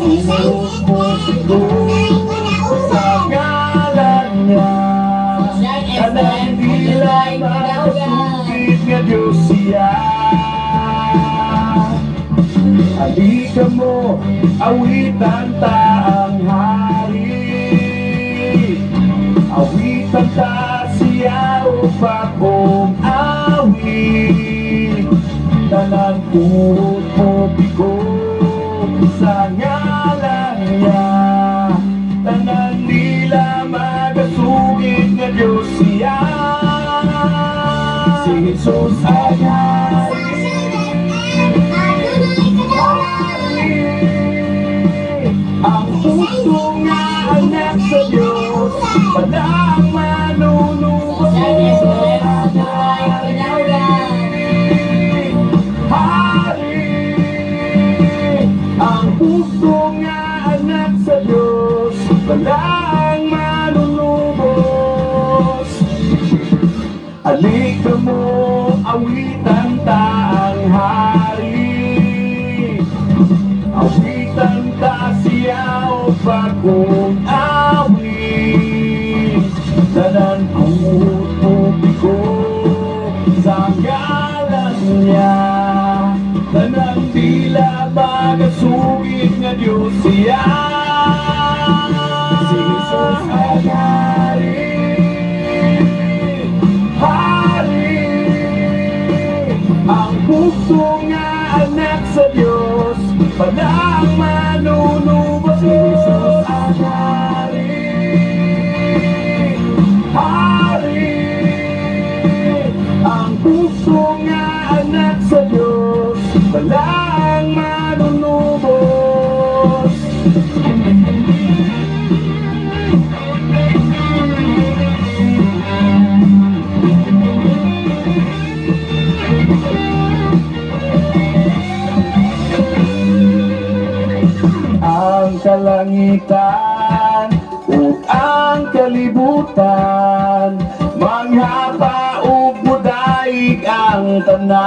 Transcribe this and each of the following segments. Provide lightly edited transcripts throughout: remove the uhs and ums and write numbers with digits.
Tuhod mo ko sa ngalan niya. Sunshine Tanan FM, dila adunay kadaugan. Magasugid nga Diyos siya. Halika mo, awitan ta ang hari. Awitan ta siya o bagong awit. Tanan tuhod mo bigo sa ngalan niya. Tanan nila magasugid nga Diyos siya. Si Jesus ay hari. Adunay kadaugan. Ang husto nga anak sa Diyos, walang manunubos. Sunshine FM, adunay kadaugan. Hari. Ang husto nga anak sa Diyos, walang manunubos. Alika mo, awitan ta ang hari. Awitan ta siya o bagong awit. Tanan tuhod mo bigo sa ngalan niya. Tanan dila magasugid nga Diyos siya. Si Jesus ay hari. Hari. Ang husto nga anak sa Diyos, walang manunubos. Si Jesus ang hari. Hari. Ang husto nga anak sa Diyos, walang manunubos. Ang kalangitan ug ang kalibutan manghapa ug mudaig ang tanan.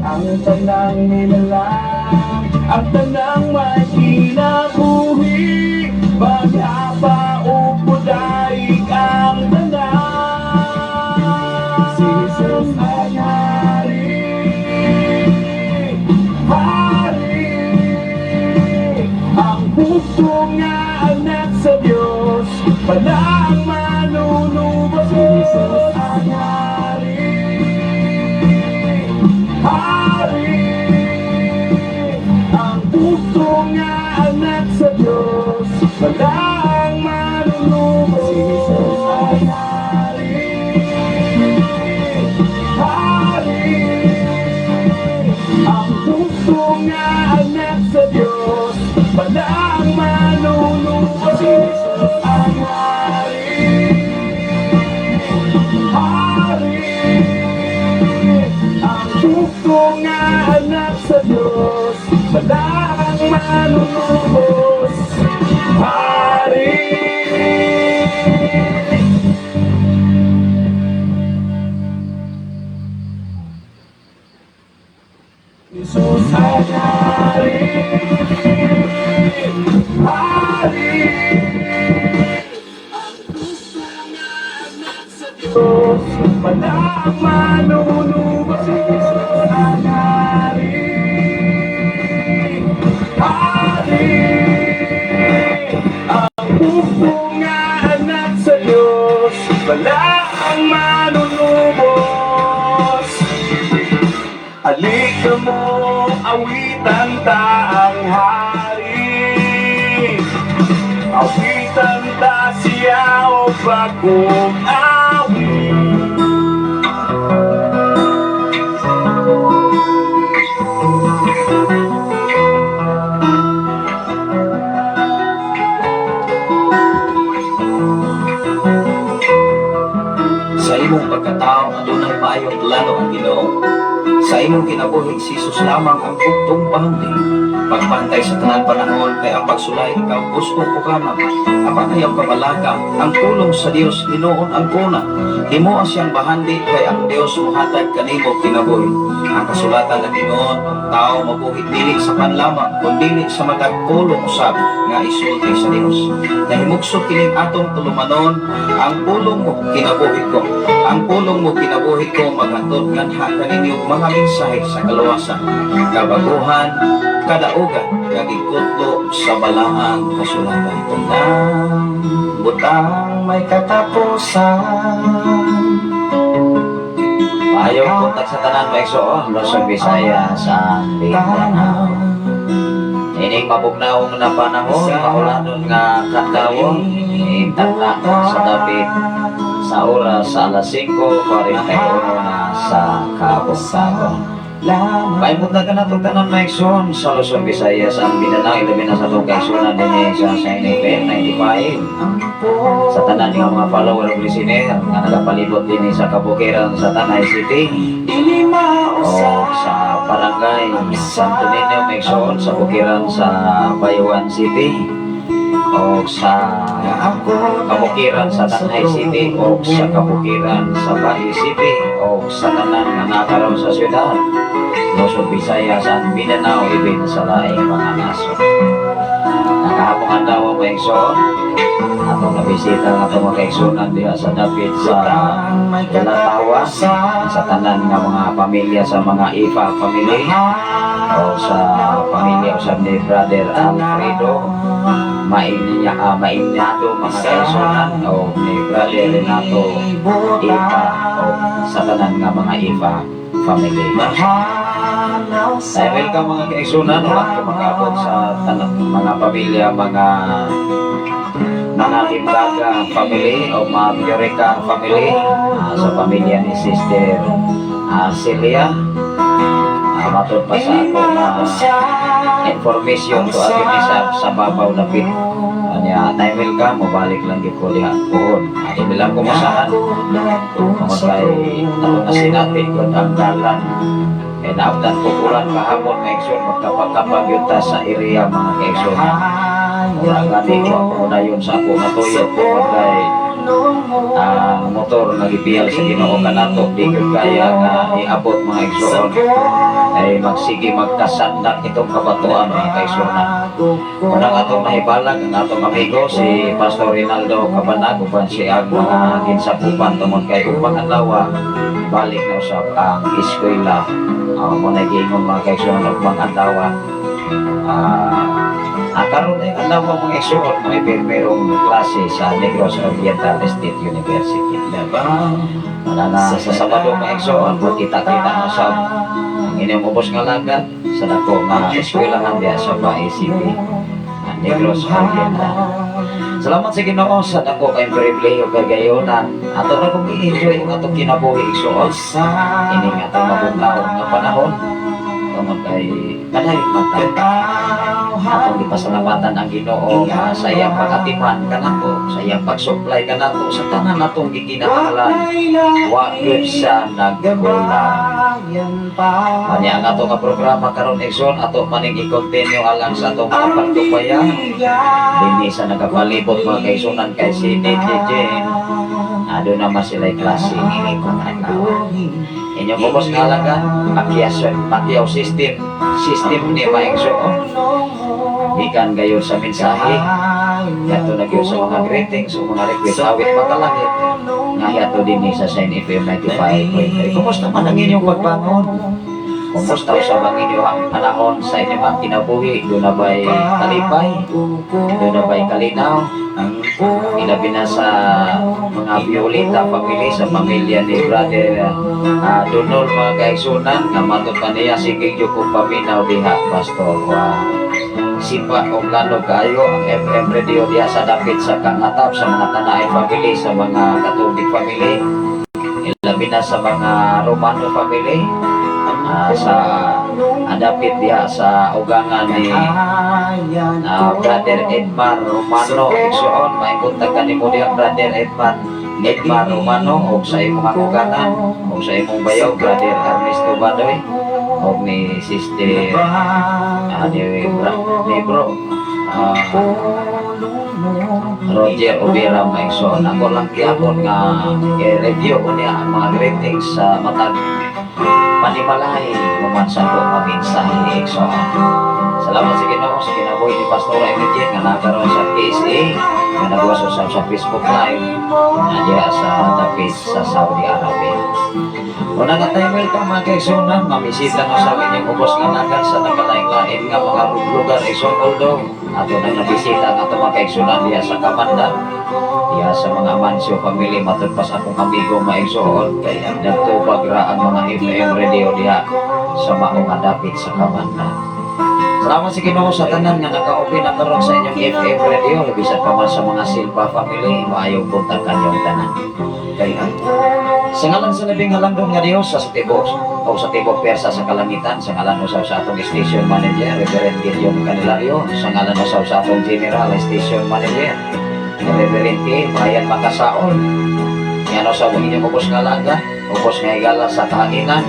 Ang tanang nilalang, ang tanang may kinabuhi, maghapa ug mudaig ang tanan. Si Jesus ay hari. Hari. Ang husto nga anak sa Diyos, walang manunubos. Si Jesus ang hari. Hari. Ang husto nga anak sa Diyos, walang manunubos. Si Jesus ay hari. Hari. Ang husto nga anak sa Diyos, walang manunubos. Si Jesus ang hari. Hari. Ang husto nga anak sa Diyos, walang manunubos. Hari. Jesus ay hari. Hari. Ang husto nga anak sa Diyos, walang manunubos. Si Jesus ang hari. Hari. Ang husto nga anak sa Diyos, walang manunubos. Alika mo, awitan ta ang hari. Awitan ta siya o bagong awit. Sa imong pagkatao, adunay maayong plano ang Ginoo. Sa imong kinabuhi, si Jesus lamang ang buktong bahandi. Pagbantay sa tanan panahon kay ang pagsulay ikaw gusto ko kanam. Apan ayaw kabalaka, ang pulong sa Dios hinuon ang kuna. Himoa siyang bahandi kay ang Dios mohatag kanimo kinabuhi. Ang kasulatan nag-ingon, ang tao mabuhi dili sa pan lamang, kun dili sa matag pulong usab nga isulti sa Dios. Nahimugso kining atong tulumanon, ang pulong mo kinabuhi ko. Ang pulong mo kinabuhi ko maghatod nganha kaninyo mga mensahe sa kaluwasan, kabaguhan, kadaugan, kag ikutlo sa balaang kasulatan. Tanang butang may katapusan. Maayong buntag sa tanan, mga igsoon, Luzon, Visayas, Mindanao. Ining mabugnaong na panahon, maulanon nga kadlawon, itakna sa dapit sa oras sa alas 5:41 na sa kabuntagon. Maayong buntag kanato tanan, mga igsoon, sa Luzon, Visayas, ang Mindanao, ilabi na sa atong kaigsuonan dinhi sa Shine FM 95. Sa tanan nga mga follower ug listener nga nagapalibot dinhi sa kabukiran sa Tanay City o sa barangay Santo Niño, mga igsoon, sa bukiran sa Bayawan City o sa kabukiran sa Tanay City o sa kabukiran sa Bais City o sa tanan nga nakaroon sa syudad, Luzon, Visayas, and Mindanao, ibin sa laing mga nasod. Nakahapong adlaw, mga igsoon, atong nabisita ang atong mga kaigsuonan diha sa dapit sa Latawa, sa tanan nga mga pamilya sa mga Ifa family o sa pamilya usab ni Brother Alfredo Mainya, Mainyado, mga kaigsuonan, o ni Brother Renato Ifa o sa tanan nga mga Ifa family. Ay, welcome, mga kaigsuonan, wala ko makaabot sa tanan mga pamilya, mga Limbaga family o mga Pureka family, sa pamilya ni Sister Celia. Matod pa sa ako na information to ato ni sa babaw dapit. Anya, time welcome, mobalik lang gyud ko diha puhon. Imi lang kumusahan. Tungod kay ato na sinapit ko ang dalan. Eh, naabdan ko ulan kahapon, mga igsoon, magkapag-kapag yun ta sa area, mga kaigsoon. Wala gani ko ako na yun sa ako matuyo tungod kay ang motor nga gipiyal sa Ginoo kanato di gyud kaya nga iabot, mga igsoon, ay magsige magkasandak itong kabatuan, mga kaigsuonan. Unang atong nahibalag ang atong amigo si Pastor Rinaldo Cabanag uban siya ang mga ginsapupan tungod kay upang adlaw balik na usab ang eskwela. Mo na giingon, mga kaigsuonan, upang adlaw karon ay adlaw, mga igsoon, may merong klase sa Negros Oriental State University. Wala na sa Sabado, mga igsoon, magkita-kita na sa ang inyong ubos nga lagad sa dako nga eskwelahan diha sa Bais City, ang Negros Oriental. Salamat sa Ginoo sa dako kay pribilehiyo kay gayonan. Ato na kung i-enjoy ang atong kinabuhi, igsoon. Ini nga atong mabugnaon nga panahon. Tungod kay padayon man ta. Atong gipasalamatan ang Ginoo nga sa iyang pag-atiman kanato, sa iyang pag-supply kanato sa tanan natong gikinahanglan. Wa gyud sa nagkulang. Anya ang ato nga programa karon, igsoon, ato maning i-continue alang sa atong mga pagtupaya dinhi sa nagapalibot, mga kaigsuonan, kay si DJ Jane. Ado naman sila klase ini kung adlaw. Inyong ubos nga halaga, Pacquiao, Pacquiao system, system ni maigsoon. Gikan gayon sa mensahe, yato na gyud sa mga greetings o mga request awit makalangit nga yato dinhi sa Shine FM 95.3. Kumusta man ang inyong pagbangon? Kumusta usab ang inyong panahon sa inyong mga kinabuhi? Doon na ba'y kalipay? Doon na ba'y kalinaw? Ilabi na sa mga Violeta family, sa pamilya ni Brother Donald, mga kaigsuonan, nga matod pa niya, sige gyud kong paminaw diha, Pastor. Wa sipa og lano kaayo ang FM radio diha sa dapit sa Kangatap, sa mga Tanaay family, sa mga Katubig family, ilabi na sa mga Romano family, sa adapit diha sa ugangan ni Brother Edmar Romano. Igsoon, maayong kanimo diha, Brother Edmar Romano, og sa imong ugangan og sa imong bayaw, Brother Ernesto Badoy. Og ni Sister ni bro Roger Obera, mga igsoon. Ako lang gyapon nga i-review ko niya ang mga greetings sa matag panimalay human sa ako nga mensahe, igsoon. Salamat sa Ginoo sa kinabuhi ni Pastora Emily nga nakaroon sa KSA nga nagawas usab sa Facebook Live na diha sa dapit sa Saudi Arabia. Una na tayo, welcome, mga kaigsunan, mamisita no sa inyong ubos nga nagan sa nagkalain-lain nga mga lugar, igsoon, although ato nang nabisita ang ato mga kaigsunan diha sa Kamandan, diha sa mga Amancio family, matud pas akong amigo, maigsoon, kay nagtubag ra ang mga FM radio diha sa maong nga dapit sa Kamandan. Salamat sa Ginoo sa tanan nga naka-open na karon sa inyong FM radio, bisan pa man sa mga Silva family, maayong buntag kanyong tanan. Kay ang Sa ngalan sa labing halandong nga Dios sa tibok o sa tibok persa sa kalangitan, sa ngalan usab sa atong station manager, Reverend Gideon Candelario, sa ngalan usab sa atong general station manager, Reverend T. Brian Makasaon. Yan usab ang inyong ubos nga laga, ubos nga higala sa kahanginan.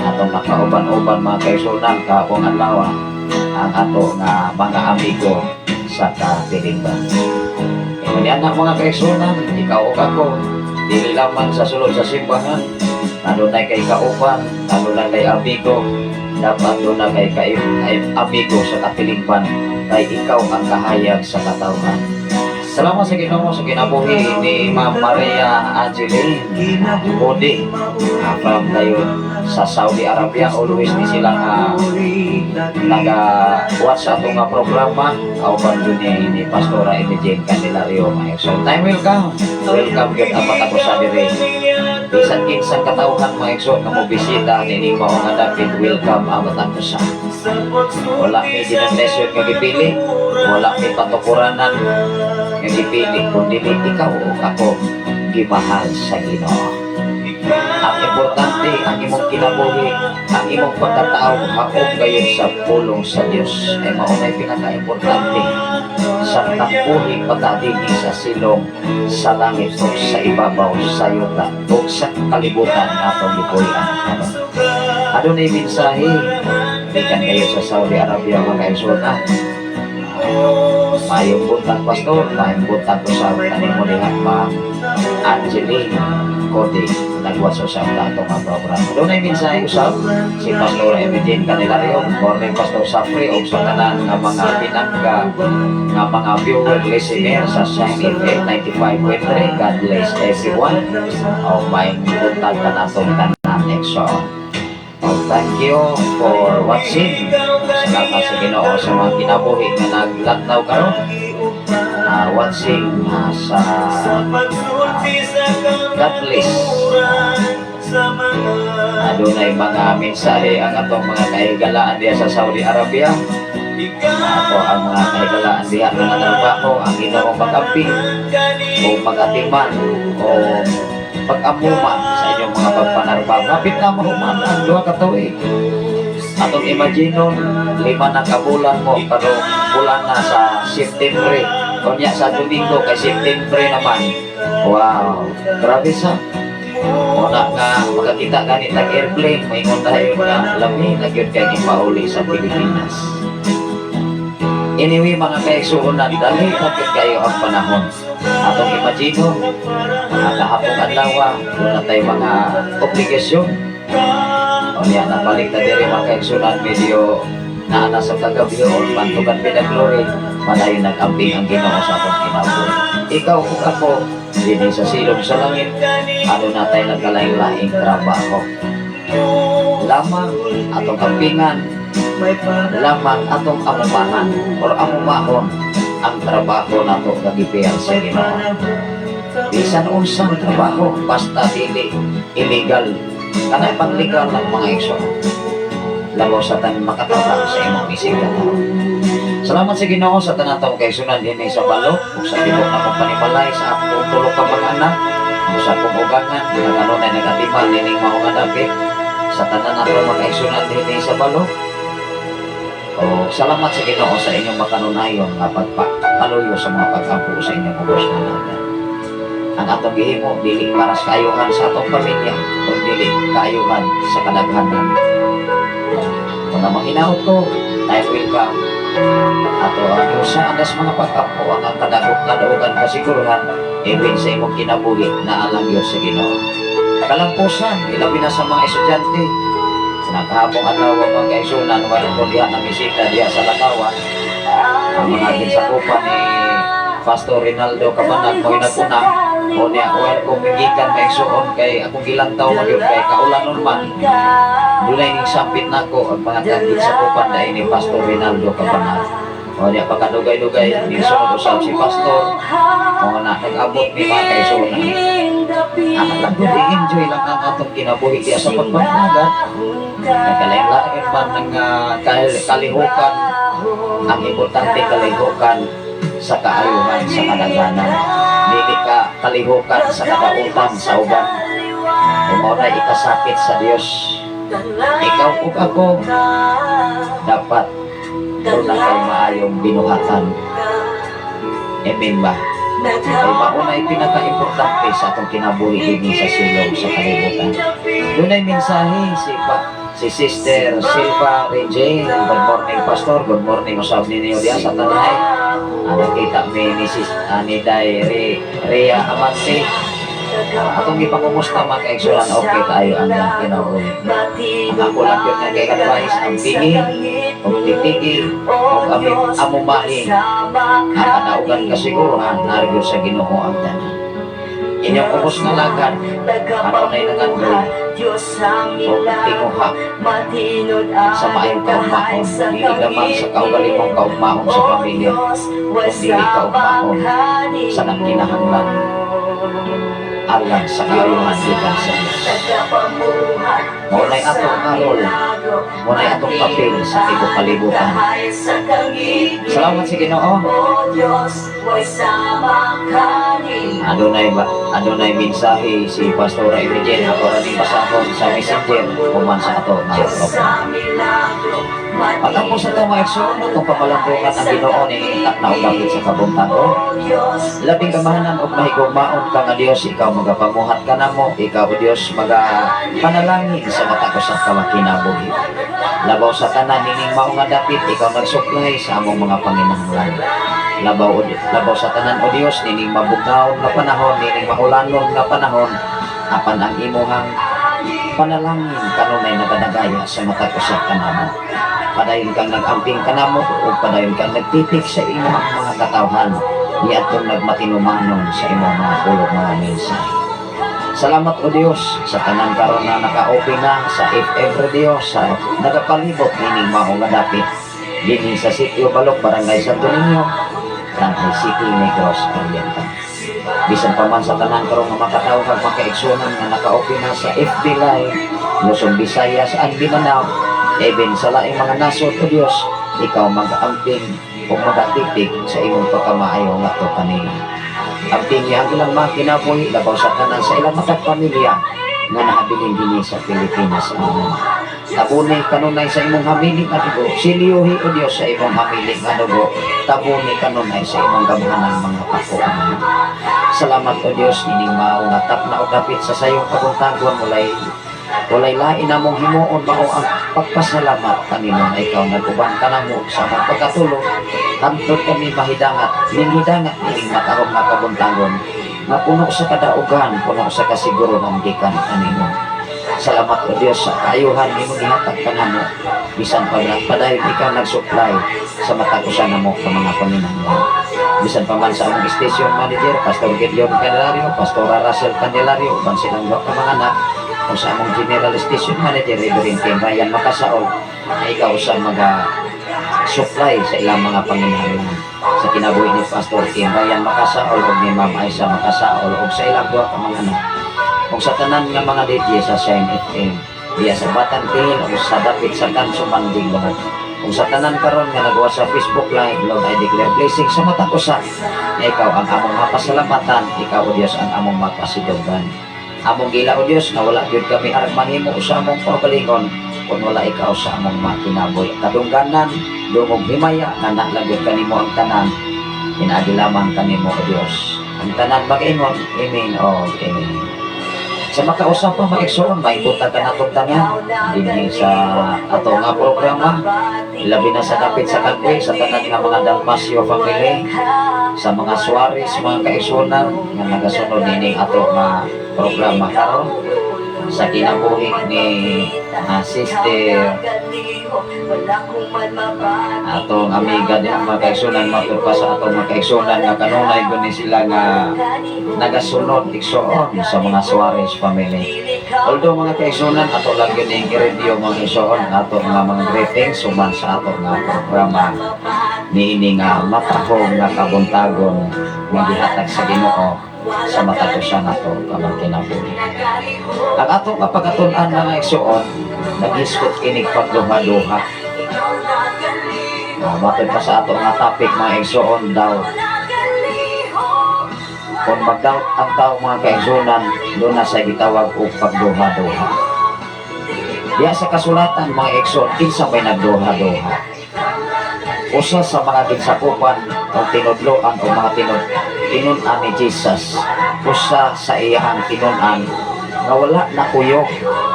Atong nakauban-uban, mga kaisunan, kahapong adlaw, ang ato nga mga amigo sa katilingban. Ingon na, mga kaisunan, ikaw ug ako, dili lamang sa sulod sa simbahan, adunay kay kauban, adunay kay amigo, dapat doon kay kay amigo sa katilingban, kay ikaw ang kahayag sa katawhan. Salamat sa Ginoo sa kinabuhi ni Ma'am Maria Angeline Bode from dayon sa Saudi Arabia. Always ni sila nga naga-watch sa atong nga programa kauban jud ni Pastora Amy Jane Candelario. So time will come. Welcome gyud ang ako sa dire. Bisan kinsang katawhan, mga igsoon, nga mobisita nining mao nga dapit, welcome ang matag usa. Wala may denomination nga gipili, wala may patukuranan nga gipili, kundi ikaw o ako gimahal sa Ginoo. Ang importante, ang imong kinabuhi, ang imong pagkatao, haom gayon sa pulong sa Dios. Ay mao na'y pinaka-importante sa buhi pagkadini sa silong sa langit o sa ibabaw sa yuta o sa kalibutan nga atong gipuy-an karon. Adunay mensahe gikan kayo sa Saudi Arabia, mga kaigsuonan. Maayong buntag, Pastor, maayong buntag ko sa kanimo diha, Ma'am Angeline Cody, nagwaso sa ato nga programa. Adunay mensahe usab si Pastor Emidin Candelario, morning, Pastor Safri, ug sa tanan nga mga pinangga nga mga viewer, listener sa Shine FM 95.3. God bless everyone. O maayong buntag kanatong tanan, igsoon. Oh, thank you for watching. Salamat sa Ginoo sa mga kinabuhi nga naglantaw karon. Watching sa God bless. Adunay mga mensahe ang atong mga kahigalaan diha sa Saudi Arabia. Ato ang mga kahigalaan diha nga natrabaho, ang Ginoo mag-amping o mag-atiman o pag-amuma sa inyong mga pagpanarbaho. Hapit na mahuman ang 2 ka tuig. Atong imaginon, 5 na ka bulan mo, karong bulan na sa September. Kunya sa Domingo, kay September naman. Wow, grabe sa. Una nga, makakita ganit ang airplane, maingon tayo nga, lami na gyud kay pauli sa Pilipinas. Anyway, mga kaigsuonan, dali kapit kayo ang panahon. Atong imaginon, kahapong adlaw, doon na tayo mga obligasyon. O niya, nabalik na diri, mga kaigsuonan, medyo naana sa kagabi o pantukan pinaglory, padayon nag-amping ang Ginoo sa atong kinabuhi. Ikaw ug ako, dinhi sa silong sa langit, ano na tayo nagkalaing-laing trabaho. Lamang atong ampingan, lamang atong amumahan or amumahon ang trabaho nato nga gipiyan sa Ginoo. Bisan unsang trabaho, basta dili illegal. Kanay pang legal lang, mga igsoon. Labaw sa tanan, makatabang sa imong isig katao. Salamat sa Ginoo sa tanan tawong kaigsunan dinhi sa balok ug sa tibok akong panimalay, sa akong tulo ka mga anak ug sa akong ugangan nga kanunay nagatiman nining mao nga dapit, sa tanan ato mga kaigsunan dinhi sa balok. O salamat sa Ginoo sa inyong makanunayon nga pagpaluyo sa mga pag-ampo sa inyong ubos nga alagad. Ang atong gihimo dili para sa kaayuhan sa atong pamilya, kun dili kaayuhan sa kadaghanan. Na manghinaot ko, time will come. Ato ang usa andas mga pag-ampo ang kadagok kadaugan kasiguruhan even sa imong kinabuhi na alang yun sa Ginoo. Kalampusan, ilabi na sa mga estudyante. Nakahapong adlaw, mga kaigsuonan, wala ko diha na misita diha sa Lakawan. Ang mga ginsakupan ni Pastor Rinaldo Cabanag mo naguna o niya, well, kung gikan maigsuon kay akong gilantaw magyud kay kaulanon man, dunay ning sampit nako ang mga ginsakupan dahil ni Pastor Rinaldo Cabanag. O niya, pagkadugay-dugay ning sunod usab si Pastor o na nag-abot ni mga kaigsuonan. Anak lang gud, i-enjoy lang ang atong kinabuhi diya sa pagpanagan. Nagkalain-lain man ng kalihukan, ang importante kalihukan sa kaayuhan sa kadaghanan, dili ka kalihukan sa kadautan sa uban, kay mao na ikasakit sa Dios. Ikaw ug ako dapat doon na kay maayong binuhatan. Amen ba? Kay mao na pinaka-importante sa atong kinabuhi dinhi sa silong sa kalibutan. Dunay mensahe si Sister Silva Regine. Good morning, Pastor. Good morning usab ninyo diya sa Tanay. Nakita mi ni Sis ni Day Rea Amante. Atong gipangumusta, mga kaigsuonan, okay kaayo ang iyang kinabuhi. Ang ako lang yun nga kay advice ang pigi ug titigi ug amumahi ang kadaugan kasiguruhan naa gyud sa Ginoo ang tanan. Inyong ubos nga lagad, ano na'y nangandoy o tinguha sa maayong kaugmaon, dili lamang sa kaugalingong kaugmaon sa pamilya, kung dili kaugmaon sa nangkinahanglan alang sa kaayuhan gikan sa Dios. Mao na'y atong arol, mao na'y atong papel sa tibuok kalibutan. Salamat sa Ginoo. Adunay mensahe si Pastora Imogen, ako ra ning basahon sa Messenger human sa ato nga programa. Pag-ampo sa ito, mga igsoon, atong pamalandungan ang Ginoo ni na dapit sa kabuntagon. Labing kamahanan ug mahigugmaon ka nga Dios, ikaw magapamuhat kanamo, ikaw o Dios maga panalangin sa matag usa ka makinabuhi. Labaw sa tanan nining mao nga dapit, ikaw nagsuplay sa among mga panginahanglan. Labaw sa tanan, o Dios, nining mabugnaon nga panahon, nining maulanon nga panahon, apan ang imuhang panalangin kanunay nagadagaya sa matag usa kanamo. Padayon kang nag-amping kanamo ug padayon kang nagtitik sa imong mga katawhan niadtong nagmatinumanon sa imong mga pulong, mga mensahe. Salamat, o Dios, sa tanan karon na naka-open na sa FM Radio sa nagapalibot nining mao nga dapit dinhi sa Sitio Balok, Barangay Santo Niño, Tanay City, Negros Oriental. Bisan pa man sa tanan karon nga makatawag kag makaigsuonan nga naka-open na sa FB Live, Luzon, Visayas and Mindanao, even sa laing mga nasod, o Dios, ikaw mag-amping o magatitig sa imong pagkamaayo ngadto kanila. Amping ang ilang mga kinabuhi, labaw sa tanan sa ilang matag pamilya nga nahabilin dinhi sa Pilipinas. Amen. Tabuni kanunay sa imong hamili nga dugo. Silyuhi, o Dios, sa imong hamili nga dugo. Tabuni kanunay sa imong gamhanan mga pako. Amen. Salamat, o Dios, ining mao nga tapna o dapit sa sayong kabuntagon, walay lain namong himuon mao ang pagpasalamat kanimo na ikaw nag-uban kanamo sa among pagkatulog hangtod kami mahidangat ning hidangat ining matarong nga kabuntagon nga puno sa kadaugan, puno sa kasiguruhan gikan kanimo. Salamat, o Dios, sa kaayuhan nimo gihatag kanamo bisan pa padayon ikaw nagsupply sa matag usa namo ka mga panginahanglan. Bisan pa man sa among station manager, Pastor Gideon Candelario, Pastor Russell Candelario, uban silang duha ka mga anak, o sa among general station manager, Reverend Ken Ryan Makasaol, na ikaw sa mga supply sa ilang mga panginahanglan sa kinabuhi ni Pastor Ken Ryan Makasaol ug ni Ma'am Aisa Makasaol ug sa ilang duha ka mga anak ug sa tanan nga mga DJ sa Shine FM diya sa Batang Tingin ug sa dapit sa Kanso Manding Lord. Ug sa tanan karon nga nagawa sa Facebook Live, Lord, I declare blessing sa matag usa na ikaw ang among mapasalamatan, ikaw, O Dios, ang among mapasidunggan. Among gila, O Dios, nga wala gyud kami arang mahimo sa among kaugalingon kung wala ikaw sa among makinabuhi. Kadungganan, dungog himaya nga nalagod kanimo ang tanan, pinaagi lamang kanimo, O Dios. Ang tanan mag-ingon, Amen o Amen. Sa makausap pa, mga igsoon, maibutag ka natong tanan dinhi sa ato nga programa, labi na sa dapit sa Kagwe, sa tanan nga mga Dalmasio family, sa mga Suarez, mga kaigsuonan nga nagasunod nining ato nga programa karon sa kinabuhi ni Sister atong amiga niya, mga kaigsuonan, matud pa sa atong mga kaigsuonan nga kanunay gud ni sila nga nagasunod, igsoon, sa mga Suarez family. Although, mga kaigsuonan, ato lang yun yung i-review, mga igsoon, ato nga mga greetings suman sa ato nga programa niini nga matahom nga kabuntagon nga gihatag sa Ginoo sa matag usa nato ka mga kinabuhi. Ang atong kapagtun-an, mga igsoon, naghisgot kinig pagduha-duha. Matod pa sa ato nga topic, mga igsoon, daw kung mag-doubt ang tao, mga kaigsuonan, doon na sa gitawag og pagduha-duha. Diya sa kasulatan, mga igsoon, kinsa may nagduha-duha? Usa sa mga ginsakupan o tinudloan o mga tinun-an ni Jesus, usa sa iyahang tinun-an nga wala na kuyog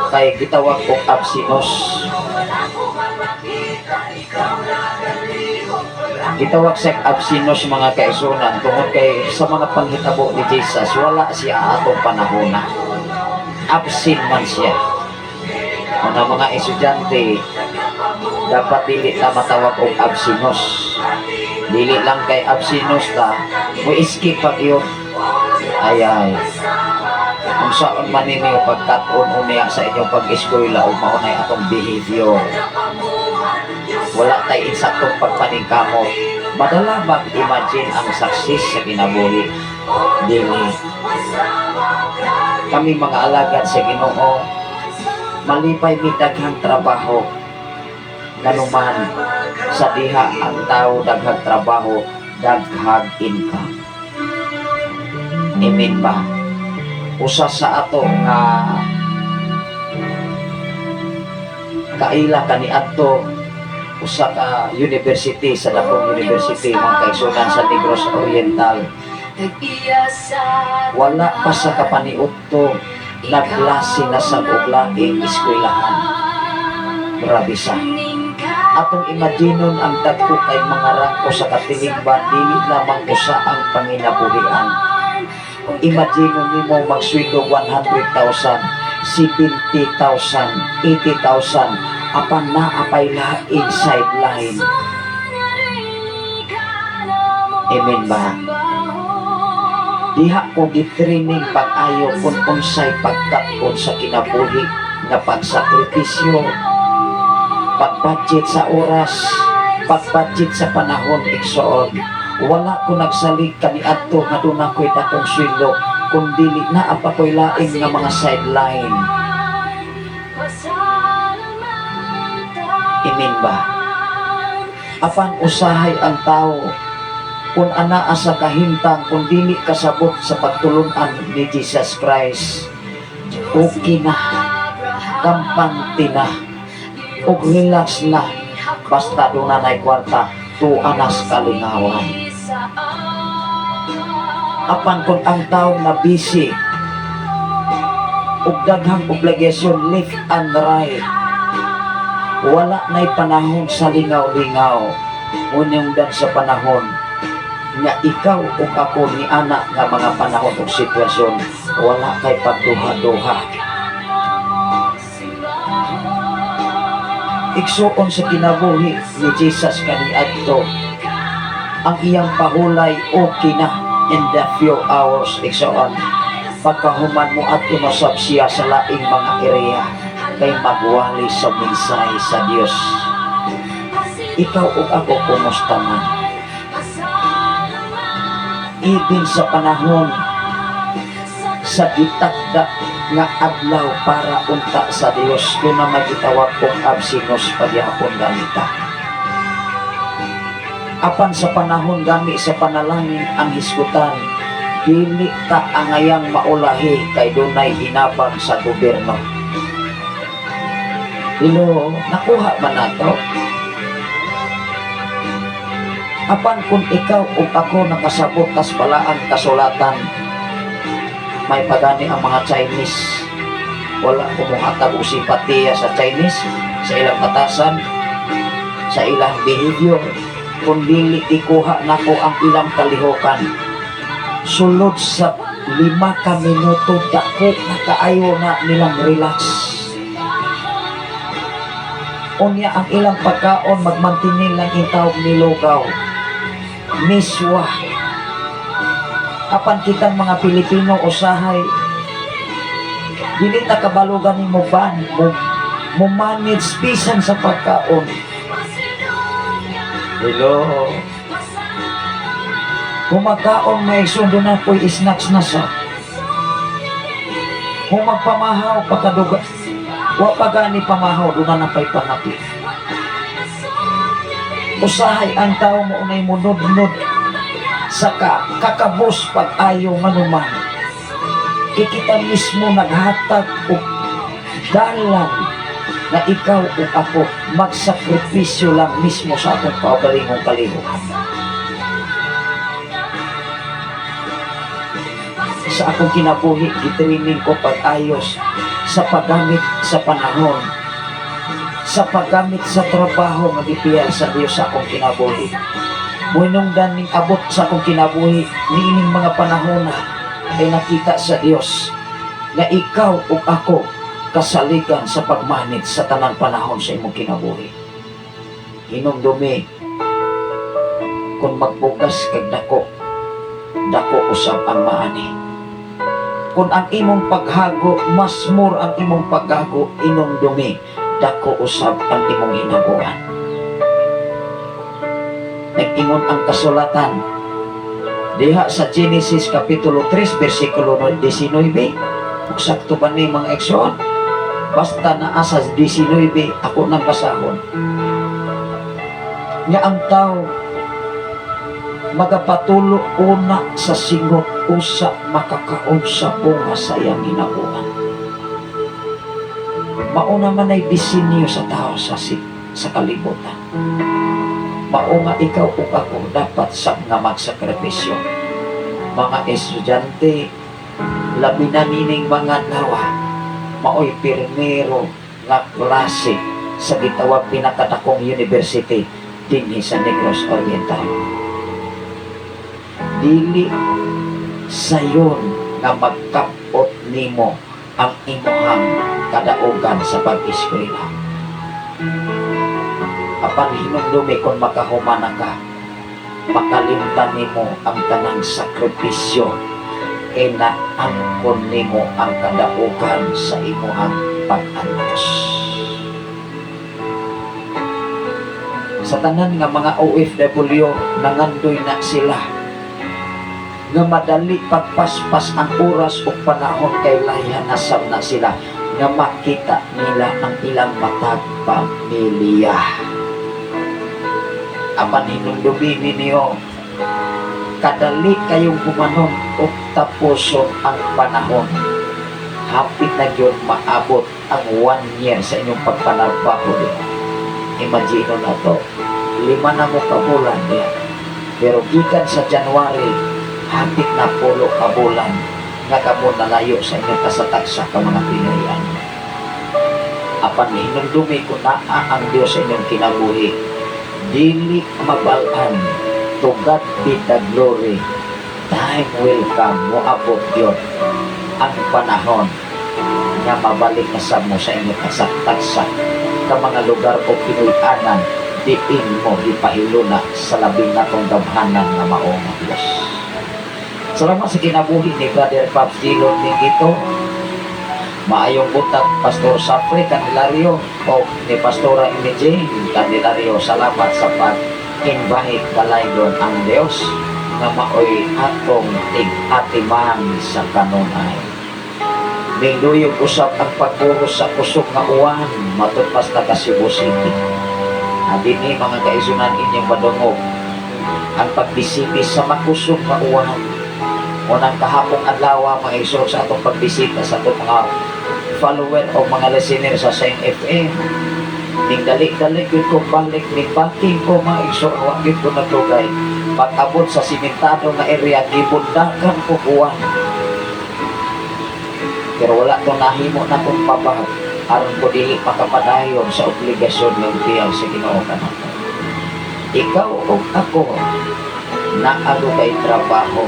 kay gitawag og absinos. Gitawag sa absinos, mga kaigsuonan, tungod kay sa mga panghitabo ni Jesus, wala siya atong panahona. Absent man siya. Mga estudyante, dapat dili ta matawag og absinos. Dili lang kay absinos ta, mo skip pag yun. Ay ay. Kung saon man ninyo pagkat-on unya sa inyong pag-eskwela o maunay atong behavior. Wala tay insaktong pagpaningkamot. Madala mag-imagine ang success sa kinabuhi. Dili. Kami mga alagad sa Ginoo, malipay mi daghang trabaho. Nganuman sa diha ang tao daghang trabaho, daghang income. Amen ba? Usa sa ato nga kaila kaniadto usa ka university sa dakong university, mga kaigsuonan, sa Negros Oriental. Wala pa sa kapaniudto, nagklase na sa og laing eskwelahan. Grabe sa. Atong imaginon ang dagko kay mga rangko sa katilingban, dili lamang usa ang panginabuhian. Imagine nimo magsweldo 100,000, 70,000, 80,000, apan naa pay laing sideline. Amen ba? Diha ko gitraining pag-ayo kung unsay pagkat-on sa kinabuhi nga pagsakripisyo, pagbudget sa oras, pagbudget sa panahon, igsoon. Wala ko nagsalig kaniadto nga doon ako'y dakong sweldo kung dili naa pa ko'y laing nga mga sideline. Amen ba? Apan usahay ang tao kung anaa sa kahimtang, kung dili kasabot sa pagtulunan ni Jesus Christ, okay na, kampante na, ug relax na, basta doon na kwarta, tuanas kalingawan. Apan kung ang tao na busy ug daghang obligasyon left and right, wala na'y panahon sa lingaw-lingaw. Unyong dan sa panahon nga ikaw ug ako ni ana nga mga panahon ug sitwasyon, wala kay pagduha-duha. Igsuon, sa kinabuhi ni Jesus kaniadto, ang iyang pahulay, okay na in the few hours, igsuon. Pagkahuman mo at inusab siya sa laing mga area kay magwali sa mensahe sa Dios. Ikaw ug ako, kumusta man? Even sa panahon sa gitakda nga adlaw para unta sa Dios, doon na magitawag kong absinos pagyapon ganita. Apan sa panahon gani sa panalangin ang hisgutan, dili ta angayang maulahi kay dunay hinabang sa gobyerno. Hello, nakuha ba nato? Apan kung ikaw o ako nakasabot tas balaan kasulatan, may pagani ang mga Chinese. Wala ko mohatag og simpatiya sa Chinese, sa ilang batasan, sa ilang behavior, kung dili ikuha nako ang ilang kalihokan. Sulod sa 5 ka minuto, dako na kaayo na nilang relax. Unya ang ilang pagkaon, magmantinil lang intawog nilugaw, miswa. Apan kitang mga Pilipino, usahay dili ta kabalo gani mo ban mo, mo manage bisan sa pagkaon. Hello. Kung magkaon, may sundo na po'y snacks na sa. Kung magpamahaw, pagkaduga, wa pa gani pamahaw, doon na napay pangapi. Usahay ang tao mo unay munod-nod sa kakabos pag-ayo manuman. Kikita mismo naghatag og dalan na ikaw ug ako magsakripisyo lang mismo sa atong kaugalingong kalihukan. Sa akong kinabuhi, gitraining ko pag-ayos sa paggamit sa panahon, sa paggamit sa trabaho nga gipiyal sa Dios sa akong kinabuhi. Muhinungdan ning abot sa akong kinabuhi niining mga panahon na ay nakita sa Dios nga ikaw ug ako kasaligan sa pagmanage sa tanang panahon sa imong kinabuhi. Hinumdumi, kung magbugas kag dako, dako usab ang maani. Kung ang imong paghago, mas more ang imong paghago, inumdumi, dako usab ang imong hinaguan. Nag-ingon ang kasulatan diha sa Genesis Kapitulo 3, versikulo 19. Ug sakto ba ni, mga igsoon? Basta naa sa 19, ako nang basahon. Nga ang tao magapatulo una sa singot usa makakaon sa bunga sa iyang hinaguan. Mauna man ay disenyo sa tao sa kalibutan. Mao nga ikaw ug ako dapat sa nga magsakripisyo. Mga estudyante, labi na nining mga adlaw, maoy pirmero nga klase sa gitawag pinakadakong university dinhi sa Negros Oriental. Dili sayon nga magkapot nimo ang imuhang kadaugan sa pag-eskwela. Apan hinumdumi, kung makahumana ka, makalimtan nimo ang tanang sakripisyo kay naangkon nimo ang kadaugan sa imuhang pag-antos. Sa tanan nga mga OFW, nangandoy na sila nga madali pagpaspas ang oras o panahon kay laya na sab na sila nga makita nila ang ilang matag pamilya. Apan hinumdumi ninyo, kadali kayong humanon o tapuson ang panahon. Hapit na gyud maabot ang one year sa inyong pagpanarbaho diha. Imagine na to, 5 na mo ka bulan diha. Pero gikan sa January, hapit na 10 ka bulan nga kamo nalayo sa inyong kasatagsa ka mga Pinoyan. Apan hinumdumi, kung naa ang Dios sa inyong kinabuhi, dili mabal-an. To God be the glory. Time will come, moabot yun ang panahon nga mabalik na sa mo sa inyong kasatagsa ka mga lugar o Pinoy-anan diin mo gipahiluna sa labing natong gamhanan nga mao nga Dios. Salamat sa kinabuhi ni Brother Pops Dillon Mingito. Maayong buntag, Pastor Safre Candelario o ni Pastora Imijane Candelario. Salamat sa pag-invite. Dalaygon ang Dios nga maoy atong tig-atiman sa kanunay. Ninduyog usab ang pagbuhos sa kusog nga uwan matud pas taga Cebu City. Adini, mga kaigsuonan, inyong madungog ang pagbisita sa makusog nga uwan. Unang kahapong adlaw, mga igsoon, sa atong pagbisita sa atong mga follower o mga listener sa Saint FM. Ning dali-dali gyud ko balik, ning parking ko, mga igsoon, wa gyud ko nagdugay. Pag-abot sa simentado nga area, gibundakan ko uwan. Pero wala to nahimo na kong babag aron ko dili makapadayon sa obligasyon ng piyal sa Ginoo kanako. Ikaw ug ako, naa kay trabaho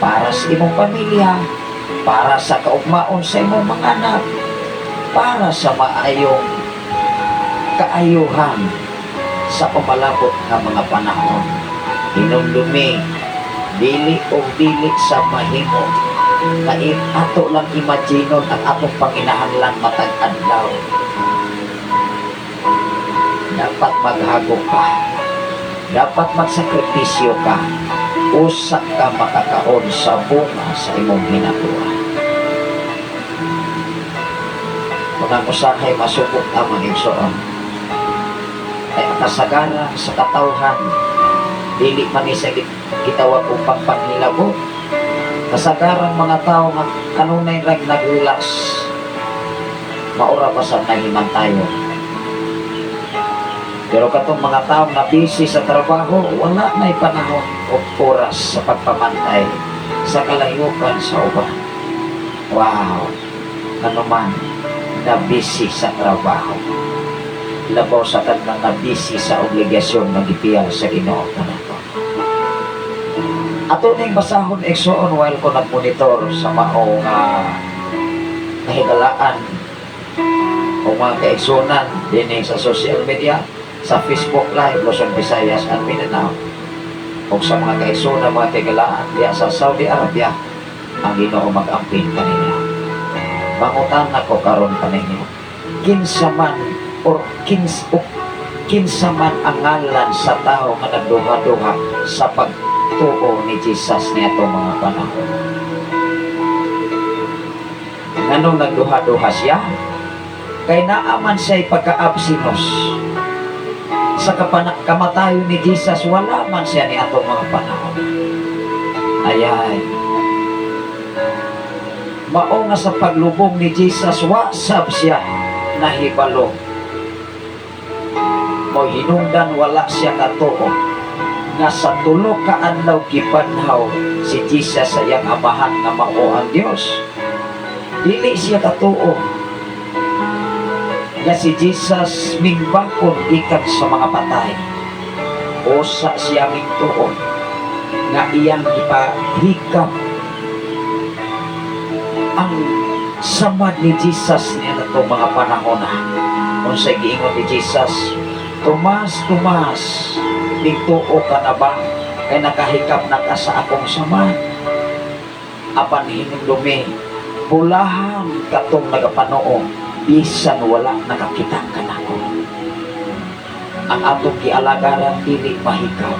para sa imong pamilya, para sa kaugmaon sa imong mga anak, para sa maayong kaayuhan sa umalabot nga mga panahon. Hinumdumi, dili o dili sa mahimo na ato lang imaginon ang atong panginahanglan matag adlaw. Dapat maghagok ka. Dapat magsakripisyo ka. Usa ka makakaon sa bunga sa imong hinakuha. Kung ang usahay masubok ang mga igsoon, ay ang kasagaran sa katawhan, dili man ni sa gitawag upang panghilabot. Kasagaran mga tao nga kanunay ra nag-relax, maura pa sa nahimantayo. Pero katong mga tao nga busy sa trabaho, wala na'y panahon o oras sa pagpamantay sa kalahiukan sa uban. Wow! Ano man, na busy sa trabaho. Labaw sa tanang na busy sa obligasyon nga gipiyal sa Ginoo kanako. Ato ning basahon, igsoon, while ko nagmonitor sa mao nga kahigalaan o mga kaigsunan dinhi sa social media, sa Facebook Live, Luzon, Visayas and Mindanao, o sa mga kaigsunan, mga kahigalaan diya sa Saudi Arabia. Ang Ginoo mag-amping kaninyo. Mangutana ko karon kaninyo, kinsa man or kinsa man ang ngalan sa tao nga nagduha-duha sa pagtuo ni Jesus niadtong mga panahon? Nganong nagduha-duha siya? Kay naa man siya pagka-absinos. Sa kamatayon ni Jesus, wala man siya ni atong mga panahon. Ayay. Mao nga sa paglubong ni Jesus, wa sab siya nahibalo. Mo hinungdan wala siya katuo nga sa 3 ka adlaw gibanhaw si Jesus sa iyang amahan nga mao ang Dios. Dili siya katuo nga si Jesus mingbakon gikan sa mga patay. Usa siya mingtuo nga iyang gipahikap ang samad ni Jesus niya na mga panahon na. Unsay giingon ni Jesus? "Tomas, Tomas, nigtuo ka na ba kay nakahikap na ka sa akong samad?" Apan hinumdumi, bulahan katong nagapanoo bisan wala nakakita kanako. Ang atong gialagaran dili mahikap.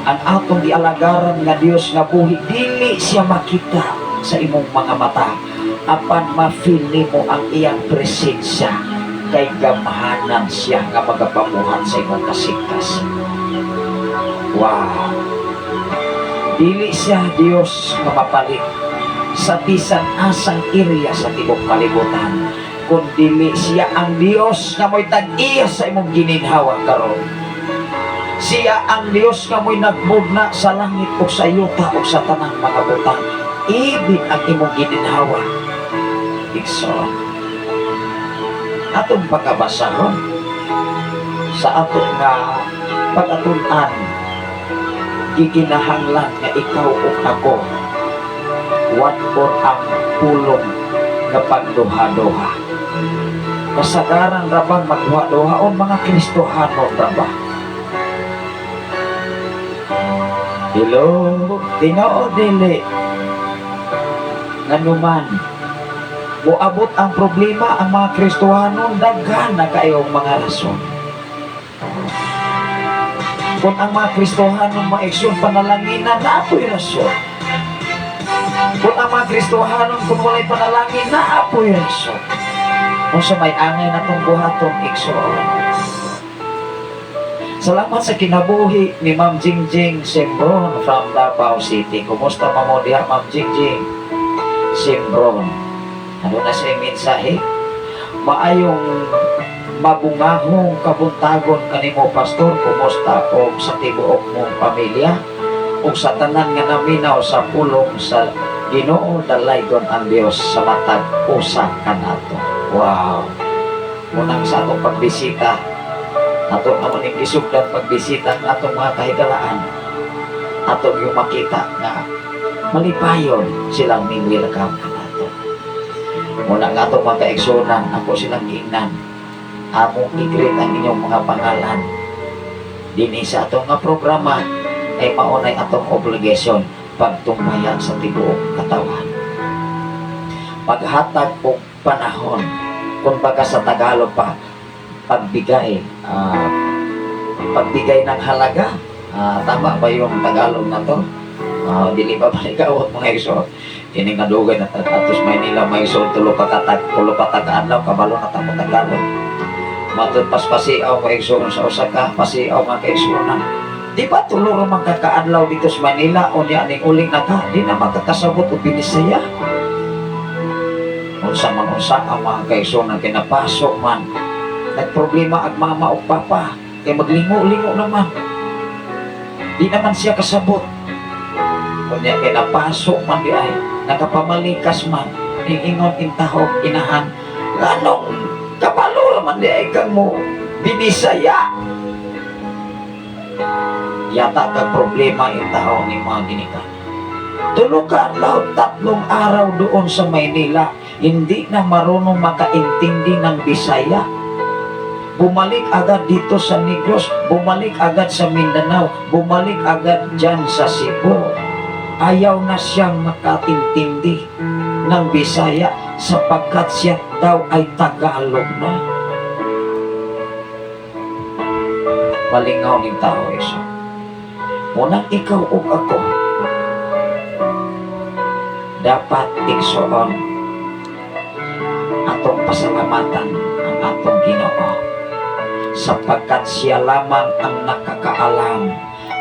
Ang atong gialagaran nga Dios nga buhi, dili siya makita sa imong mga mata, apan ma-feel nimo ang iyang presensya kay gamhanan siya nga magapamuhat sa imong kasing-kasing. Wow! Dili siya Dios nga mapalit sa bisan asang area sa tibok kalibutan, kun dili siya ang Dios nga mo'y tag-iya sa imong gininhawa karon. Siya ang Dios nga mo'y nagmugna sa langit ug sa yuta ug sa tanang mga butang. Ibig ang imong gininhawa. Igsoon, atong pagkabasahon sa ato nga pag-atun-an, gikinahanglan nga ikaw ug ako wat-on ang pulong nga pagduha-duha. Kasagaran ra bang magduha-duha o mga Kristohanon ra ba? Hello, tinuod dili? Nganuman moabot ang problema ang mga Kristohanon, daghan na kayong mga rason. Kung ang mga Kristohanon maigsoon panalanginan, naa poy rason. Kung ang mga Kristohanon kung walay panalangin, naa poy rason. Unsa may angay na tong buhaton, igsoon? Salamat sa kinabuhi ni Ma'am Jingjing Sembron from Davao City. Kumusta pa mo diha, Ma'am Jingjing Sembron? Ano na siya mensahe? "Maayong mabungahong kabuntagon kanimo, Pastor. Kumusta og sa tibuok mong pamilya ug sa tanan nga naminaw sa pulong sa Ginoo dalaygon ang Dios sa matag usa kanato. Wow. Unang sa atong pagbisita, ato naman ning gisugdan pagbisita ang atong mga kahigalaan. Ato yung makita nga malipayon silang ning-welcome kanato. Muna nga atong mga kaigsunan, ako silang giingnan. Among i-greet ang inyong mga pangalan. Dinhi sa atong nga programa ay maunay atong obligation pagtumbayan sa tibuok katawan. Paghatag og panahon, kung baga sa Tagalog pa, pagbigay ng halaga. Tama ba yung Tagalog na to? Dili ba paligawot, mga igsoon? Kini nga dugay na atos Maynila, mga igsoon, tulo pa katag, tulo pa taga-adlaw, kabalo na ta mo Tagalog. Matud paspasiaw, mga igsoon, sa usa ka pasiaw, mga kaigsuonan. Di ba tulo ra man ka kaadlaw dito sa Manila, unya ning uling na ka, di na makakasabot og Binisaya. Unsa man unsa ang mga kaigsuonan, kinapasok man. Nagproblema ag mama ug papa kay maglingo-lingo naman. Di naman siya kasabot. Unya kay napasok man di ay, nakapamalikas man, ingon intahog inahan, nganong kabalo ra man di ay kang mo Binisaya. Yata ka problema intahog ni mga ginikan. Tulo ka adlaw, 3 araw doon sa Maynila, hindi na marunong makaintindi ng Bisaya. Bumalik agad dito sa Negros, bumalik agad sa Mindanao, bumalik agad dyan sa Cebu. Ayaw na siyang makaintindi ng Bisaya sapagkat siya daw ay Tagalog na. Malingaw ng tao iso. Unang ikaw ug ako, dapat, igsoon, atong pasalamatan ang atong Ginoo sapagkat siya lamang ang nakakaalam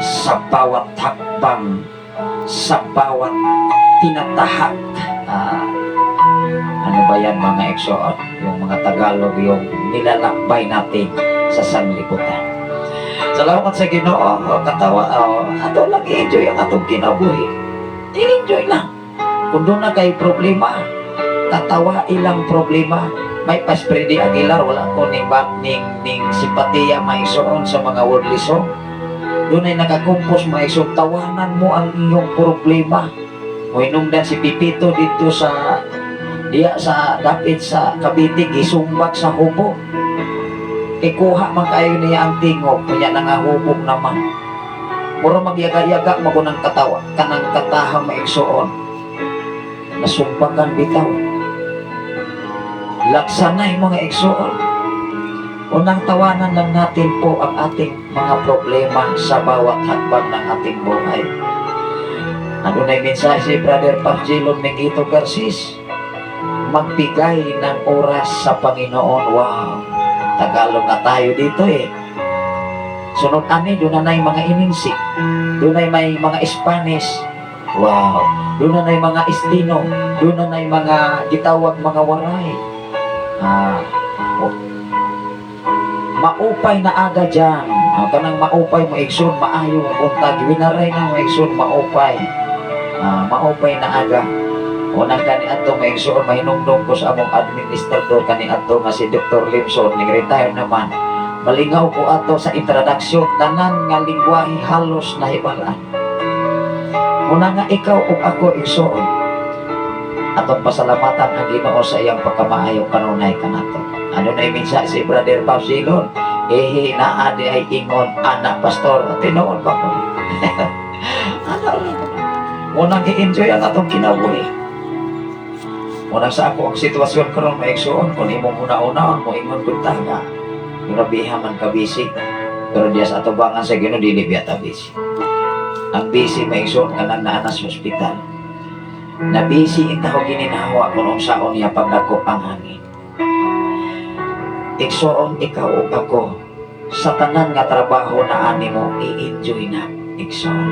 sa bawat hakbang, sa bawat tinatahak. Ano ba yan, mga igsoon? Yung mga Tagalog, yung nilalakbay natin sa sanlibutan. Salamat sa Ginoo, katawa, oh, ato lang i-enjoy ang atong kinabuhi. I-enjoy lang. Kung doon na kay problema, tatawa ilang problema. May pas Freddy Aguilar, wala ko ning bat ning simpatiya, maigsoon, sa mga worldly song. Doon ay nakakumpos, maigsoon, tawanan mo ang iyong problema. Mohinungdan si Pipito dito sa diya sa dapit sa Cavite, gisumbak sa hubo. Ikuha man kayo niya ang tingog, kunya nangahubog naman. Mura magyaga-yaga mo ng katawa, kanang kataha, maigsoon. Nasumbakan bitaw. Laksanay, mga igsoon. Unang tawanan lang natin po ang ating mga problema sa bawat hakbang ng ating buhay. Ano na yung mensahe si Brother Pangilon Mengito Garcis? Magbigay ng oras sa Panginoon. Wow! Tagalog na tayo dito eh. Sunod ani, doon na yung mga Ininsi. Doon na may mga Spanish. Wow! Doon na yung mga Estino. Doon na yung mga gitawag mga Waray. Oh. Maupay na aga dyan. Kanang maupay mo, igsoon, maayo ang buntag. Winaray na mo, igsoon, maupay. Maupay na aga. Unang kani adto, maigsoon, mahinumdum ko sa among administrador kani adto nga si Dr. Limson, ning retire naman. Malingaw ko ato sa introduction, tanan nga lingwahe halos nahibalaan. Muna nga ikaw ug ako, igsoon, atong pasalamatan ang Ginoo sa iyang pagkamaayo kanunay kanato. Ano na yung mensahe si Brother Pabsilon? Eh, naa di ay ingon, anak pastor. Tinuod ba ko? Ano lang. Unang i-enjoy ang atong kinabuhi. Unang sa ako ang sitwasyon karon, maigsoon, kung imong una-unaon mo ingon kung tanga. Grabeha man ka busy. Pero diya sa atubangan sa Ginoo, dili biya ta busy. Ang busy, maigsoon, kanang naa na sa ospital. Na busy intaho gininhawa kung unsaon niya pagdako ang hangin. Igsoon, ikaw ug ako, sa tanan nga trabaho na ani mo, i-enjoy na, igsoon.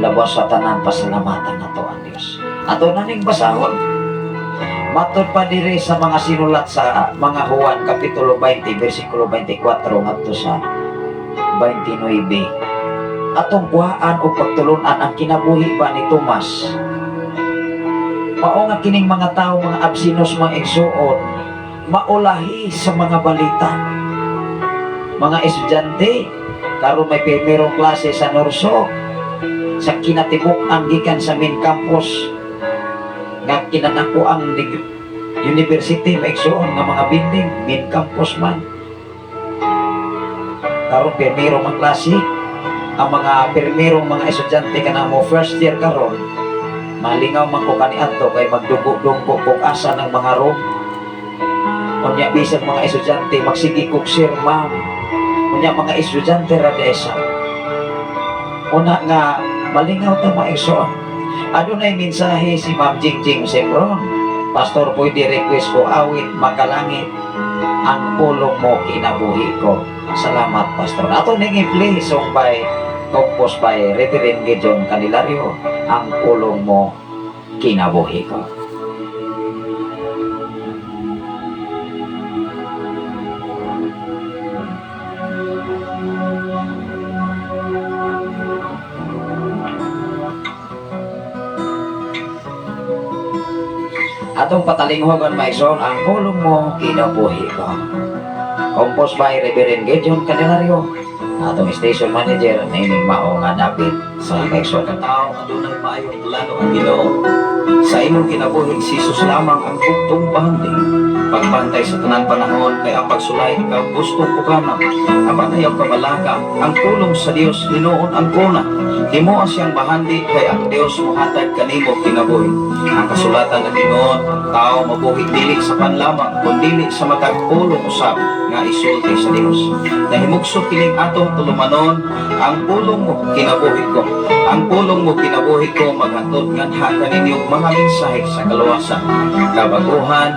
Labas sa tanan, pasalamatan na to ang Dios. Ato na ning basahon. Matod pa diri sa mga sinulat sa mga Juan kapitulo 20 bersikulo 24 ngadto sa 29. Atong kuhaan o pagtulunan ang kinabuhi ba ni Tomas. Mao nga kining mga tao, mga absinos, mga igsuon, maulahi sa mga balita. Mga estudyante, karon may pirmirong klase sa Norso, sa kinatibuk-ang gikan sa main campus, nga kinanako ang university, mga igsuon, nga mga building, main campus man. Karon pirmiro mga klase, ang mga pirmirong mga estudyante kanang mo first year karon, malingaw man ko kaniadto kay magdunggo-dunggo kung asa ng mga room. Unya bisan mga estudyante magsige kog "Sir, ma'am." Unya mga estudyante ra sa. Una nga malingaw ta, mga igsoon. Adunay mensahe si Ma'am Jingjing Sembron. "Pastor, pwede request ko awit Makalangit, Ang Pulong Mo Kinabuhi Ko. Salamat, Pastor." Ato ning i-play, song by composed by Reverend Gideon Candelario, Ang Pulong Mo Kinabuhi Ko. Atong patalinghogon, mga igsoon, Ang Pulong Mo Kinabuhi Ko. Composed by Reverend Gideon Candelario. Atong station manager na ining mao nga dapit Sa sa igsoon. katao adunay maayong plano ang Ginoo. Sa imong kinabuhi, si Jesus lamang ang bugtong bahandi. Pagbantay sa tanan panahon kay ang pagsulay ikaw gusto ko kanang. Apan ayaw kabalaka, ang pulong sa Dios hinuon ang kuna. Himoa siyang bahandi kay ang Dios mohatag kanimo kinabuhi. Ang kasulatan ng Ginoo, ang tao mabuhi dili sa pan lamang kun dili sa matag pulong usab nga isulti sa Dios. Nahimugso kining atong tulumanon, Ang Pulong Mo Kinabuhi Ko. Ang Pulong Mo Kinabuhi Ko maghatod nganha kaninyo mga mensahe sa kaluwasan, kabaguhan,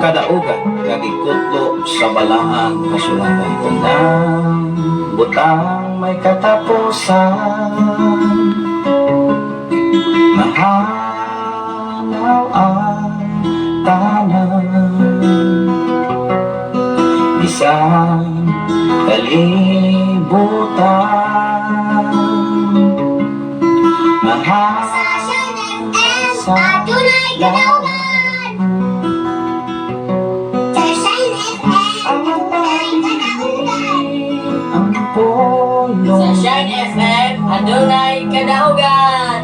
kadaugan, kag ikutlo sa balaang kasulatan. Tanang butang may katapusan, mahanaw ang tanan, isang kalibutan, mahal Sa Shine FM, sa adunay kadaugan. Sa Shine FM, adunay kadaugan. Ang Sa pulong Shine FM, adunay kadaugan.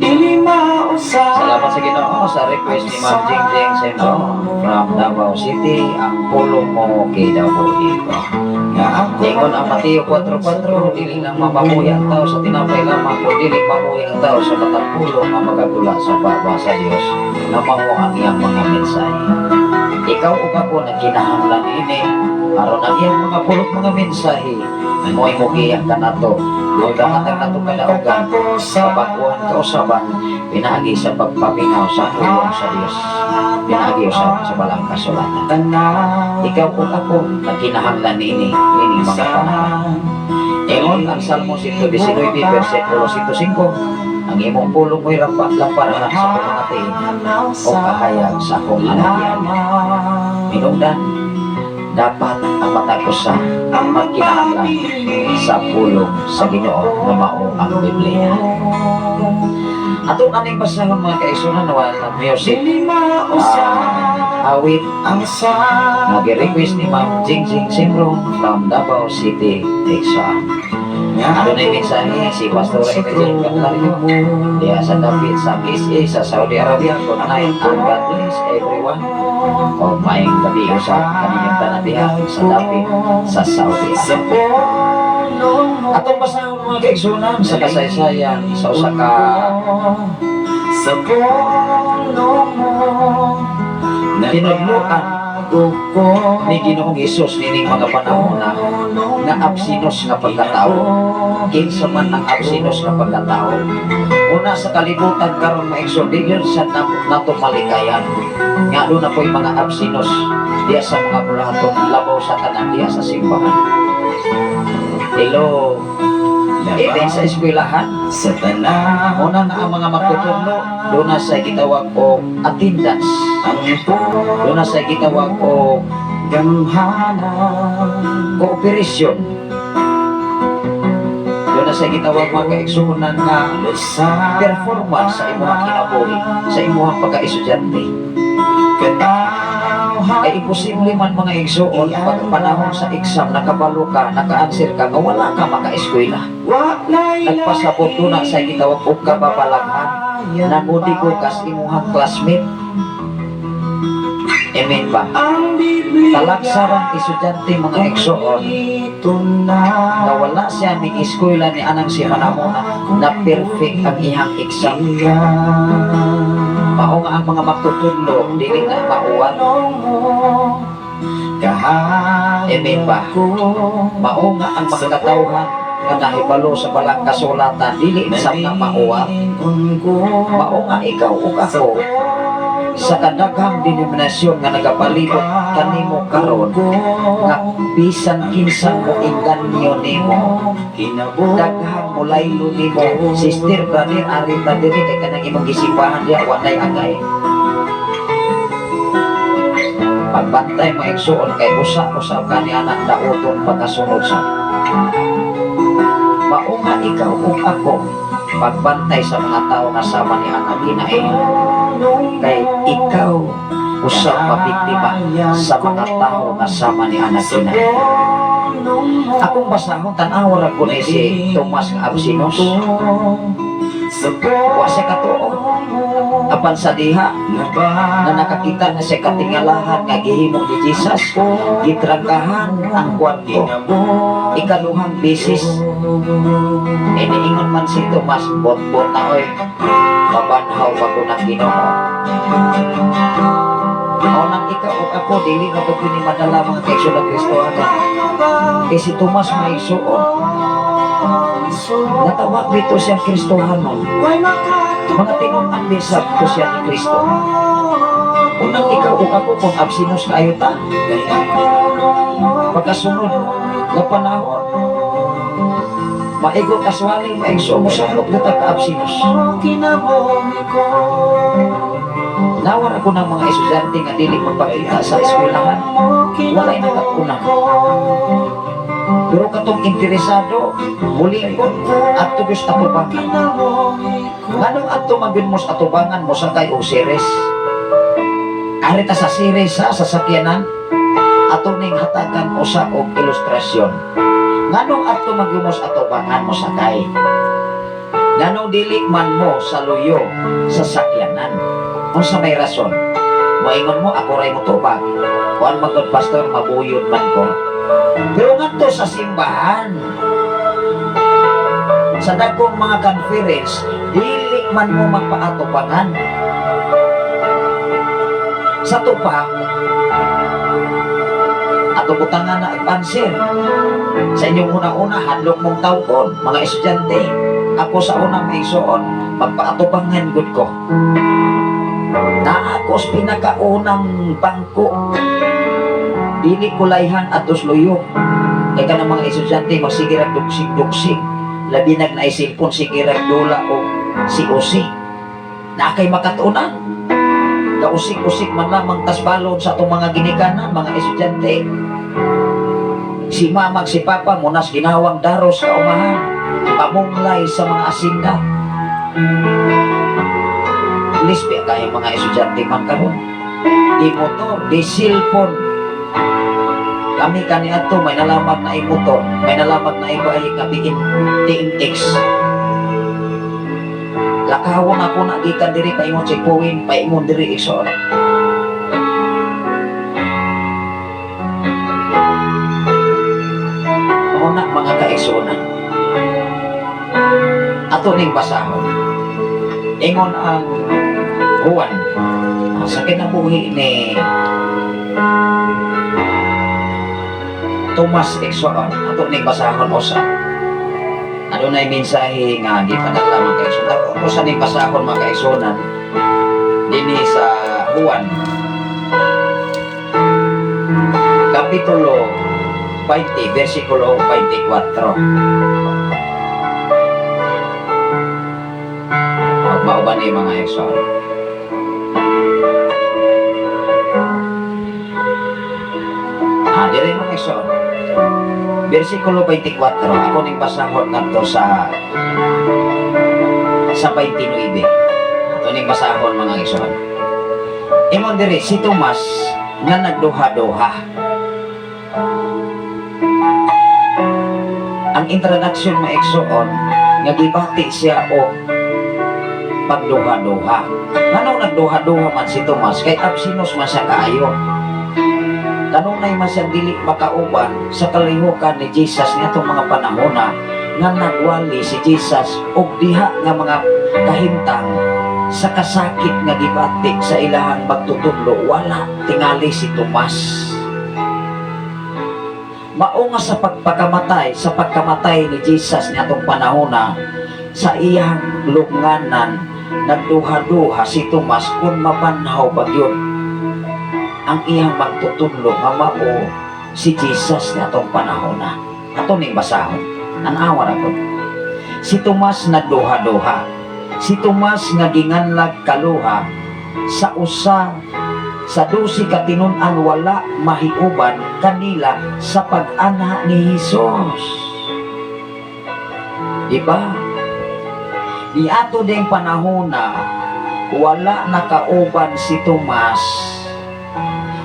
Dili mausap. Salamat sa Ginoo sa request ni Ma'am Jingjing Sembro from Davao City, Ang Pulong Mo Kinabuhi Ko. Nga ako Ingon ang Mateo 4.4, dili lang mapamuhi ang tao sa tinapay lamang, kun dili mamuhi ang tao sa matag pulong nga magagula sa baba sa Dios na mao ang iyang mga mensahe. Ikaw ug ako nagkinahanglan ini aron ang iyang mga pulong, mga mensahe mo'y mugiya kanato o kahatag nato kadaugan, kabaguhan, kausaban pinaagi sa pagpaminaw sa pulong sa Dios, pinaagi usab sa balaang kasulatan. Tanan Ikaw ug ako nagkinahanglan niini ining mga panahon. Ingon ang Salmo 119 versikulo 105, ang imong pulong mo'y lampara sa akong mga tiil o kahayag sa akong alagyan. Minungdan, dapat ang matag usa magkinahanglan sa pulong sa Ginoo nga mao ang Biblia. Atong aning basahon, mga kaigsunan, while ang music, Dili mausap awit ang sa nag-request ni Ma'am Jingjing Simron from Davao City, Texas. Adunay mensahe si Pastor Emilio Candelario diya sa dapit sa KSA sa Saudi Arabia. Good night and God bless everyone. O maayong gabi sa kaninyong tanan diha sa dapit sa Saudi Sa Arabia. pulong mo. Atong basahon, mga kaigsunan, sa kasaysayan sa usa ka Sa pulong mo tinudloan Nabago ko ni Ginoong Hesus nining mga panahon na nga absinos nga pagkatao. Kinsa man ang absinos nga pagkatao? Una sa kalibutan karon, mga igsoon, di yun sa nato malikayan nga doon na po'y mga absinos diya sa mga bulahaton, labaw sa tanan diya sa simbahan. Hello, even sa eskwelahan, Sa tanan una nga ang mga magtutudlo doon na sa gitawag og attendance, Ang doon na sa gitawag og gamhanan cooperation, doon na na sa gitawag, mga kaigsuonan, nga performance sa imuhang kinabuhi, sa imuhang pagka-estudyante. Kay imposible man, mga igsuon, pag panahon sa exam nakabalo ka, naka-answer ka, nga wala ka maka-eskwela. Nagpasabot na sa gitawag og kababalaghan, namudi ko kas imuhang classmate. Amen ba? Talagsarang estudyante, mga igsuon, nga wala siya ni eskwela ni anang si panahon na perfect ang iyang exam. Mao nga ang mga magtutudlo dili na mauwat. Amen ba? Mao nga ang mga katawhan nga nahibalo sa balang kasulatan dili sab na mauwat. Mao nga ikaw ug ako, sa kadaghang denominasyon nga nagapalibot kanimo karon, nga bisan kinsa mo inganyo nimo, daghang mulaylo nimo, "Sister, brother, ari ta diri kay kanang imong gisipahan diha walay angay." Pagbantay mo, igsuon, kay usa-usa ka ni anak dauton pagkasunod sa. Mao nga ikaw ug ako, pagbantay sa mga tao nga sama ni anak ginain, kay ikaw usa mabiktima sa mga tao nga sama ni anak ginain. Akong basahon, tan-awa ra ko ni si Tomas nga Absinos. Wa siya katuo. Apan sa diha na nakakita na siya katingalahan nga gihimo ni Jesus, gitrangkahan ang kwarto. Ikaduhang bisis, e niingon man si Tomas, "Bot-bot na oy, mabanhaw pa ko ng Ginoo." Mao nang ikaw ug ako, dili na ko ni madala, mga kaigsoon ng Kristohanon. Kay si Tomas, may igsuon, natawag dito siyang Kristohanon. Mga tinun-an bisag ko siya ni Kristo. Unang ikaw ug ako, kung absinos kaayo ta, pagkasunod nga panahon, maigo kaswali, maigso mo sa na ka absinos. Nawar ako ng mga estudyante nga dili magpakita sa eskwelahan. Walay nakakuna. Pero katong interesado, mulingkod, adto gyud sa atubangan. Nganong adto man gyud mo sa atubangan, mo sakay og series? Ari ta sa series sa sasakyanan, ato ning hatagan usa og ilustrasyon. Nganong adto man gyud mo sa atubangan mo sakay? Nganong dili man mo sa luyo sa sakyanan? Unsa may rason? Moingon mo, "Ako ray motubag. Kuan man gud, pastor, mabuyod man ko." Pero ngadto sa simbahan, sa dagkong mga conference, dili man mo magpaatubangan. Sa tupa, ato butangan na answer. Sa inyong una-una, hadlok mong tawkon, mga estudyante. Ako sa unang may isuon, magpaatubangan gud ko. Naa ko sa pinakaunang bangko. Dili ko layhan atos luyo. Kay kanang mga estudyante, magsige rag duksig-duksig. Labi nag naay cellphone, sige rag dula o COC. Na kay makatunan. Kausik-usik man lamang tas balon sa atong mga ginikanan, mga estudyante. Si mama, si papa, munas ginawang daros kaumahan. Pamunglay sa mga asinda. Lispi kayo mga estudyante man karon. Di motor, di cellphone. Kami kani ato may nalamag na motor, may nalamag na ibahe nga BM, TMX. Lakawon ako na gikan diri paingon checkpoint, paingon diri, igsoon. Mao na, mga kaigsuonan. Ato ning basahon. Ingon ang Juan sa kinabuhi ni Tomas, igsoon, ato ning basahon usa. Adunay mensahe nga gipadala, mga kaigsuonan. Ako sa ning basahon, mga kaigsuonan, dinhi sa Juan Kapitulo 20, versikulo 24. Mao ba ni, mga igsoon? Ah, diri, mga igsoon. Versikulo 24, ako ning basahon ngadto sa 29. Ato ning basahon, mga igsoon. Ingon diri, si Tomas nga nagduha-duha. Ang introduction, mga igsoon, nga gibati siya og pagduha-duha. Ngano nagduha-duha man si Tomas? Kay absinos man siya kaayo. Kanunay man siya dili makauban sa kalihukan ni Jesus niadtong mga panahona nga nagwali si Jesus og diha nga mga kahimtang sa kasakit nga gibati sa ilahang magtutudlo, wala tingali si Tomas. Mao nga sa pagkamatay ni Jesus niadtong panahona sa iyang lubnganan, nagduha-duha si Tomas kung mabanhaw ba gyud ang iyang magtutudlo nga mao si Jesus niadtong panahona. Ato ning basahon. An-awa ra ko. Si Tomas nagduha-duha. Si Tomas nga ginganlag kaluha, sa usa sa 12 ka tinun-an wala mahiuban kanila sa pag-anha ni Jesus. Di ba? Niadto ding panahon na wala nakauban si Tomas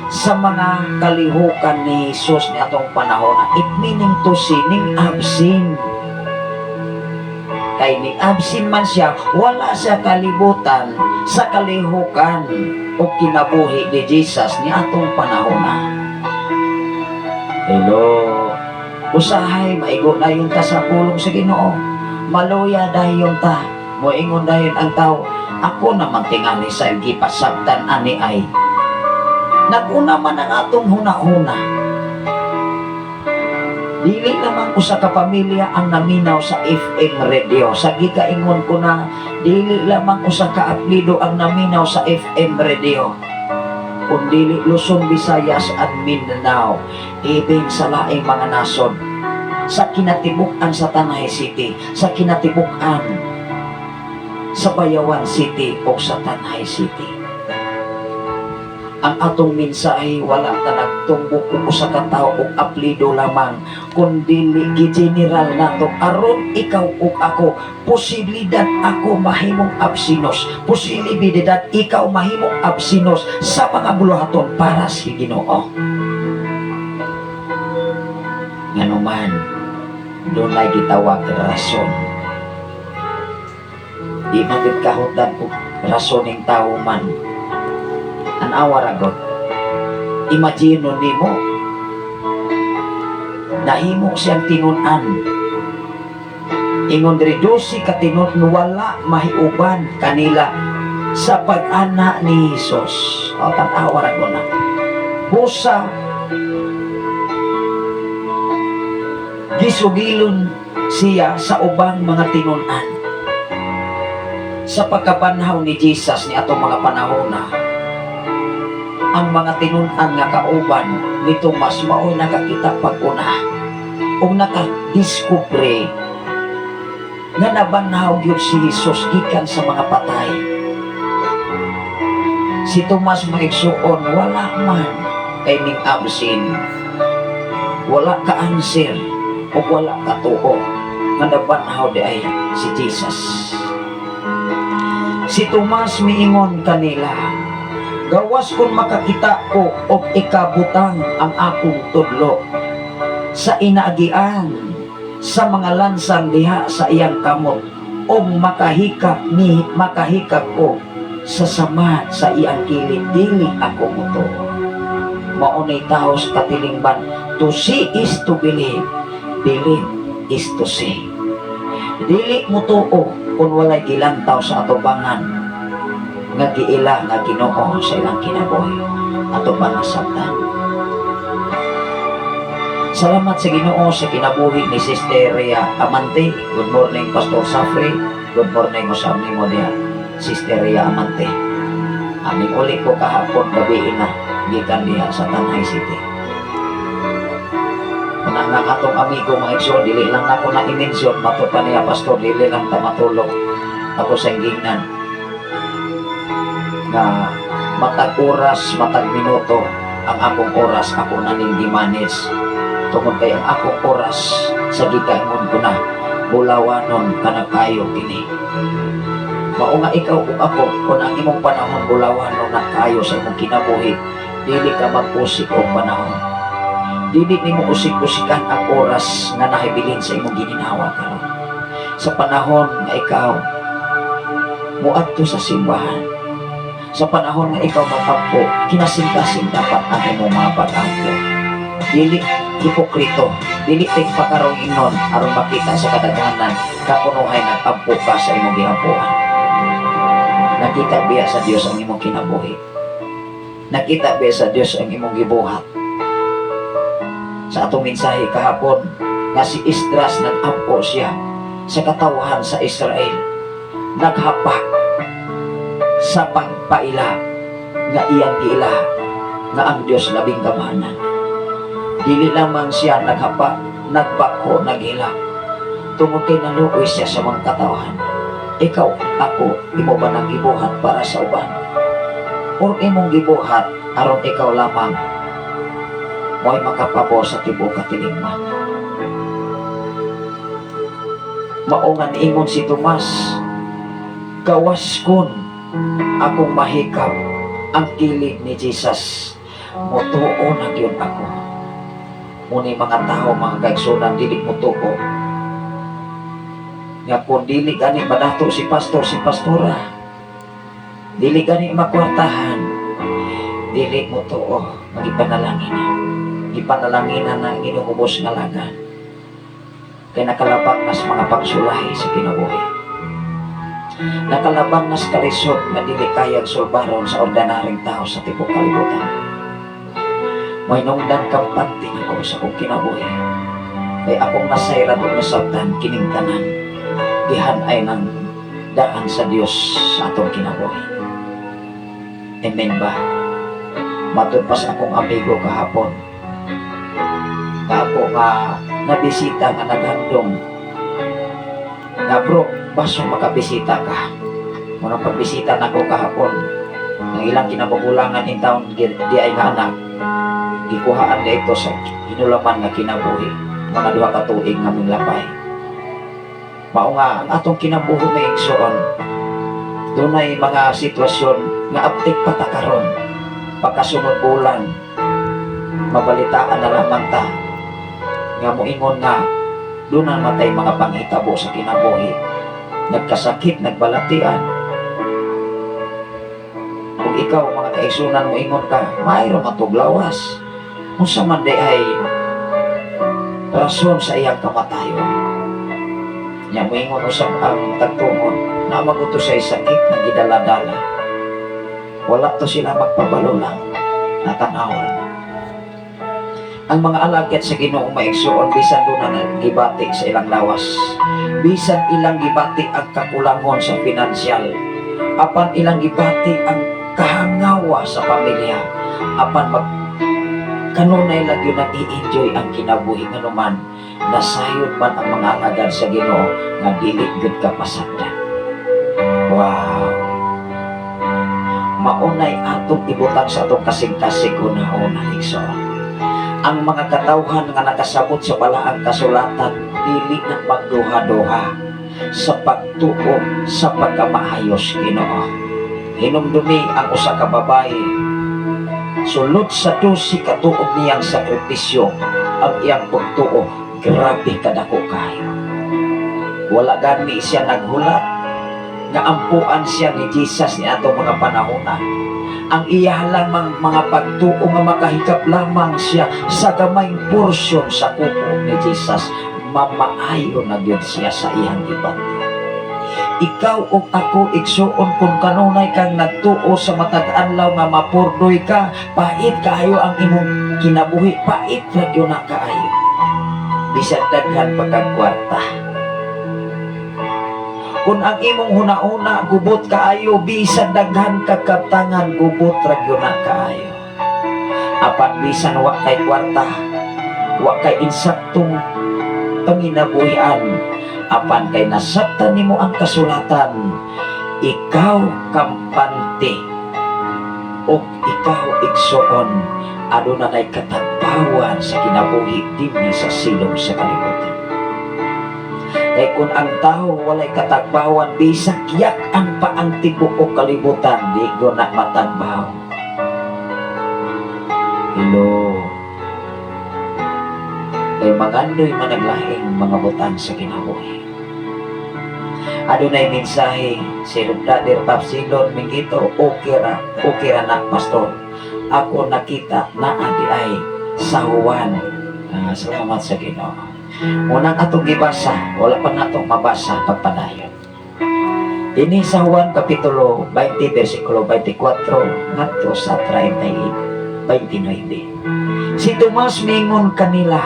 sa mga kalihukan ni Jesus ni atong panahon. It meaning to say, ning absent. Kay ning absent man siya, wala siya kalibutan sa kalihukan o kinabuhi ni Jesus ni atong panahon na. Hello. Usahay, maigo na yung ta sa pulong sa Ginoo. Maluya dayon ta. Moingon dayon ang tao, ako naman tingali sa gipasabtan ani ay. Nag-una man ang atong huna-huna. Dili lamang usa ka pamilya ang naminaw sa FM radio. Sa gikaingon ko na, dili lamang usa ka apelyido ang naminaw sa FM radio, kun dili Luzon, Visayas at Mindanao, even sa laing mga nasod, sa kinatibuk-an sa Tanay City, sa kinatibuk-an sa Bayawan City o sa Tanay City. Ang atong mensahe, wala ta nagtumbok og usa ka tawo og apelyido lamang, kundi gi-general nato aron ikaw ug ako, posibilidad ako mahimong absinos, posibilidad ikaw mahimong absinos sa mga buluhaton para sa Ginoo. Nganuman dunay gitawag rason. Di man gid kahutdan og rason ning tawo man. An-awa ra god. Imagine nimo, nahimo siyang tinun-an. Ingon diri, 12 ka tinun wala mahiuban kanila sa pag-ana ni Jesus. O tan-awa ra gud na. Busa gisugilon siya sa ubang mga tinun-an. Sa pagkabanhaw ni Jesus ni atong mga panahon na, ang mga tinun-an nga kauban ni Tomas mao'y nakakita pag-una ug nakadiskubre nga nabanhaw gyud si Jesus gikan sa mga patay. Si Tomas, mga igsuon, wala man kay ning absent. Wala ka answer o wala ka tuo nga nabanhaw di ay si Jesus. Si Tomas miingon kanila, "Gawas kung makakita ko og ikabutang ang akong tudlo sa inaagian sa mga lansang diha sa iyang kamot o makahikap ko sa samad sa iyang kilid, dili ako mutuo." Mao nay tao sa katilingban, to see is to believe, believe is to see. Dili mo tuo kung walay gilantaw sa atubangan nga giila nga Ginoo sa ilang kinabuhi, ato pa nasabtan. Salamat sa Ginoo sa kinabuhi ni Sister Rhea Amante. Good morning, Pastor Safri. Good morning usab nimo diha, Sister Rhea Amante. Aming uli ko kahapon gabi na gikan diha sa Tanay City. Una nga atong amigo, mga igsoon, dili lang nako na i-mention, mato pa niya, "Pastor, dili lang ta matulog." Ako sa gingnan nga matag oras, matag minuto, ang akong oras ako na ning gi-manage. Tungod kay ang akong oras sa gikaingon ko na, bulawanon kanakayo kini. Mao nga ikaw ug ako, kung ang imong panahon bulawanon na kaayo sa imong kinabuhi, dili ka mag-usik og panahon. Dili nimo usik-usikan ang oras nga nahibilin sa imong gininhawa karon. Sa panahon nga ikaw muadto sa simbahan, sa panahon nga ikaw magampo, kinasing-kasing dapat ang imong mga pag-ampo. Dili hipokrito, dili tigpakarong ingnon aron makita sa kadaghanan kakunuhay nag-ampo ka sa imong giampuan. Nakita biya sa Dios ang imong kinabuhi? Nakita biya sa Dios ang imong gibuhat? Sa atong mensahe kahapon nga si Esdras, nag-ampo siya sa katawhan sa Israel. Naghapak sa pagpaila nga iyang giila nga ang Dios labing gamhanan. Dili lamang siya naghapa, nagbako, naghilak. Tungod kay naluoy siya sa mga katawhan. Ikaw, ako, imo ba nang gibuhat para sa uban? Or imong gibuhat aron ikaw lamang mo'y makapabor sa tibuok katilingban? Mao nga niingon si Tomas, "Gawas kun akong mahikap ang kilid ni Jesus, motuo na gyud ako." Muni mga tao, mga kaigsunan, dili motuo. Nga kung dili gani madato si pastor, si pastora, dili gani makwartahan, dili motuo, magipanalangin na. Gipanalangin na ang inuubos nga lagan. Kay nakalabang nas mga pagsulay sa kinabuhi. Nakalabang nas kalisod nga dili kayang sulbaron sa ordinaryong tao sa tibuok kalibutan. May nungdan kampante nako sa akong kinabuhi. Kay akong nasayran ug nasabtan kining tanan. Gihan-ay ng daan sa Dios sa atong kinabuhi. Amen ba? Matud pa sa akong amigo kahapon, nga ako nga nabisita nga naghandom nga, "Bro, baso makabisita ka." Muna pagbisita nako kahapon, ang ilang kinabugulangan in town di ay nga anak gikuhaan na ito sa hinulaman nga kinabuhi, mga 2 ka tuig nga lapay. Mao nga ang atong kinabuhi, may igsoon, dunay mga sitwasyon nga aptik pa ta karon. Pagkasunod bulan, mabalitaan na lamang ta nga moingon nga doon na matay mga panghitabo sa kinabuhi, nagkasakit, nagbalatian. Kung ikaw, mga kaigsunan, moingon ka, mayroon matuglawas, unsa man di ay rason sa iyang kamatayon nya? Moingon usab ang tagtungon na maguto sa sakit nga gidala-dala, wala to sila magpabalo lang, natanaw. Ang mga alagad sa Ginoo, maigsuon, bisan doon na gibati sa ilang lawas, bisan ilang gibati ang kakulangon sa pinansyal, apan ilang gibati ang kahangawa sa pamilya, apan mag kanunay lang yun ang i-enjoy ang kinabuhi, nganuman nasayod man ang mga alagad sa Ginoo nga dili gyud ka pasagdan. Wow, maunay atong ibutang sa atong kasing-kasing una-una, igsoon. Ang mga katawhan nga nakasabot sa balaang kasulatan dili na magduha-duha sa pagtuo sa pagkamaayos Ginoo. Hinumdumi ang usa ka babae, sulod sa 12 ka tuig niyang sakripisyo, ang iyang pagtuo grabe kadako kayo. Wala gani siya naghulat nga ampuan siya ni Jesus ni atong mga panahona. Ang iya lang mga pagtuo nga makahikap lamang siya sa gamayng porsyon sa kuko ni Jesus, mamaayo na gyud siya sa iyang gibati. Ikaw ug ako, igsuon, kung kanunay kang nagtuo sa matag adlaw nga mapurdoy ka, pait kaayo ang imong kinabuhi, pait ra gyud na kaayo. Bisan daghan pa kag kwarta. Kung ang imong huna-huna gubot kaayo, bisan daghan ka kaptangan, gubot ra gyud na kaayo. Apan bisan wa kay kwarta, wa kay insaktong panginabuhian, apan kay nasabtan nimo ang kasulatan, ikaw kampante ug ikaw, igsuon, Aduna nay katagbawan sa kinabuhi dinhi sa silong sa kalibutan. Kay kung ang tao walay katagbawan, bisag yak-an pa ang tibuok kalibutan, di ko na matagbaw. Hello. Kay mangandoy man ang lahing mga butang sa kinabuhi. Adunay mensahe si Brother Tapsilon Mingito, okay ra na, pastor. Ako nakita na adi ay sa Juan. Ah, salamat sa Ginoo. Unang atong gibasa, wala pa natong mabasa pagpadayon. Ini sa Juan Kapitulo 20, versikulo 24 ngadto sa 30, 29. Si Tomas mingon kanila,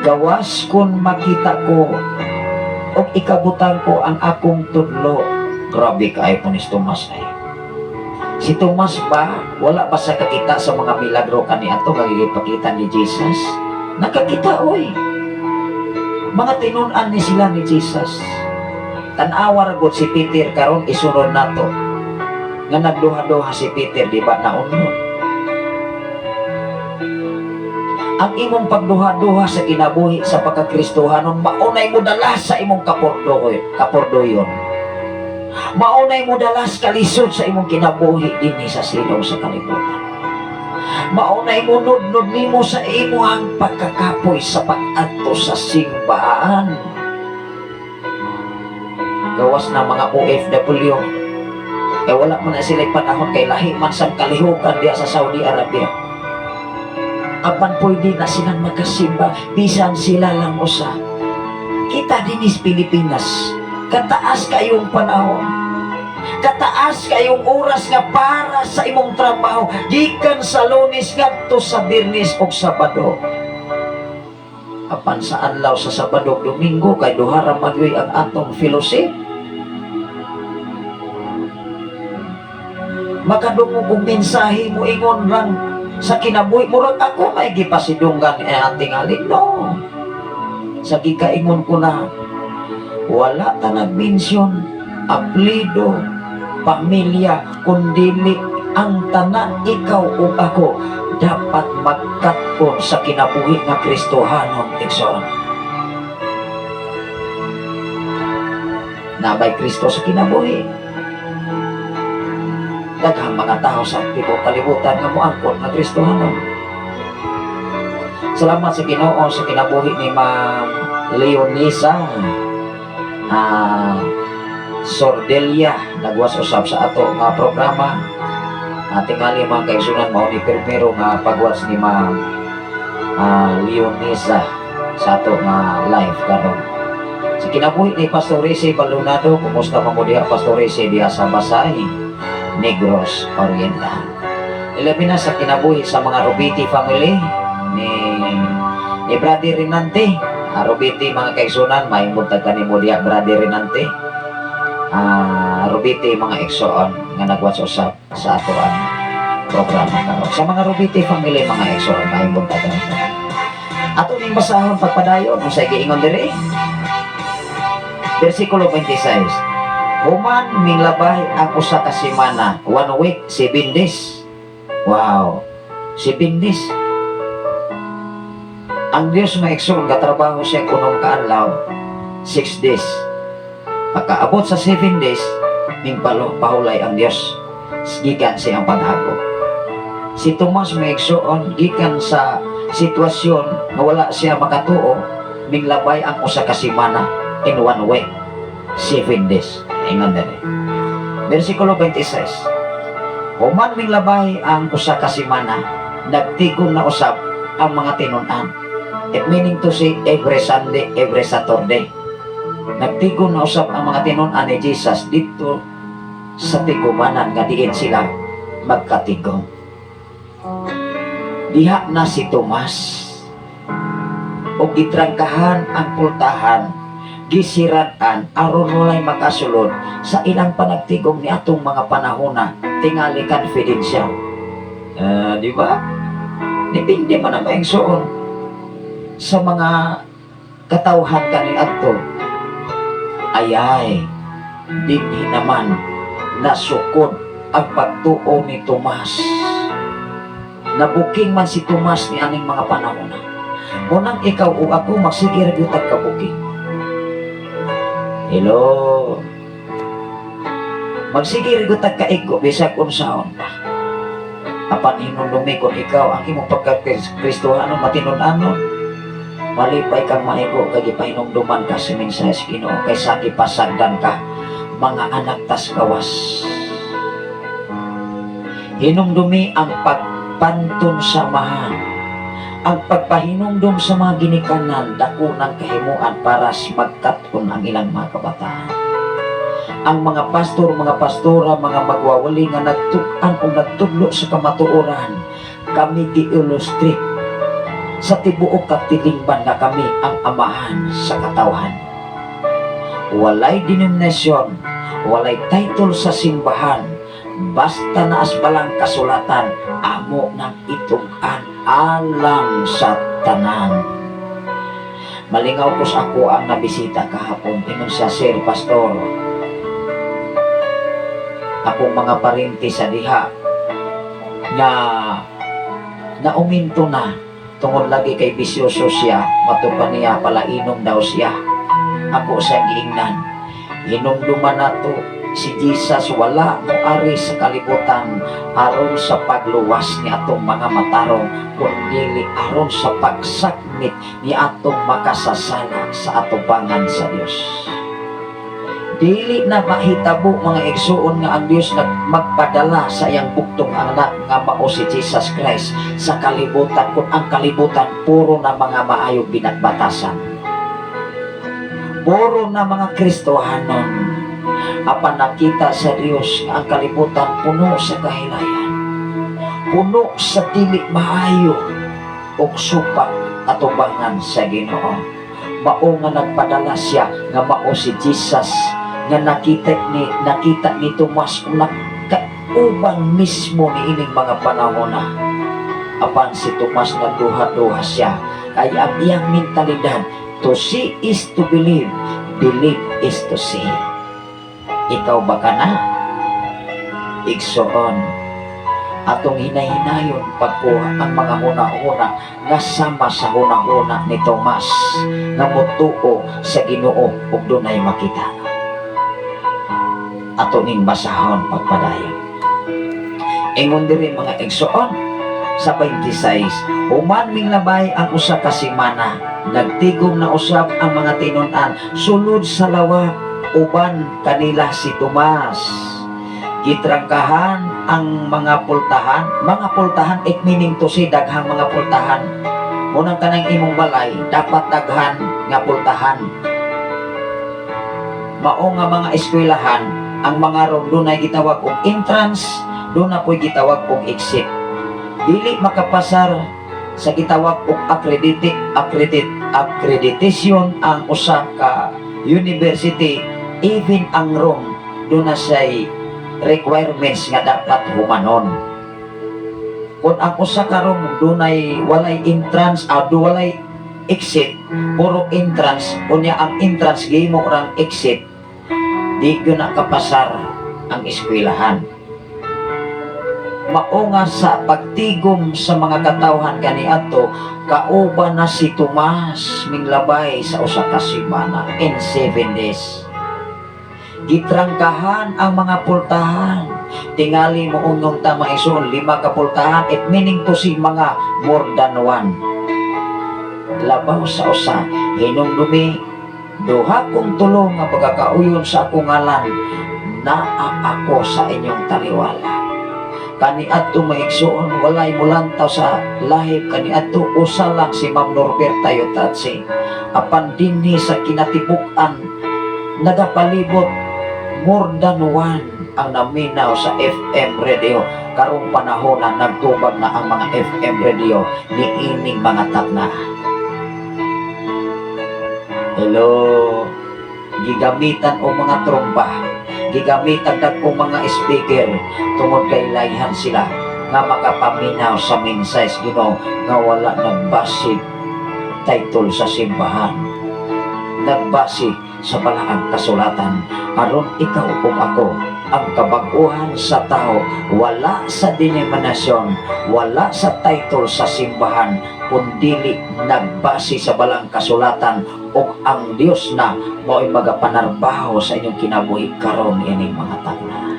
"Gawas kung makita ko og ikabutang ko ang akong tudlo." Grabe kaayo po ni Tomas ay. Si Tomas ba, wala ba sa kakita sa mga milagro kaniadto nga gipakita ni Jesus? Nakakita, oy. Mga tinun-an ni sila ni Jesus. Tan-awa ra gud si Peter karon, isunod nato. Nga nagduha-duha si Peter, di ba naunod? Ang imong pagduha-duha sa kinabuhi sa pagkakristohanon, maunay mo dala sa imong kapordoy, kapordoyon. Maunay mo dalas kalisod sa imong kinabuhi dinhi sa silong sa kalibutan. Maunay mo nudnod nimo sa imong pagkakapoy sa pag-adto sa simbahan. Gawas na mga OFW, eh wala man na sila panahon kay lahi man sa kalihukan diya sa Saudi Arabia. Apan pwede na silang magkasimba bisan sila lang usa. Kita dinis Pilipinas, kataas kayong panahon. Kataas kayong oras nga para sa imong trabaho gikan sa Lunes ngadto sa Biyernes ug Sabado. Apan sa adlaw sa Sabado ug Domingo kay duha ra man gyud ang atong fellowship. Makadungog og mensahe mo ingon lang sa kinabuhi, murag ako may gipasidunggan eh ating alin, no. Sa gikaingon ko na wala ta nag-mention apelyido, pamilya, kundili ang tanan, ikaw ug ako, dapat magkat-on sa kinabuhi nga Kristohanon, igsoon. Nabay Kristo sa kinabuhi. Daghang mga tao sa tibuok kalibutan nga moangkon nga Kristohanon. Salamat sa Ginoo sa kinabuhi ni Ma'am Leonisa Sordelia, nagwas usab sa ato nga programa. Tingali mga kaigsunan, mao ni primero nga pagwas ni Ma'am Leonisa sa ato nga live karon. Sa kinabuhi ni Pastor Rizzi Baldonado, kumusta man mo diha, Pastor Rizzi, diha sa Basay, Negros Oriental? Ilabi na sa kinabuhi sa mga Robiti family ni Brother Renante. Robiti mga kaigsunan, maayong buntag kanimo diha, Brother Renante. Robiti mga igsoon nga nagwatch usab sa ato ang programa karon. Sa mga Robiti family mga igsoon, maayong buntag kanimo. Ato ning basahon pagpadayon unsay giingon diri. Versikulo 26. Human minglabay ang usa ka semana, one week, 7 days. Wow, 7 days. Ang Diyos mga igsoon, gatrabaho siya unom ka adlaw, 6 days. Pagkaabot sa 7 days, ning palo, pahulay ang Diyos. Gikan siyang paghagop. Si Tomas mga igsoon, gikan sa sitwasyon nga wala siya makatuo, minglabay ang usa ka semana in one week. 7 days. Ingon diri. Versikulo 26. Human minglabay ang usa ka semana, nagtigom na usab ang mga tinun-an. It meaning to say every Sunday, every Saturday. Nagtigom na usab ang mga tinun-an ni Jesus dito sa tigumanan nga diin sila magkatigom. Diha na si Tomas. Og gitrangkahan ang pultahan, gisirad-an aron walay makasulod sa ilang panagtigom ni atong mga panahona, tingali confidential. Di ba? Depende man ang maigsoon sa mga katawhan kani adto. Ayay, dinhi naman nasukod ang pagtuo ni Tomas. Nabuking man si Tomas ni aning mga panahon na. Munang ikaw o ako, magsige ra gyud tag kabuking. Hello. Magsige ra gyud tag kaigo bisag unsaon pa. Apan hinumdumi kung ikaw ang imong pagka-Kristohano matinud-anon, malipay kang maigo kay gipahinumduman ka sa mensahe sa Ginoo, kay sa gipasagdan ka, mga anak tas gawas. Hinumdumi ang pagpanton sa amahan. Ang pagpahinumdum sa mga ginikanan, dako ng kahimuan para sa magkat-on ang ilang mga kabataan. Ang mga pastor, mga pastora, mga magwawali nga nagtug-an o nagtudlo sa kamatuoran, kami gi-illustrate sa tibuok katilingban nga kami ang amahan sa katawhan. Walay denominasyon, walay title sa simbahan, basta naas balang kasulatan, amo nang itug-an alang sa tanan. Malingaw ko sa ako ang nabisita kahapon. Ingon siya, "Sir, Pastor, akong mga parinti sa diha nga nauminto na tungod lagi kay bisyoso siya, mato pa niya palainom daw siya." Ako siyang giingnan, hinumduman nato si Jesus, wala mo ari sa kalibutan aron sa pagluwas ni atong mga matarong, kundi aron sa pagsakmit ni atong makasasala sa atubangan sa Dios. Dili na mahitabo, mga igsuon, nga ang Dios magpadala sa iyang buktong anak nga mao si Jesus Christ sa kalibutan kung ang kalibutan puro na mga maayong binatbatasan. Puro na mga Kristohanon. Apan nakita sa Dios nga ang kalibutan puno sa kahilayan. Puno sa dili maayo ug supak atubangan sa Ginoo. Mao nga nagpadala siya nga mao si Jesus nga nakita ni Tomas kung nakaubang mismo ni ining mga panahon na. Apan si Tomas, nagduha-duha siya, kay ang iyang mentalidad, to see is to believe, believe is to see. Ikaw ba ka na? Igsoon, atong hinahinayon pagkuha ang mga huna-huna nga sama sa huna-huna ni Tomas nga motuo sa Ginoo ug dunay makita. Ato ning basahon pagpadayon. Ingon diri, mga igsoon, sa 26, human minglabay ang usa ka semana, nagtigom na usab ang mga tinun-an sulod sa lawa, uban kanila si Tomas. Gitrangkahan ang mga pultahan, mga pultahan, it meaning to say daghang mga pultahan. Munang kanang imong balay, dapat daghan nga pultahan. Mao nga mga eskwelahan, ang mga room dunay gitawag og entrance, doon na po'y gitawag og exit. Dili makapasar sa gitawag og accreditation ang usa ka university, even ang room doon na siya'y requirements nga dapat humanon. Kung ang usa ka room dunay walay entrance o do walay exit, puro entrance, unya ang entrance gihimo rang exit, di gyud na kapasar ang eskwelahan. Mao nga sa pagtigom sa mga katawhan kaniadto, kauban na si Tomas minglabay sa usa ka semana, in 7 days. Gitrangkahan ang mga pultahan. Tingali mo ungong tama ison, lima ka pultahan, it meaning to see mga more than one. Labaw sa usa, hinumdumi, duha kung tulo nga pagkakauyon sa akong ngalan, naa ako sa inyong taliwala. Kaniadto, maigsuon, walay mulantaw sa lahib kaniadto, usa lang, si Ma'am Norberta Yotatsi. Apan dinhi sa kinatibuk-an nagapalibot, more than one ang naminaw sa FM radio. Karong panahon na nagtubag na ang mga FM radio ni ining mga takna. Hello, gigamitan og mga tromba, gigamitan dagko mga speaker tungod kay layhan sila nga makapaminaw sa mensahe sa Ginoo nga wala nagbasig title sa simbahan. Nagbase sa balaang kasulatan aron ikaw ug ako, ang kabag-uhan sa tao wala sa denominasyon, wala sa title sa simbahan, kundili nagbase sa balaang kasulatan ug ang Dios na mao'y magapanarbaho sa inyong kinabuhi karon ining mga tagna.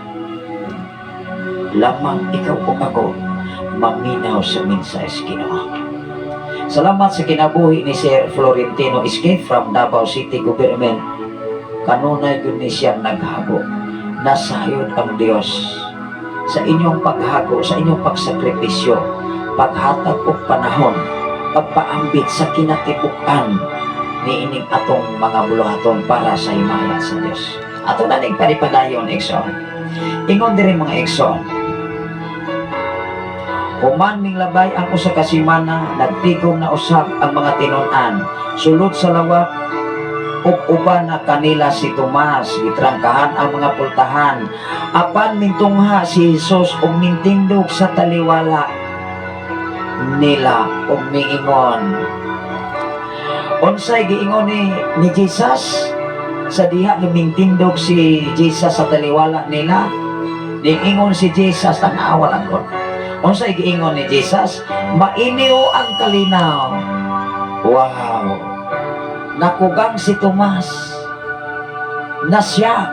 Lamang ikaw ug ako maminaw sa mensahe sa Ginoo. Salamat sa kinabuhi ni Sir Florentino Escape from Davao City Government. Kanunay gyud ni siya naghago. Nasayod ang Dios sa inyong paghago, sa inyong pagsakripisyo, paghatag og panahon, pagpaambit sa kinatibuk-an ni ining atong mga buluhaton para sa himaya sa Dios. Ato na ning panipadayon, igsoon. Ingon diri, mga igsoon, human minglabay ang usa ka semana, nagtigom na usab ang mga tinun-an. Sulod sa lawak ug uban na kanila si Tomas, gitrangkahan ang mga pultahan. Apan mintungha si Jesus ug mintindog sa taliwala nila ug miingon. Unsay giingon ni Jesus? Sa diha nga mintindog si Jesus sa taliwala nila, niingon si Jesus, tanawa lang ko. Unsay giingon ni Jesus? "Mainiw ang kalinaw." Wow. Nakugang si Tomas. Na siya.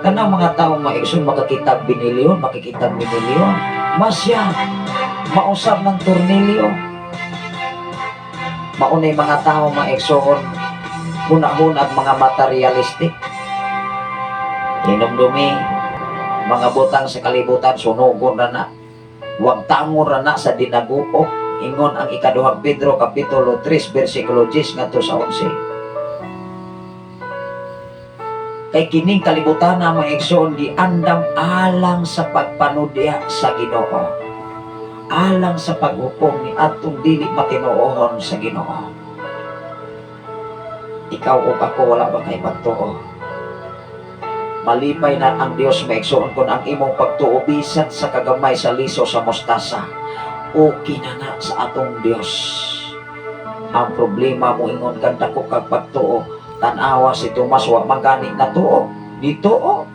Kanang mga tao, mga igsoon, makakita binilyon, makikita binilyon. Masya. Mausab ng tornilyo. Maunay mga tao, mga igsoon, hunahon at mga materialistic. Hinumdumi, mga butang sa kalibutan, sunugon na na. Wagtangon ra na sa dinaguo. Ingon ang ikaduhang Pedro kapitulo 3 bersikulo 10 ngadto sa 11. Kay kining kalibutan na, mga igsoon, giandam alang sa pagpanudya sa Ginoo. Alang sa paghukom ni atong dili matinuohon sa Ginoo. Ikaw ug ako, wala ba kay pagtuo? Malipay na ang Dios, mga igsoon, kung ang imong pagtuo bisan sa kagamay sa liso sa mustasa. Okay na na sa atong Dios. Ang problema mo ingon kang dako kag pagtuo, tan-awa si Tomas, wa man gani natuo. Dituo.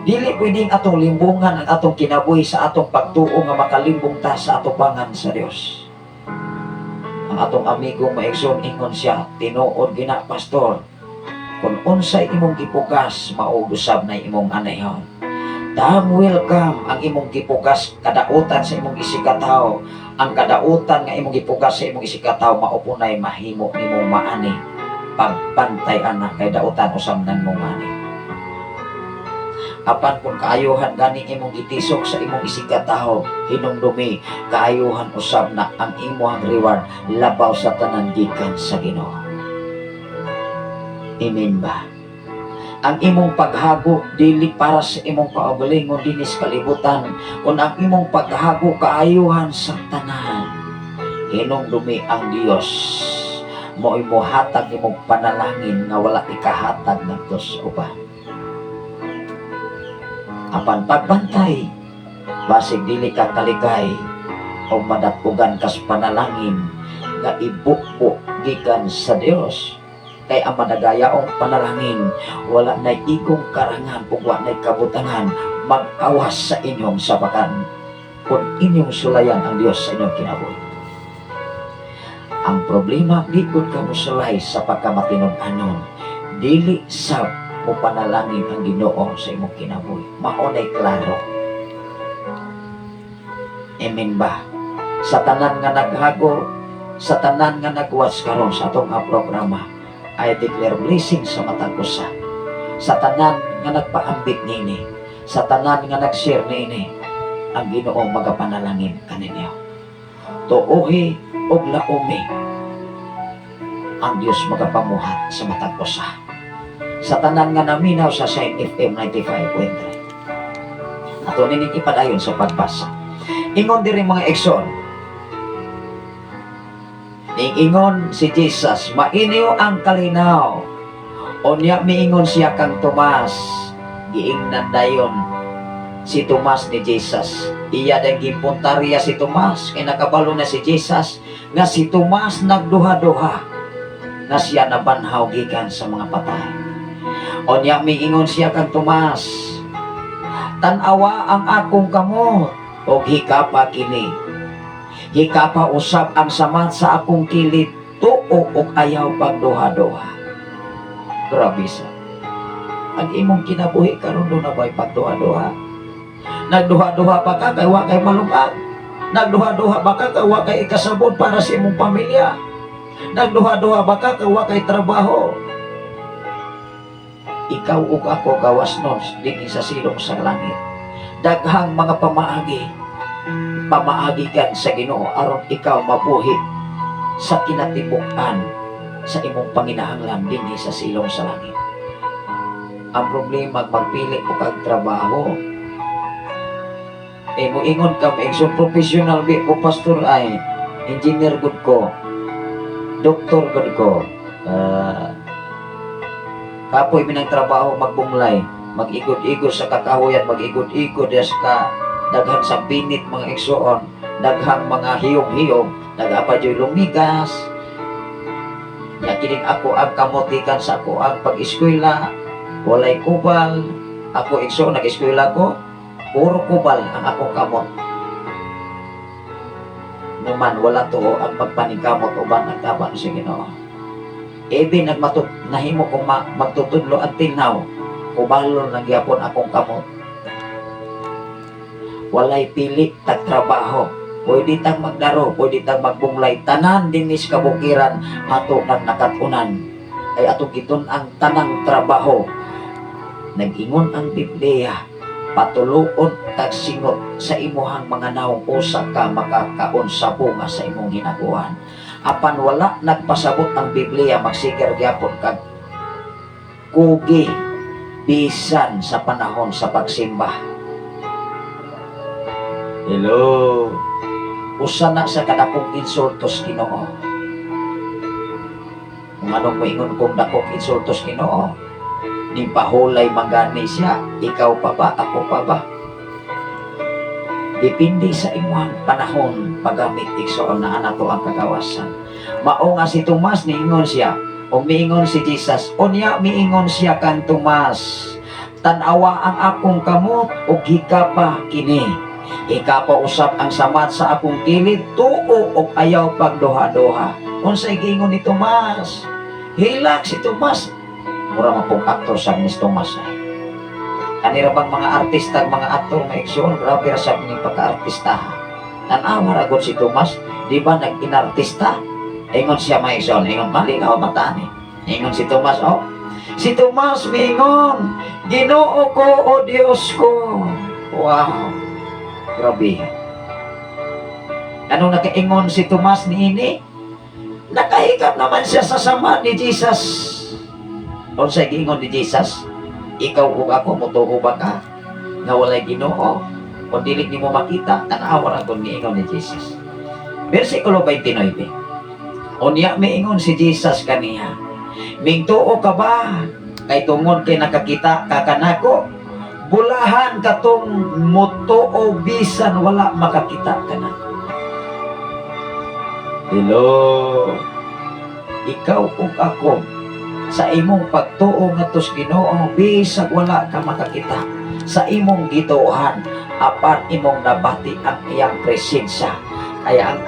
Dili pwedeng atong limbungan ang atong kinabuhi sa atong pagtuo nga makalimbong ta sa atubangan sa Dios. Ang atong amigo, mga igsoon, ingon siya, "Tinuod gina, pastor, kung unsay imong gipugas, mao usab na imong anihon." Damn welcome ang imong gipugas kadautan sa imong isigkatawo. Ang kadautan nga imong gipugas sa imong isigkatawo, mao punay mahimo nimong maani. Pagpantay ana kay dautan usab nang mong ani. Apan kung kaayuhan gani imong gitisok sa imong isigkatawo, hinumdumi, kaayuhan usab na ang imong reward labaw sa tanan gikan sa Ginoo. Amen ba? Ang imong paghago dili para sa imong kaugalingon dinis kalibutan, kun ang imong paghago kaayuhan sa tanan. Hinumdumi, ang Dios mo'y mohatag imong panalangin nga wala ikahatag ngadto sa uban. Apan pagbantay, basig dili ka kalikay o madatugan kas panalangin nga ibuko gikan sa Dios, kay ang managayaong panalangin wala nay igong karangan ug wa nay kabutangan mag-awas sa inyong sabakan kung inyong sulayan ang Dios sa inyong kinabuhi. Ang problema, di gud ka mosulay sa pagkamatinud-anon, dili sa mo panalangin ang Ginoo sa imong kinabuhi. Mao nay klaro. Amen ba? Sa tanan nga naghago, sa tanan nga nagwatch karon sa atong nga programa, I declare blessing sa matag usa. Sa tanan nga nagpaambit niini, sa tanan nga nag-share niini, ang Ginoo magapanalangin kaninyo. Tuohi ug laumi, ang Dios magapamuhat sa matag usa. Sa tanan nga naminaw sa Shine FM 95.3. Ato nining ipadayon sa pagbasa. Ingon diri, mga igsoon, niingon si Jesus, "Mainiw ang kalinaw." Unya miingon siya kang Tomas, giingnan dayon si Tomas ni Jesus. Iya dang gipuntarya si Tomas kay nakabalo na si Jesus nga si Tomas nagduha-duha. nga siya nabanhaw gikan sa mga patay. Unya miingon siya kang Tomas, "Tan-awa ang akong kamot og hikapa kini. Hikapa usab ang samat sa akong kilid, tuo og ayaw pagduha-duha." Grabe sa. Ang imong kinabuhi karon duna ba'y pagduha-duha? Nagduha-duha pa ka kay wa kay malungag. Nagduha-duha ba ka kay wa kay ikasabot para sa imong pamilya? Nagduha-duha ba ka kay wa kay trabaho? Ikaw ug ako gawas nun dinhi sa silong sa langit. Daghang mga pamaagi. Pamaagi kan sa Ginoo aron ikaw mabuhi sa kinatibuk-an sa imong panginahanglan dinhi sa silong sa langit. Ang problema, magpili ko kag trabaho. Eh, mo ingon ka, so professional bi ko, pastor, ay engineer gud ko, doktor gud ko. Kapoy mi ng trabaho magbumlay, mag-igod-igod sa kakahuyan, mag-igod-igod sa ka daghan sa binit, mga igsoon, daghang mga hiyom-hiyom, nagapa dyo'y lumigas. Ya kining ako ang kamotikan sa ako ang pag-eskwela, walay kubal. Ako, igsoon, nag-eskwela ko, puro kubal ang akong kamot. Numan wala tuo ang pagpaningkamot uban ang tabang sa Ginoo. Even nagmatut nahimo kong magtutudlo until now, kubalon lang gyapon akong kamot. Walay pili tag trabaho. Pwede tang magdaro, pwede tang magbunglay. Tanan dinis kabukiran ato nang nakatunan. Ay ato giton ang tanang trabaho. Nag-ingon ang Biblia, patuluon tag singot sa imuhang mga nawong usa ka makakaon sa bunga sa imong hinaguan. Apan wala nagpasabot ang Biblia magsiger gyapon kag kugi bisan sa panahon sa pagsimba. Hello. Usa na sa kadakong insultos Ginoo. Kung anong moingon kong dakong insultos Ginoo, ni pahulay manggani siya, ikaw pa ba, ako pa ba? Depende sa imuhang panahon paggamit, igsoon, na ato ang kagawasan. Mao nga si Tomas niingon siya, o miingon si Jesus, unya miingon siya kan Tomas, "Tan-awa ang akong kamot ug hikapa kini. Hikapa usab ang samat sa akong kilid, tuo og ayaw pagduha-duha." Unsay giingon ni Tomas? Hilak si Tomas. Mura man pong aktor sa ni Tomas ay. Kanira bang mga artista, mga aktor nga, igsoon, grabe ra sa ning pagka-artista. Tan-awa ra gud si Tomas, di ba nag-inartista? Ingon siya, mga igsoon, ingon malingaw mata ni. Ingon si Tomas, oh. Si Tomas miingon, "Ginoo ko o Dios ko." Wow. Grabe. Anong nakaingon si Tomas niini? Nakahikap naman siya sa sama ni Jesus. Unsay giingon ni Jesus? Ikaw ug ako, motuo ba ka nga walay Ginoo? Kung dili nimo makita, tan-awa ra kung giingon ni Jesus. Versikulo 29. Unya miingon si Jesus kaniya, "Mingtuo ka ba kay tungod kay nakakita ka kanako? Bulahan katong motuo bisan wala makakita kanako." Hello. Ikaw ug ako sa imong pagtuo ngadto sa Ginoo bisag wala ka makakita sa imong gituohan, apan imong nabati ang iyang presensya. Kaya ang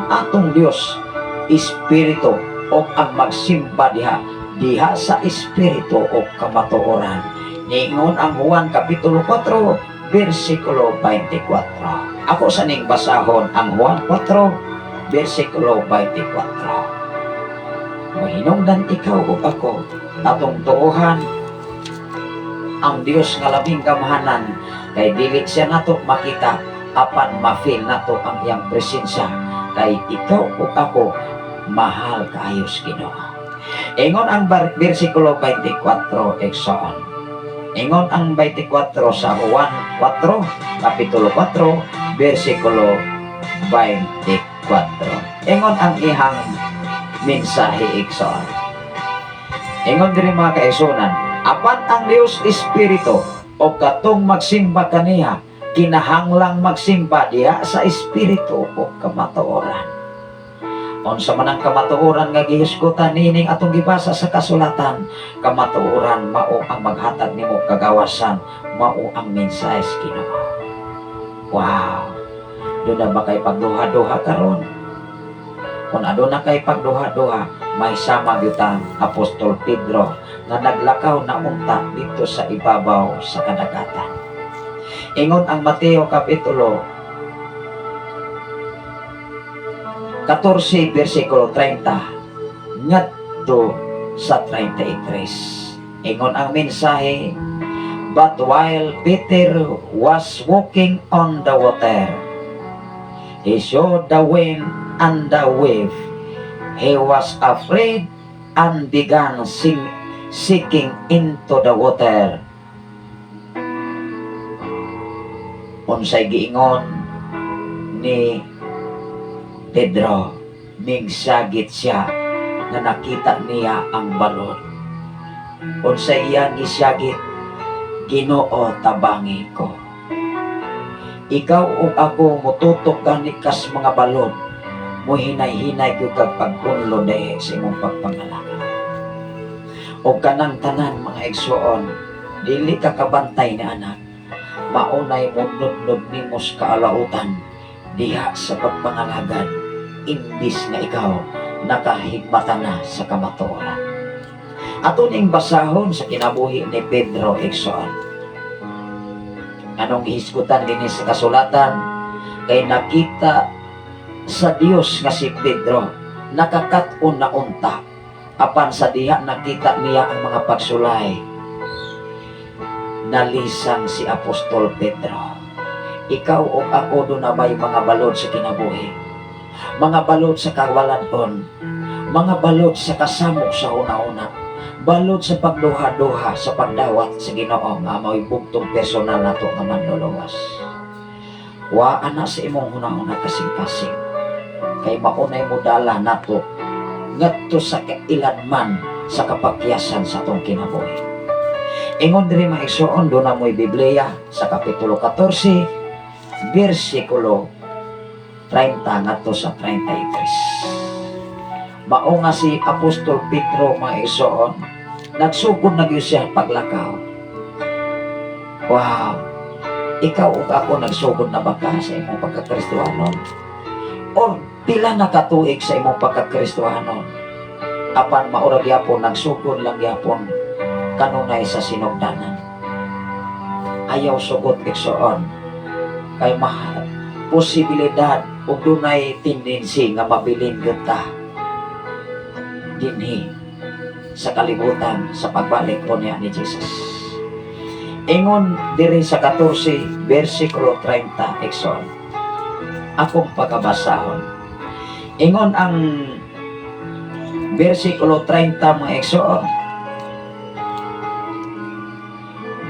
atong Dios espiritu o ang magsimba diha diha sa espiritu o kamatuoran. Ningon ang Juan Kapitulo 4 versikulo 24. Ako sa ning basahon ang Juan 4 versikulo 24. Mahinungdan ikaw ug ako atong tuohan ang Dios nga labing gamhanan kay dili siya nato makita, apan ma-feel nato ang iyang presensya kay ikaw ug ako mahal kaayo sa Ginoo. Ingon ang versikulo 24, igsoon. Ingon ang 24 sa Juan 4, Kapitulo 4, versikulo 24. Ingon ang ihang mensahe, igsoon. Ingon diri, mga kaigsuonan, apan ang Dios Espiritu o katong magsimba kaniya kinahanglang magsimba diha sa espiritu o kamatuoran. Unsa man ang kamatuoran nga gihisgutan niining atong gibasa sa kasulatan, kamatuoran mao ang maghatag nimo kagawasan, mao ang mensahe sa Ginoo. Wow! Duna ba kay pagduha-duha karon? Kung aduna kay pagduha-duha, may sama gyud ang Apostol Pedro nga naglakaw na unta dito sa ibabaw sa kadagatan. Ingon ang Mateo Kapitulo 14 versikulo 30 ngadto sa 33. Ingon ang mensahe, "But while Peter was walking on the water, he saw the wind and the wave. He was afraid and began sinking into the water." Unsay giingon ni Pedro? Mingsagit siya nga nakita niya ang balod. Unsay iyang gisagit? "Ginoo, tabangi ko." Ikaw ug ako, mututok gani kas mga balod, muhinay-hinay gyud kag pag-unlo diha sa imong pagpangalagad. O kanang tanan, mga igsuon, dili ka kabantay ni anak, maunay munudnod nimo sa kaalautan diha sa pagpangalagad, imbis nga ikaw nakahigmata na sa kamatuoran. Ato ning basahon sa kinabuhi ni Pedro, igsoon. Anong gihisgutan dinhi sa kasulatan? Kay nakita sa Dios nga si Pedro nakakat-on na unta, apan sa diha nakita niya ang mga pagsulay, nalisang si Apostol Pedro. Ikaw o ako, duna ba'y mga balod sa kinabuhi? Mga balod sa kawaladon, mga balod sa kasamok sa una-una, balod sa pagduha-duha sa pagdawat sa Ginoo nga mao'y bugtong personal nato nga manluluwas. Wa ana sa imong hunahuna, kasing-kasing, kay maunay modala nato ngadto sa kailanman sa kapakyasan sa atong kinabuhi. Ingon diri, mga igsoon, duna mo'y Biblia, sa Kapitulo 14, versikulo 30 ngadto sa 33. Mao nga si Apostol Pedro, mga igsoon, nagsugod na gyud siya paglakaw. Wow! Ikaw ug ako, nagsugod na ba ka sa imong pagkakristohanon? Or pila na katuig sa imong pagkakristohanon? Apan maura gyapon, nagsugod lang gyapon kanunay sa sinugdanan. Ayaw sugot, igsoon, kay ma posibilidad ug dunay tendency nga mabilin gyud ta dinhi sa kalibutan sa pagbalik po niya ni Jesus. Ingon diri sa 14 versikulo 30, igsoon. Akong pagkabasahon. Ingon ang versikulo 30, mga igsoon.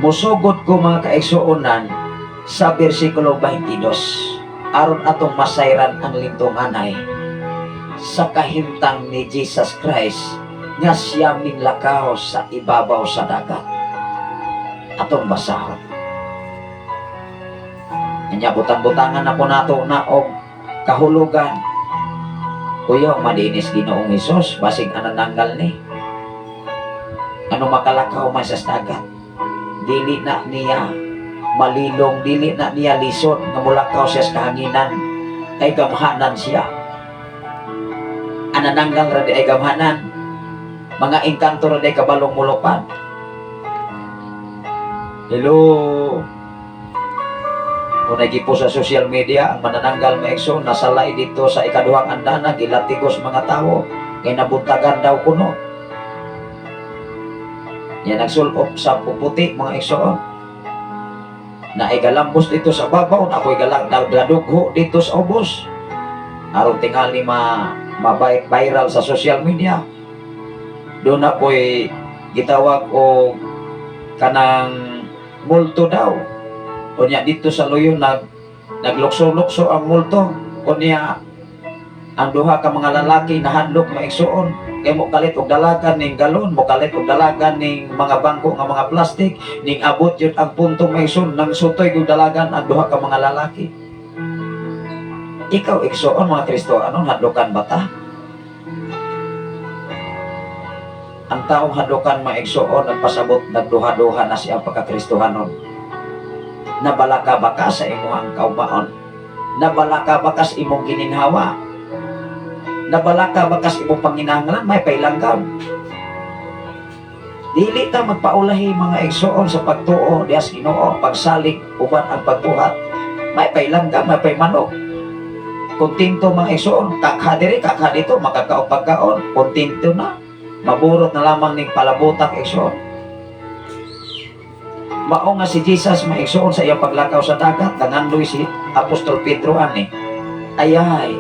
Musugod ko, mga kaigsuonan, sa versikulo 22 aron atong masayran ang lingtunganay sa kahimtang ni Jesus Christ nga siya minglakaw sa ibabaw sa dagat. Atong basahon. Anya butang-butangan na po nato na og kahulugan. Kuya, madinis Ginoong Hesus, basig anananggal ni. Ano makalakaw man sa dagat? Dili na niya malilong, dili na niya lisod nga mulakaw siya sa kahanginan, kay gamhanan siya. Anananggal ra di ay gamhanan. Mga engkanto ra di ay kabalong mulupad. Hello. Kung nagipo sa social media, ang manananggal, mga igsoon, nasalay dito sa ikaduhang andana, gilatigos mga tao, kay nabuntagan daw kuno. Yan nagsulop sa puputi, mga igsoon. Na igalambos dito sa babaw, na ako'y galang nagladugho dito sa ubos. Aron tingali ma viral sa social media. Doon na po'y gitawag o kanang multo daw. Unya dito sa luyo naglukso-lukso ang multo. Unya ang duha ka mga lalaki nahadlok, mga igsuon, kay mo kalit og dalagan ning galon, mo kalit og dalagan ning mga bangko nga mga plastic, ning abot yun ang punto, mga igsuon, nang sutoy og dalagan ang duha ka mga lalaki. Ikaw, igsuon, mga Kristo, anong hadlokan ba ta? Ang taong hadukan, mga igsoon, nagpasabot, nagduha-duha na siya pagkakristohanon. Nabalaka ba ka sa imong kaumaon? Nabalaka ba ka sa imong gininhawa? Nabalaka ba ka sa imong panginahanglan? May pailanggam. Dili ta magpaulahi, mga igsoon, sa pagtuo diha sa Ginoo, pagsalig uban ang pagbuhat. May pailanggam, may paimanok. Kontento, mga igsoon, kakha diri, kakha dito, makakaon pagkaon, kontento na. Maburot na lamang ning palabutak, igsoon. Mao nga si Jesus, mga igsoon, sa iyang paglakaw sa dagat, nangandoy si Apostol Pedro ani. Ayay,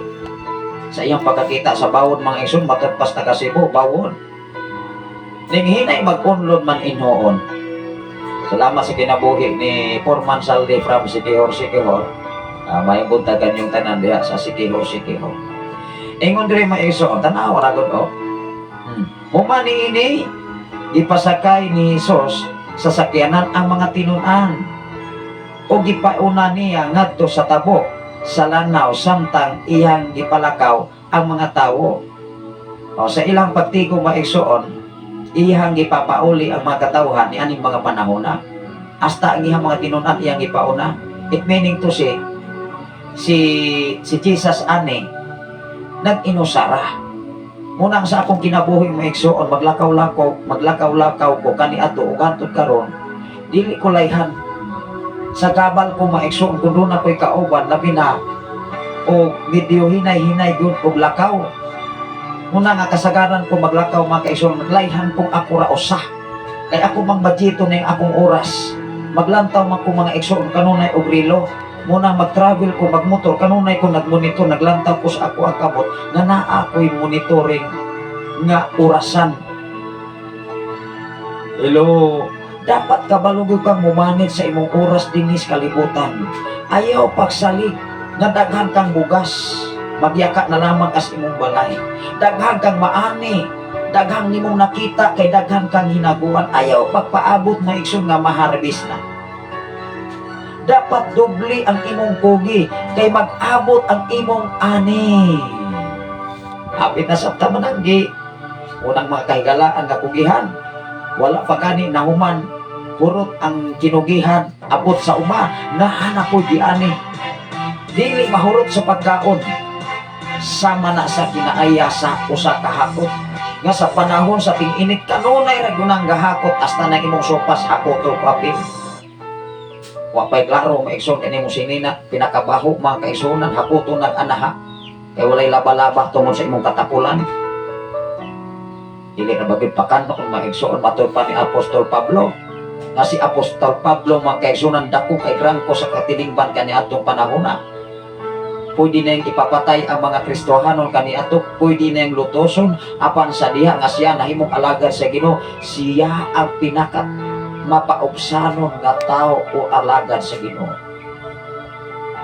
sa iyang pagkakita sa bawon, mga igsoon, matagpas na Cebu, bawon. Ning hinay mag-unlod man inhoon. Salamat sa kinabuhi ni Foreman Saldi from Siquijor, Siquijor. May buntagan yung tanan diha sa Siquijor, Siquijor. Ingon diri, mga igsoon, tanawa ra gud oh. Human niini, ipasakay ni Jesus sa sakyanan ang mga tinun-an o gipauna niya ngadto sa tabok sa lanaw samtang iyang gipalakaw ang mga tawo. O, sa ilang pagtigo, mga igsoon, iyang gipapauli ang mga katawhan ni aning mga panahon na. Hasta ang iyang mga tinun-an iyang gipauna. It meaning to say, si si Jesus ani nag-inusara. Munang sa akong kinabuhi, mga igsoon, maglakaw-lakaw, maglakaw-lakaw ko kani ato ug hantod karon, dili ko layhan. Sa gabal ko, mga igsoon, kung doon ako'y kauban, labi na o medyo hinay-hinay gyud og lakaw. Muna nga kasagaran ko maglakaw, mga kaigsoon, layhan kong ako ra usa. Kay ako mang budgeto na yung akong oras. Maglantaw man ko, mga igsoon, kanunay og relo. Muna mag-travel ko, magmotor, kanunay ko nagmonitor, naglantaw ko sa ako ang kamot, nga naa ko'y monitoring nga orasan. Hello. Dapat kabalo gyud kang mumanage sa imong oras dinhi sa kalibutan. Ayaw pagsalig nga daghan kang bugas. Magyaka na lamang as imong balay. Daghan kang maani. Daghang nimong nakita kay daghan kang hinaguan. Ayaw pagpaabot na, igsoon, nga maharbis na. Dapat doble ang imong kugi kay mag-abot ang imong ani. Hapit na sa tamananggi. Unang mga kahigalaan nga kugihan. Wala pa gani nahuman purot ang kinugihan, abot sa uma, naa na ko giani. Dili mahurot sa pagkaon. Sama na sa kinaaya sa usa ka hakot. Nga sa panahon sa ting-init kanunay ra gyud gahakot, hasta na imong sopas hakoto papel. Wa pa'y klaro, mga igsoon, kay nimo sinina pinakabaho, mga kaigsuonan, hakoto nag anaha kay walay laba-laba tungod sa imong katapulan. Dili na bagid pakano kung mga igsoon, matud pa ni Apostol Pablo nga si Apostol Pablo, mga kaigsuonan, dako kay grangko sa katilingban kaniadtong panahona. Pwede na yung ipapatay ang mga Kristohanon kaniadto, pwede na yung lutoson, apan sa diha nga siya nahimong alagad sa Ginoo, siya ang pinaka mapaubsanon nga tao o alagad sa Ginoo.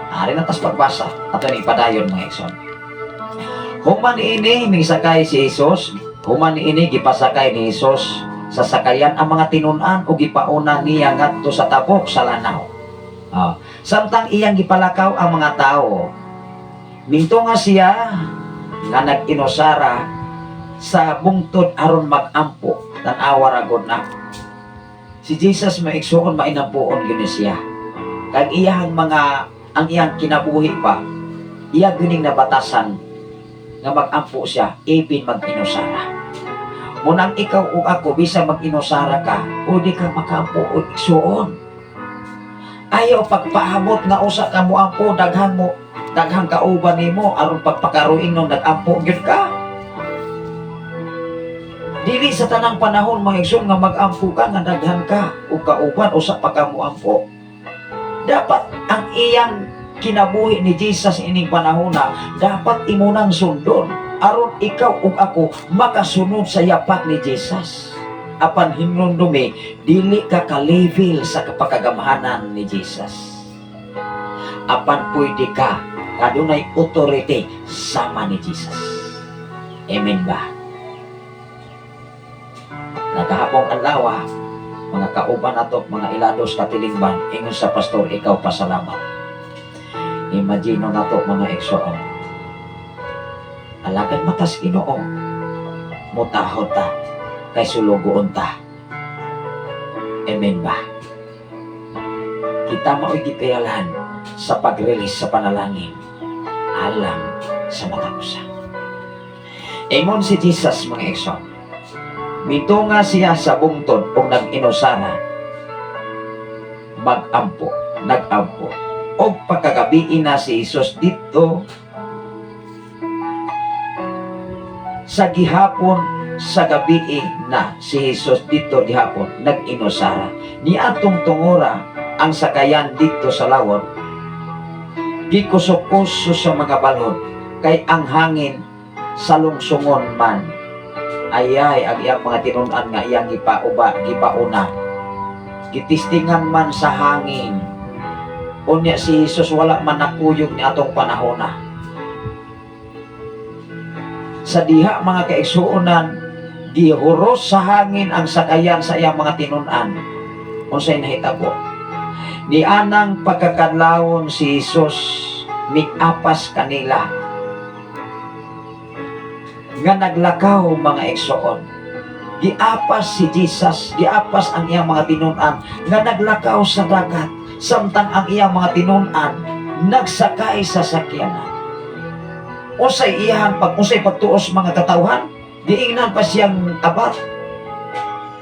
Ari na tas pagbasa ato ni ipadayon, mga igsoon. Human ini misakay si Jesus, human ini gipasakay ni Jesus sa sakayan ang mga tinun-an o gipauna niya ngadto sa tabok sa lanaw. Samtang iyang gipalakaw ang mga tao, minto nga siya nga nag-inusara sa bungtod aron mag-ampo. Tan-awa ra gud na. Si Jesus, mga igsoon, mainampuon gyud ni siya. Kag iyang mga ang iyang kinabuhi pa, iya gyuning nabatasan nga mag-ampo siya ipin mag-inusara. Munang ikaw o ako, bisa mag-inusara ka, o di ka makaampo o igsuon. Ayaw pagpaabot nga usa ka mo ampo, daghan mo, daghang kauban nimo aron pagpakaruin nung nag-ampo gyud ka. Dili sa tanang panahon, mga igsoon, nga mag-ampo ka nga daghan ka o kauban, usa pa ka moampo. Dapat ang iyang kinabuhi ni Jesus ining panahon na dapat imo nang sundon aron ikaw ug ako makasunod sa yapak ni Jesus. Apan hinumdumi, dili ka ka-level sa kapakagamhanan ni Jesus. Apan pwede ka nga dunay authority sama ni Jesus. Amen ba? Nagahapong adlaw, mga kauban nato, mga ilados katilingban, ingon sa pastor, ikaw pasalamat. Imagine nato, mga igsoon. Alagad man tas Ginoo, mutahod ta kay sulugoon ta. Amen ba? Kita mao'y gipiyalan sa pag-release sa panalangin alang sa matag usa. Ingon si Jesus, mga igsoon, mitunga siya sa bungtod ug nag-inusara, magampo, nagampo. Og pagkagabii na si Jesus dito sa gihapon, sa gabii na si Jesus dito gihapon nag-inusara. Ni atong tungora ang sakayan dito sa lawon gikuso-kuso sa mga balod kay ang hangin salungsungon man. Ayay, ang iyang mga tinun-an nga iyang gipauba, gipauna, gitistingan man sa hangin. Unya si Jesus wala man nakuyog ni atong panahona. Sa diha, mga kaigsuonan, gihuros sa hangin ang sakayan sa iyang mga tinun-an. Unsay nahitabo? Ni anang pagkakadlawon, si Jesus miapas kanila nga naglakaw, mga igsoon. Giapas si Jesus, giapas ang iyang mga tinun-an nga naglakaw sa dagat, samtang ang iyang mga tinun-an nagsakay sa sakyanan. Unsay iyang pag unsay pagtuos, mga katawhan? Giingnan pa siyang abat.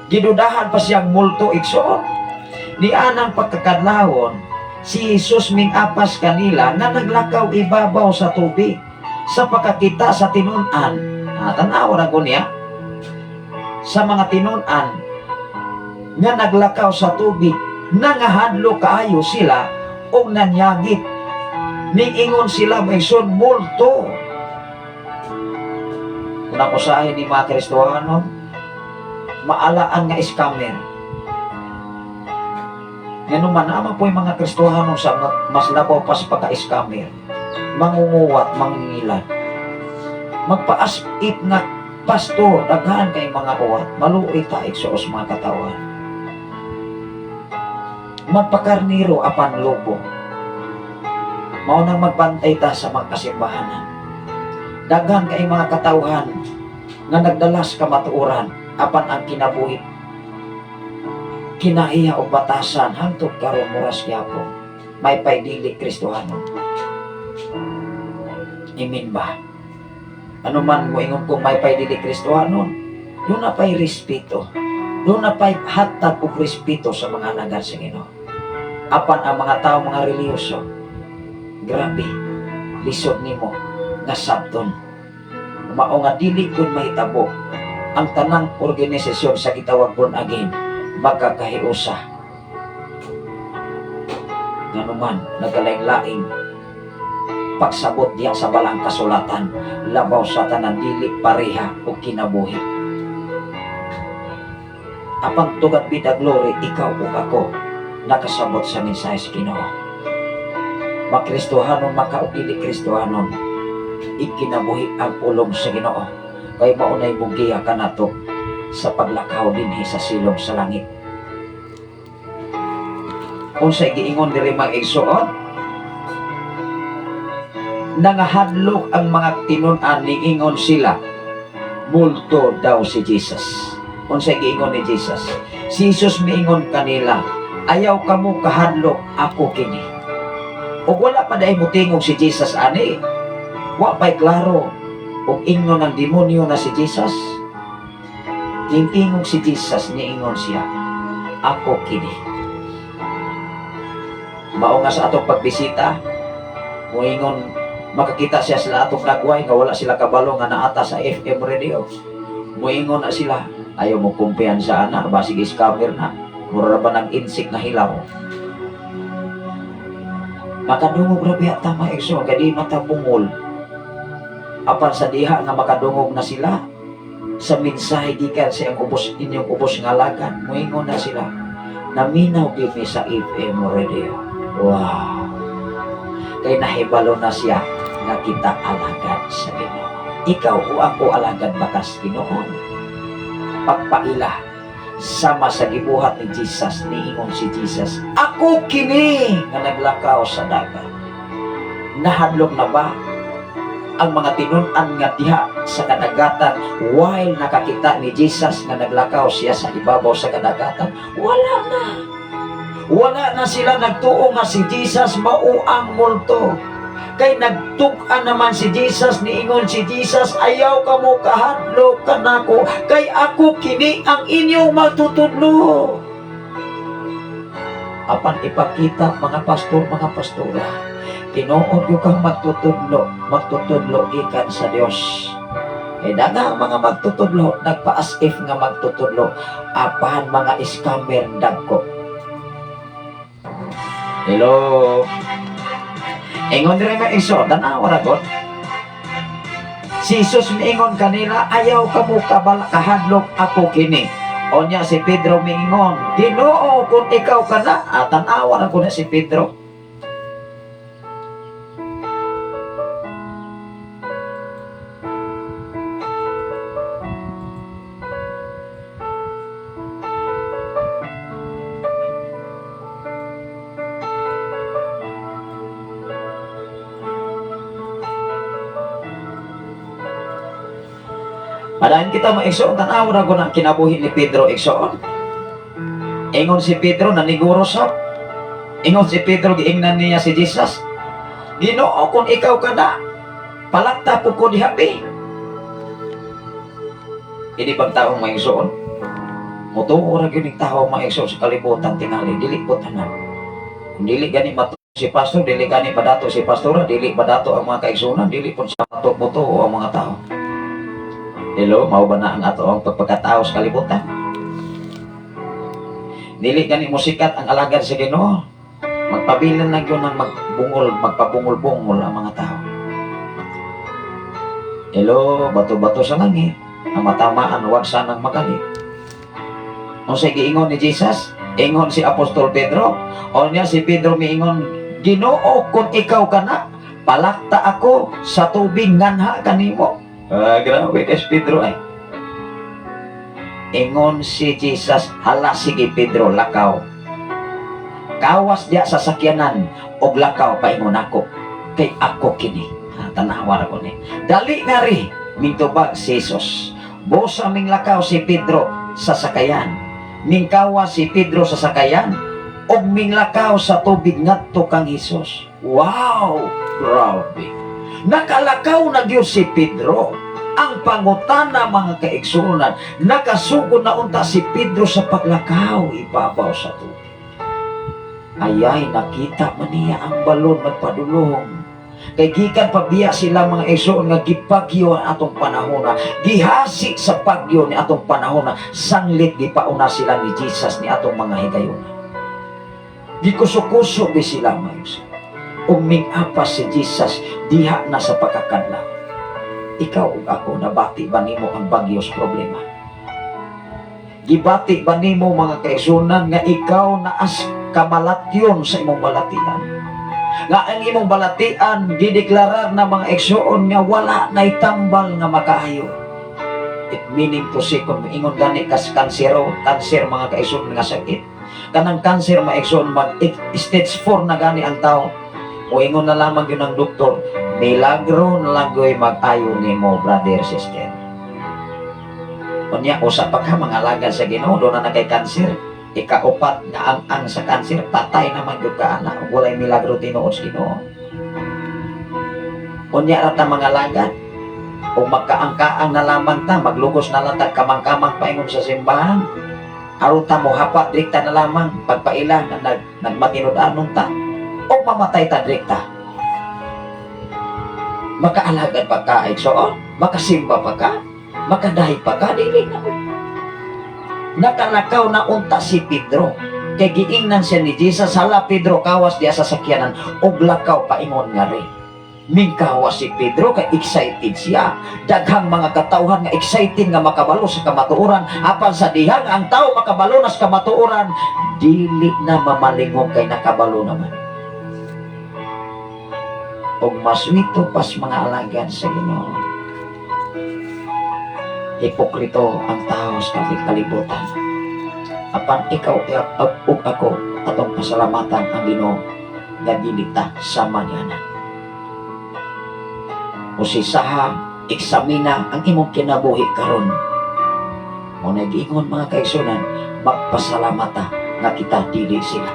Gidudahan pa siyang multo, igsoon. Ni anang pagkakadlawon, si Jesus ming-apas kanila nga naglakaw ibabaw sa tubig. Sa pagkakita sa tinun-an, tanawa ra ko niya, sa mga tinun-an nga naglakaw sa tubig, nangahadlok kaayo sila og nanyagit. Niingon sila, mga igsoon, "Multo." Kung ako ni mga Kristohano, maalaan nga scammer. Ngano man naman po yung mga Kristohano sa mas labaw pa sa pagka-scammer, mangunguwat, mangingilad. Magpa-as if nga pastor, daghan kay mga uwat, maluoy ta, igsoon, mga katawhan. Magpakarniro apan lobo. Mao nang magbantay ta sa mga kasimbahanan. Daghan kay mga katawhan nga nagdalas kamatuoran apan ang kinabuhi kinaiya og batasan hangtod karon muras gyapon may pay dili Kristohanon. Amen ba? Ano man moingon kung may pay dili Kristohanon, duna pay respeto. Duna pay hatag og respeto sa mga alagad sa Ginoo. Apan ang mga tao, mga relihiyoso, grabe, lisod nimo nga sabton. Mao nga dili kun mahitabo ang tanang organisasyon sa gitawag born again magkakahiusa. Nganuman nagkalaing-laing pagsabot diya sa balang kasulatan, labaw sa tanan dili pareha og kinabuhi. Apan to God be the glory, ikaw ug ako nakasabot sa mensahe sa Ginoo. Makristohanon maka o dili Kristohanon, ikinabuhi ang pulong sa Ginoo kay maunay mugiya kanato sa paglakaw dinhi sa silong sa langit. Unsay giingon diri, mga igsoon? Nangahadlok ang mga tinun-an, niingon sila, multo daw si Jesus. Unsay giingon ni Jesus? Si Jesus miingon kanila, "Ayaw kamo kahadlok, ako kini." Ug wala pa diay motingog si Jesus ani. Wa pa'y klaro ug ingon ng demonyo na si Jesus. Tingtingog si Jesus, niingon siya, "Ako kini." Mao nga sa atong pagbisita, moingon makakita siya sila atong nagway nga wala sila kabalo nga naata sa FM radio. Moingon na sila, "Ayaw mo kumpiyansa ana, basig scammer na. Mura ra ba ng insect nga hilaw?" Makadungog ra biya ta, mga igsoon, kay di man ta bungol. Apan sa diha nga makadungog na sila sa mensahe gikan sa iyang ubos, inyong ubos nga alagad, moingon na sila, "Naminaw gyud mi sa FM radio." Wow. Kay nahibalo na siya nga kita alagad sa Ginoo. Ikaw o ako, alagad ba kas Ginoo? Pagpaila sama sa gibuhat ni Jesus, niingon si Jesus, "Ako kini nga naglakaw sa dagat." Nahadlok na ba Ang mga tinun-an nga diha sa kadagatan while nakakita ni Jesus nga naglakaw siya sa ibabaw sa kadagatan, wala na. Wala na sila nagtuo nga si Jesus mao ang multo. Kay nagtug-an naman si Jesus, niingon si Jesus, "Ayaw kamo kahadlok kanako, kay ako kini ang inyong magtutudlo." Apan ipakita, mga pastor, mga pastora, tinuod gyud kang magtutudlo, magtutudlo gikan sa Dios. Kay daghang mga magtutudlo, nagpa-as if nga magtutudlo, apan mga scammer dagko. Hello. Ingon diri, mga igsoon, tan-awa ra gud. Si Jesus miingon kanila, "Ayaw kamo kabala kahadlok, ako kini." Onya si Pedro miingon, "Ginoo, kung ikaw ka na," ah, tan-awa ra ko na si Pedro. Padayon kita, mga igsoon, tanaw ra ko ng kinabuhi ni Pedro, igsoon. Ingon si Pedro, naniguro sa. Ingon si Pedro, giingnan niya si Jesus. "Ginoo, kung ikaw ka na, palakta po ko diha be." Ini bang taong, mga igsoon? Mutuo ra gyud ning tao, mga igsoon, sa kalibutan tingali, dili po tanan. Kung dili gani matuo si pastor, dili gani padato si pastora, dili padato ang mga kaigsunan, dili po sa ato mutuo ang mga tao. Hello, mao ba na ang ato ang pagpagkatao sa kalibutan? Dili gani mo sikat ang alagad sa Ginoo. Magpabilin na gyud ng magbungol, magpabungol-bungol ang mga tao. Hello, bato-bato sa langit. Ang matamaan, huwag sanang magalit. Unsay giingon ni Jesus? Ingon si Apostol Pedro. O niya si Pedro miingon, "Ginoo, kung ikaw ka na, palakta ako sa tubig nganha kanimo." Ah, grabe kay Pedro ay. Ingon si Jesus, "Hala sige Pedro, lakaw. Kawas diya sa sakyanan og lakaw paingon ako. Kay ako kini." Ah, tanawa ra ko ni. Dali nga ri, mintubag si Jesus. Busa minglakaw si Pedro sa sakayan. Mingkawa si Pedro sa sakayan ug minglakaw sa tubig ngadto kang Jesus. Wow! Grabe. Nakalakaw na gyud si Pedro. Ang pangutana, mga kaigsuonan, nakasugod na unta si Pedro sa paglakaw ibabaw sa tubig. Ayay, nakita man niya ang balon nagpadulong. Kay gikan pa biya sila, mga igsoon, nga gipagyo ang atong panahona. Gihasi sa pagyo ni atong panahona. Sanglit gipauna sila ni Jesus ni atong mga higayona. Gikuso-kuso bi sila, mga igsoon. Ug ming-apas si Jesus diha na sa pagkakadlaw. Ikaw ug ako, nabati ba nimo ang bagyos problema? Gibati ba nimo, mga kaigsunan, nga ikaw naas kamalatyon sa imong balatian? Nga ang imong balatian gideklarar na, mga igsoon, nga wala na itambal nga makaayo. It meaning to say, kung ingon gani kas kansero, kanser, mga kaigsoon, nga sakit. Kanang kanser, mga igsoon, mag stage 4 na gani ang tao. O ingon na lamang yun ang doktor, milagro na lang goy mag-ayo nimo, brother, sister. Unya, usa pa ka mga alagad sa Ginoo, doon na kay kanser. Ikaupat nga ang sa kanser, patay naman gyud ka ana ug walay milagro tinuod sa Ginoo. Unya ra ta, mga alagad, o magkaangkaang na lamang ta, maglugos na lang ta kamang-kamang paingon sa simbahan. Aron ta mo hapa direkta na lamang pagpaila nga nagmatinud-anon ta o mamatay ta direkta. Makaalagad pa ka, igsoon? Makasimba pa ka? Makadahi pa ka? Dili na. Nakalakaw na unta si Pedro. Kay giingnan siya ni Jesus, "Hala Pedro, kawas diya sa sakyanan, ug lakaw paingon nga rin." Mingkawas si Pedro kay excited siya. Daghang mga katawhan nga excited nga makabalo sa kamatuoran, apan sa dihang ang tao makabalo na sa kamatuoran, dili na mamalingog kay nakabalo naman. Og maswito pas, mga alagad sa Ginoo. Hipokrito ang tao sa kalibutan. Apan ikaw ug ako, atong pasalamatan ang Ginoo nga dili ta sama niya na. Usisaha, eksamina ang imong kinabuhi karon. Mao na giingon, mga kaigsunan, magpasalamat ta nga kita dili sila.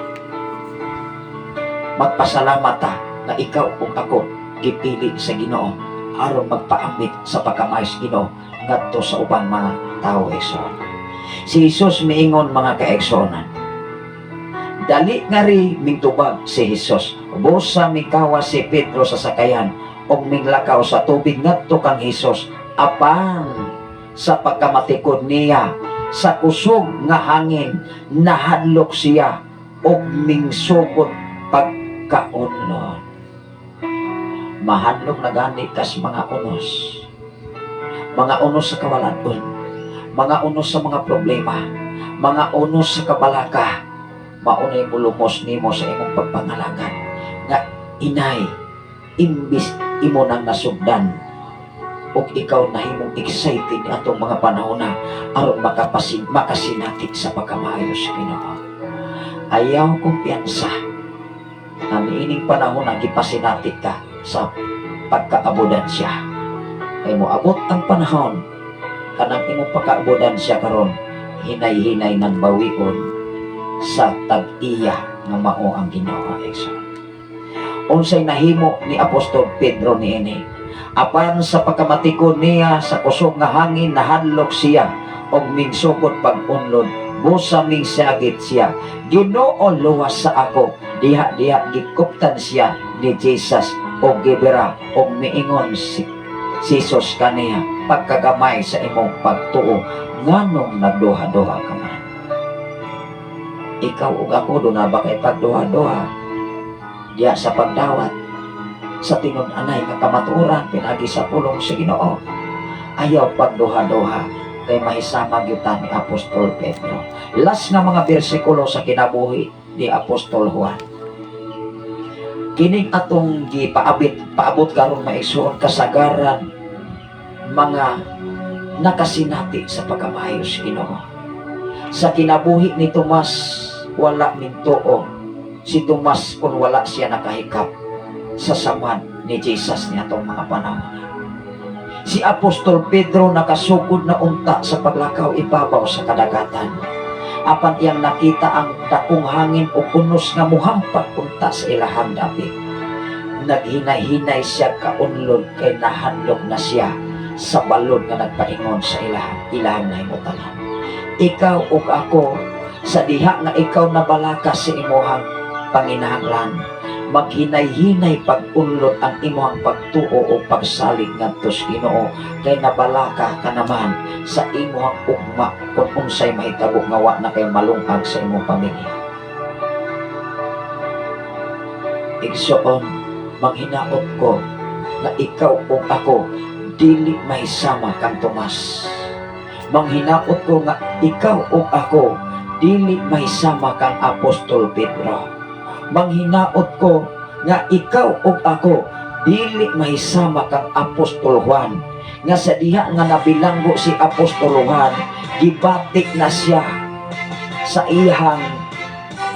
Magpasalamat ta nga ikaw ug ako gipili sa Ginoo aron magpaambit sa pagkamaayo sa Ginoo ngadto sa ubang mga tao, igsoon. Si Jesus miingon, mga kaigsuonan. Dali ngari, mingtubag si Jesus. Busa mikawas si Pedro sa sakayan ug minglakaw sa tubig ngadto kang Jesus. Apan sa pagkamatikod niya sa kusog nga hangin, nahadlok siya ug mingsugod pagkaunlod. Mahadlok na gani kas mga unos. Mga unos sa kawaladon, mga unos sa mga problema, mga unos sa kabalaka, maunay mulumos nimo sa imong pagpangalagad nga inay imbis imo nang nasugdan ug ikaw nahimong excited atong mga panahon na aron makasinati sa pagkamaayo sa Ginoo. Ayaw kumpiyansa nga niining panahon na gipasinati ka sa pagkaabudansya. Kay moabot ang panahon kanang imong pagkaabudansya karon hinay-hinay nang bawion sa tag-iya nga mao ang Ginoo, igsoon. Unsay nahimo ni Apostol Pedro niini? Apan sa pagkamatikod niya sa kusog nga hangin, nahadlok siya og mingsugod pag-unlod. Busa mingsagit siya, "Ginoo, luwas sa ako." Diha diha gikuptan siya ni Jesus og gibira og miingon si Jesus kaniya, "Pagkagamay sa imong pagtuo, nganong nagduha-duha ka man?" Ikaw ug ako, duna ba kay pagduha-duha diya sa pagdawat sa tinud-anay nga kamatuoran pinagi sa pulong sa Ginoo? Ayaw pagduha-duha kay mahisama gyud ta ni Apostol Pedro. Last nga mga bersikulo sa kinabuhi ni Apostol Juan. Kining atong gipaabit paabot karon, maigsuon, kasagaran mga nakasinati sa pagkamaayo sa Ginoo. Sa kinabuhi ni Tomas, wala mintuo si Tomas kung wala siya nakahikap sa samad ni Jesus ni atong mga panahon. Si Apostol Pedro nakasugod na unta sa paglakaw ibabaw sa kadagatan. Apan iyang nakita ang dakong hangin o unos nga muhampak unta sa ilahang dapit. Naghinay-hinay siya kaunlod kay nahadlok na siya sa balod nga nagpaingon sa ilahang nahimutalan. Ikaw ug ako, sa diha nga ikaw nabalaka sa imuhang panginahanglan, maghinay-hinay pag-unlod ang imuhang pagtuo o pagsalig ngadto sa Ginoo kay nabalaka ka naman sa imuhang ugma kung unsay mahitabo nga wa na kay malungag sa imong pamilya. Igsoon, manghinaot ko nga ikaw ug ako dili mahisama kang Tomas. Manghinaot ko nga ikaw ug ako dili mahisama kang Apostol Pedro. Manghinaot ko nga ikaw ug ako dili mahisama kang Apostol Juan, nga sa diha nga nabilanggo si Apostol Juan, gibatik na siya sa iyang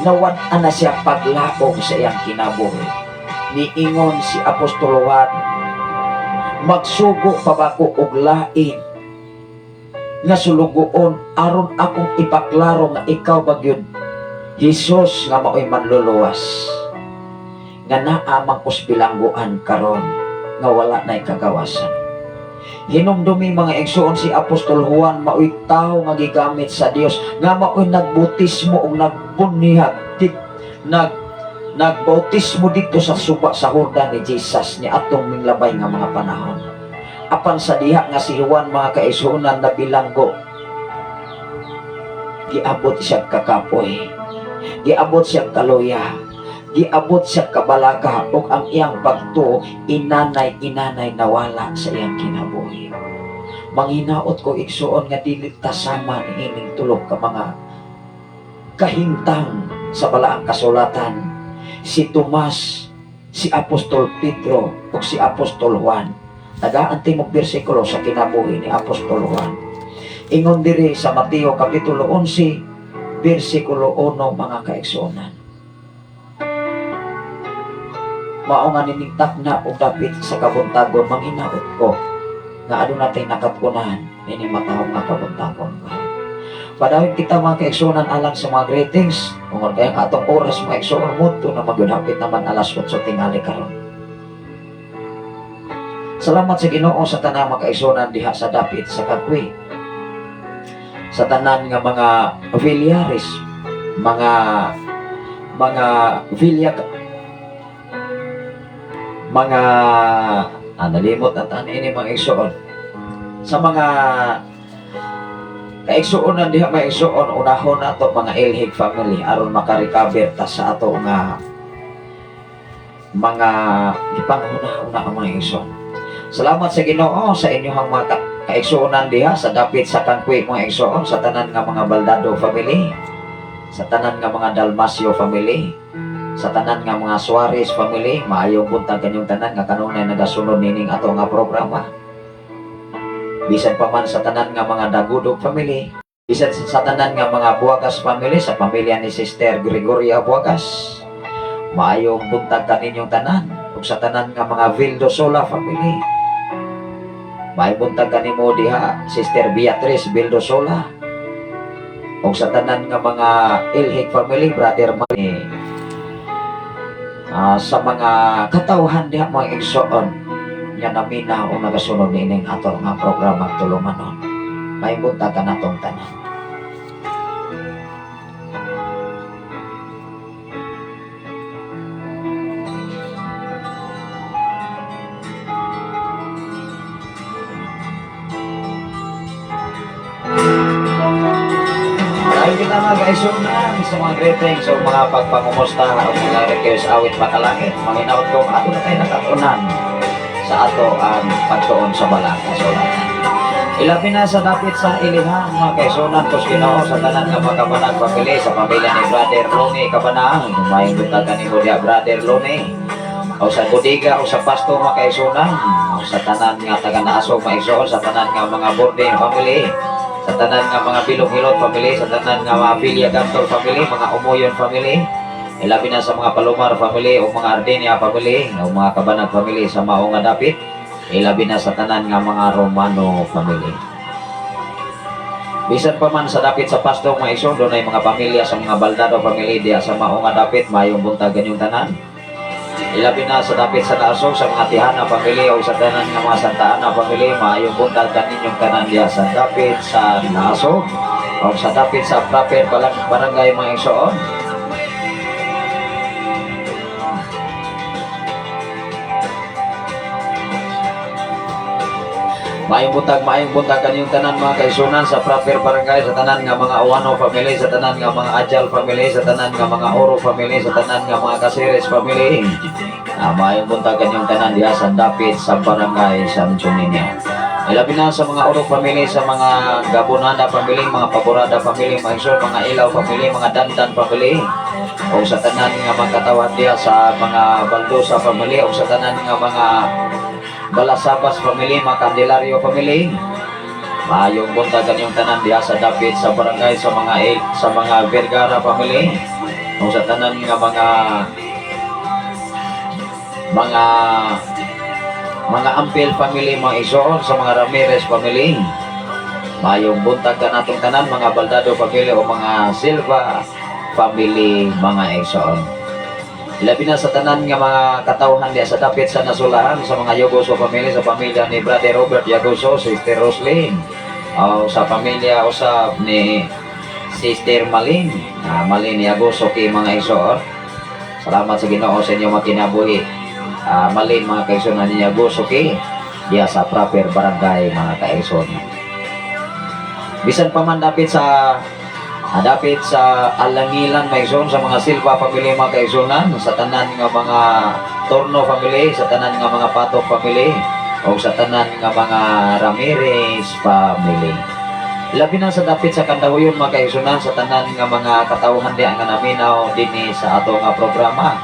nawad-an na siya paglaom sa iyang kinabuhi. Niingon si Apostol Juan, "Magsugo pa ba ko og lain nga sulugoon aron akong ipaklaro nga ikaw ba gyud Jesus nga maoy manluluwas nga naa man kos bilangguan karon nga wala na'y kagawasan?" Hinumdumi, mga igsoon, si Apostol Juan maoy tawo nga gigamit sa Dios, nga maoy nagbautismo og nagbunyag dit, nagbautismo dito sa suba sa Jordan ni Jesus ni atong minglabay nga mga panahon. Apan sa diha nga si Juan, mga kaigsuonan, nabilanggo, giabot siya kakapoy, giabot siya kaluya, giabot siya kabalaka ug ang iyang pagtuo inanay inanay nawala sa iyang kinabuhi. Manghinaot ko, igsuon, nga dili ta sama ni ining tulo ka mga kahimtang sa balaang kasulatan, si Tomas, si Apostol Pedro ug si Apostol Juan. Tagaan timog bersikulo sa kinabuhi ni Apostol Juan. Ingon diri sa Mateo kapitulo 11 bersikulo 1, mga kaigsuonan. Mao nga nining takna og dapit sa kabuntagon, manghinaot ko nga aduna tay nakat-unan nining matahom nga kabuntagon. Padayon kita, mga kaigsuonan, alang sa mga greetings. Tungod kay ang atong oras, mga igsuon, muadto na magyud, hapit naman alas 8 tingali karon. Salamat sa Ginoo sa tanang mga kaigsuonan diha sa dapit sa Kagwi. Sa tanan nga mga Villares, mga Villa, mga nalimot at ano ini, mga igsuon, sa mga kaigsuonan diha, mga igsuon, unahon nato mga Ilhig family aron makarecover ta sa ato nga mga gipanghuna-huna ang mga igsuon. Salamat sa Ginoo sa inyong mga kaigsuonan diha sa dapit sa Kangkwi, mga igsuon, sa tanan nga mga Baldado family, sa tanan nga mga Dalmasio family, sa tanan nga mga Suarez family. Maayong buntag kanyong tanan nga kanunay nagasunod nining ato nga programa. Bisan pa man sa tanan nga mga Dagudog family, bisan sa tanan nga mga Buagas family, sa pamilya ni Sister Gregoria Buagas, maayong buntag kaninyong tanan. Ug sa tanan nga mga Vildosola family, maayong buntag kanimo diha, Sister Beatrice Vildosola. Ug sa tanan nga mga Ilhig family, Brother Manny, sa mga katawhan diha, mga igsoon nga naminaw o nagasunod nining ato nga programa Tulumanon, maayong buntag kanatong tanan. Dahil kita mga kaigsuonan sa mga greetings o mga pagpangumusta o mga request awit makalangit, manghinaot kong ato na tayo nakatunan sa ato ang pagtuon sa balang kasulatan. Ilabi na sa dapit sa ilihan, mga kaigsuonan kos Ginoo, sa tanan nga mga Kabanag family, sa pamilya ni Brother Loni Kabanang, maayong buntag kanimo diha, Brother Loni. O sa Budiga o sa Pasto, mga kaigsuonan, o sa tanan nga taga Naasog, mga igsoon, sa tanan nga mga Borden family, sa tanan nga mga Bilog-Hilot family, sa tanan nga mga Villa Gantol family, mga Umoyon family, ilabi na sa mga Palomar family o mga Ardenia family, o mga Kabanag family sa mao nga dapit, ilabi na sa tanan nga mga Romano family. Bisan pa man sa dapit sa Pasto, mga igsoon, dunay mga pamilya sa mga Baldado family diha sa mao nga dapit, maayong buntag kanyong tanan. Ilabi na sa dapit sa Naasog sa mga Tihana family o sa tanan nga mga Santa Ana family, maayong buntag kaninyong tanan diha sa dapit sa Naasog o sa dapit sa proper barangay, mga igsoon. Maayong buntag kaninyong tanan, mga kaigsuonan, sa proper barangay, sa tanan nga mga Uwano family, sa tanan nga mga Ajal family, sa tanan nga mga Oro family, sa tanan nga mga Caceres family. Maayong buntag kaninyong tanan diha sa dapit sa barangay San Niño. Ilabi na sa mga Oro family, sa mga Gabonada family, mga Paborada family, mga igsoon, mga Ilaw family, mga Dandan family, o sa tanan nga mga katawhan diha sa mga Baldosa family, o sa tanan nga mga Balasabas family, mga Candelario family. Maayong buntag kanyong tanan diha sa dapit sa barangay sa mga Vergara family. O sa tanan nga mga Ampil family, mga igsoon, sa mga Ramirez family. Maayong buntag kanatong tanan, mga Baldado family o mga Silva family, mga igsoon. Ilabi na sa tanan nga mga katawhan diha sa dapit sa Nasulahan, sa mga Yogoso family, sa pamilya ni Brother Robert Yagoso, Sister Roslyn, o sa pamilya usab ni Sister Malin, Malin Yagoso kay mga igsoon. Salamat sa Ginoo sa inyong mga kinabuhi. Malin, mga kaigsoon ni Yagoso kay diha sa proper barangay, mga kaigsoon. Bisan pa man dapit sa Alangilan, mga igsoon, sa mga Silva family, mga kaigsuonan, sa tanan nga mga Torno family, sa tanan nga mga Patok family, o sa tanan nga mga Ramirez family. Labi na sa dapit sa Kandahuyon, mga kaigsuonan, sa tanan nga mga katawhan diha nga naminaw dinhi sa ato nga programa.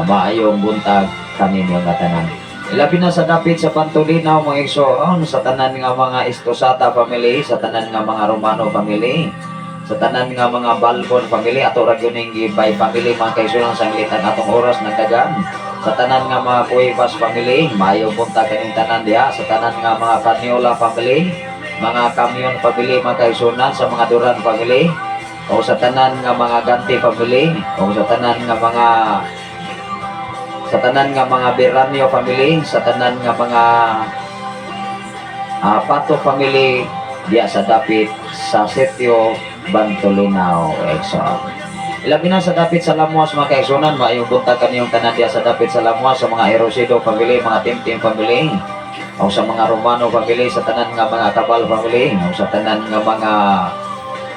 Maayong buntag kaninyo nga tanan. Ilabi na sa dapit sa Pantulinaw, mga igsoon, sa tanan nga mga Estosata family, sa tanan nga mga Romano family, sa tanan nga mga Balbon family, ato ra gyud ning by family, mga kaigsuonan, sa ang atong oras nagdagan. Sa tanan nga mga Cuevas family, maayong buntag kaninyong tanan diha. Sa tanan nga mga Caniola family, mga Camion family, mga kaigsuonan, sa mga Duran family, o sa tanan nga mga Ganti family, o sa tanan nga mga Beranio family, sa tanan nga mga Pato family diya sa dapit sa Sitio Bantulinao, Exxon. Ilabi na sa dapit sa Lamuas, mga kaigsuonan, maayong buntag kaniyong tanan diya sa dapit sa Lamuas, sa mga Erosido family, mga Timtim family, o sa mga Romano family, sa tanan nga mga Cabal family, o sa tanan nga mga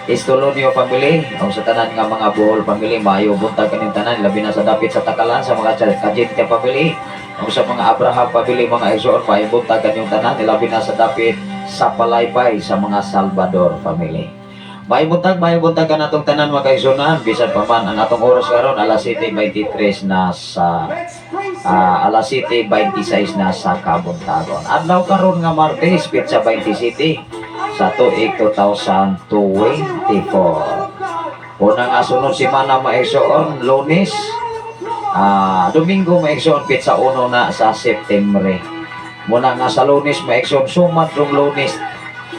Estolonio family, o sa tanan nga mga Bohol family, maayong buntag kaniyong tanan, labi na sa dapit sa Takalan, sa mga Kajintia family, o sa mga Abraham family, mga igsoon, maayong buntag kaniyong tanan, labi na sa dapit sa Palaypay, sa mga Salvador family. Maayong buntag kanatong tanan, mga kaigsuonan, bisan pa man ang atong oras karon alas 7:23 na sa alas 7:26 na sa kabuntagon. Adlaw karon nga Martes, petsa 27 sa tuig 2024. Una nga sunod semana, mga igsoon, Lunes, Domingo, mga igsoon, petsa 1 na sa Septembre. Muna nga sa Lunes, mga igsoon, sumad rong Lunes,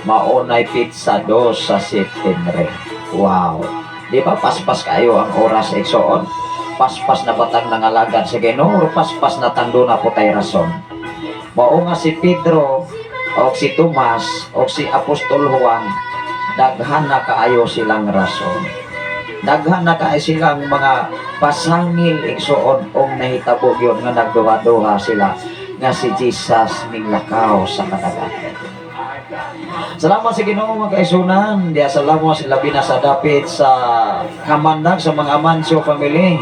maunay petsa 2 sa Septembre. Wow. Di ba paspas kayo ang oras, igsoon? Paspas na batang nangalagad sa Ginoo, or paspas na tando na po tay rason? Mao nga si Pedro o si Tomas o si Apostol Juan, daghan na kaayo silang rason. Daghan na kaayo silang mga pasangil, igsoon, og nahitabo gyud nga nagduha-duha sila nga si Jesus minglakaw sa kadagatan. Salamat sa Ginoo, mga kaigsuonan. Diya sa Lamos, labi na sa dapit sa Kamandag, sa mga Amancio family.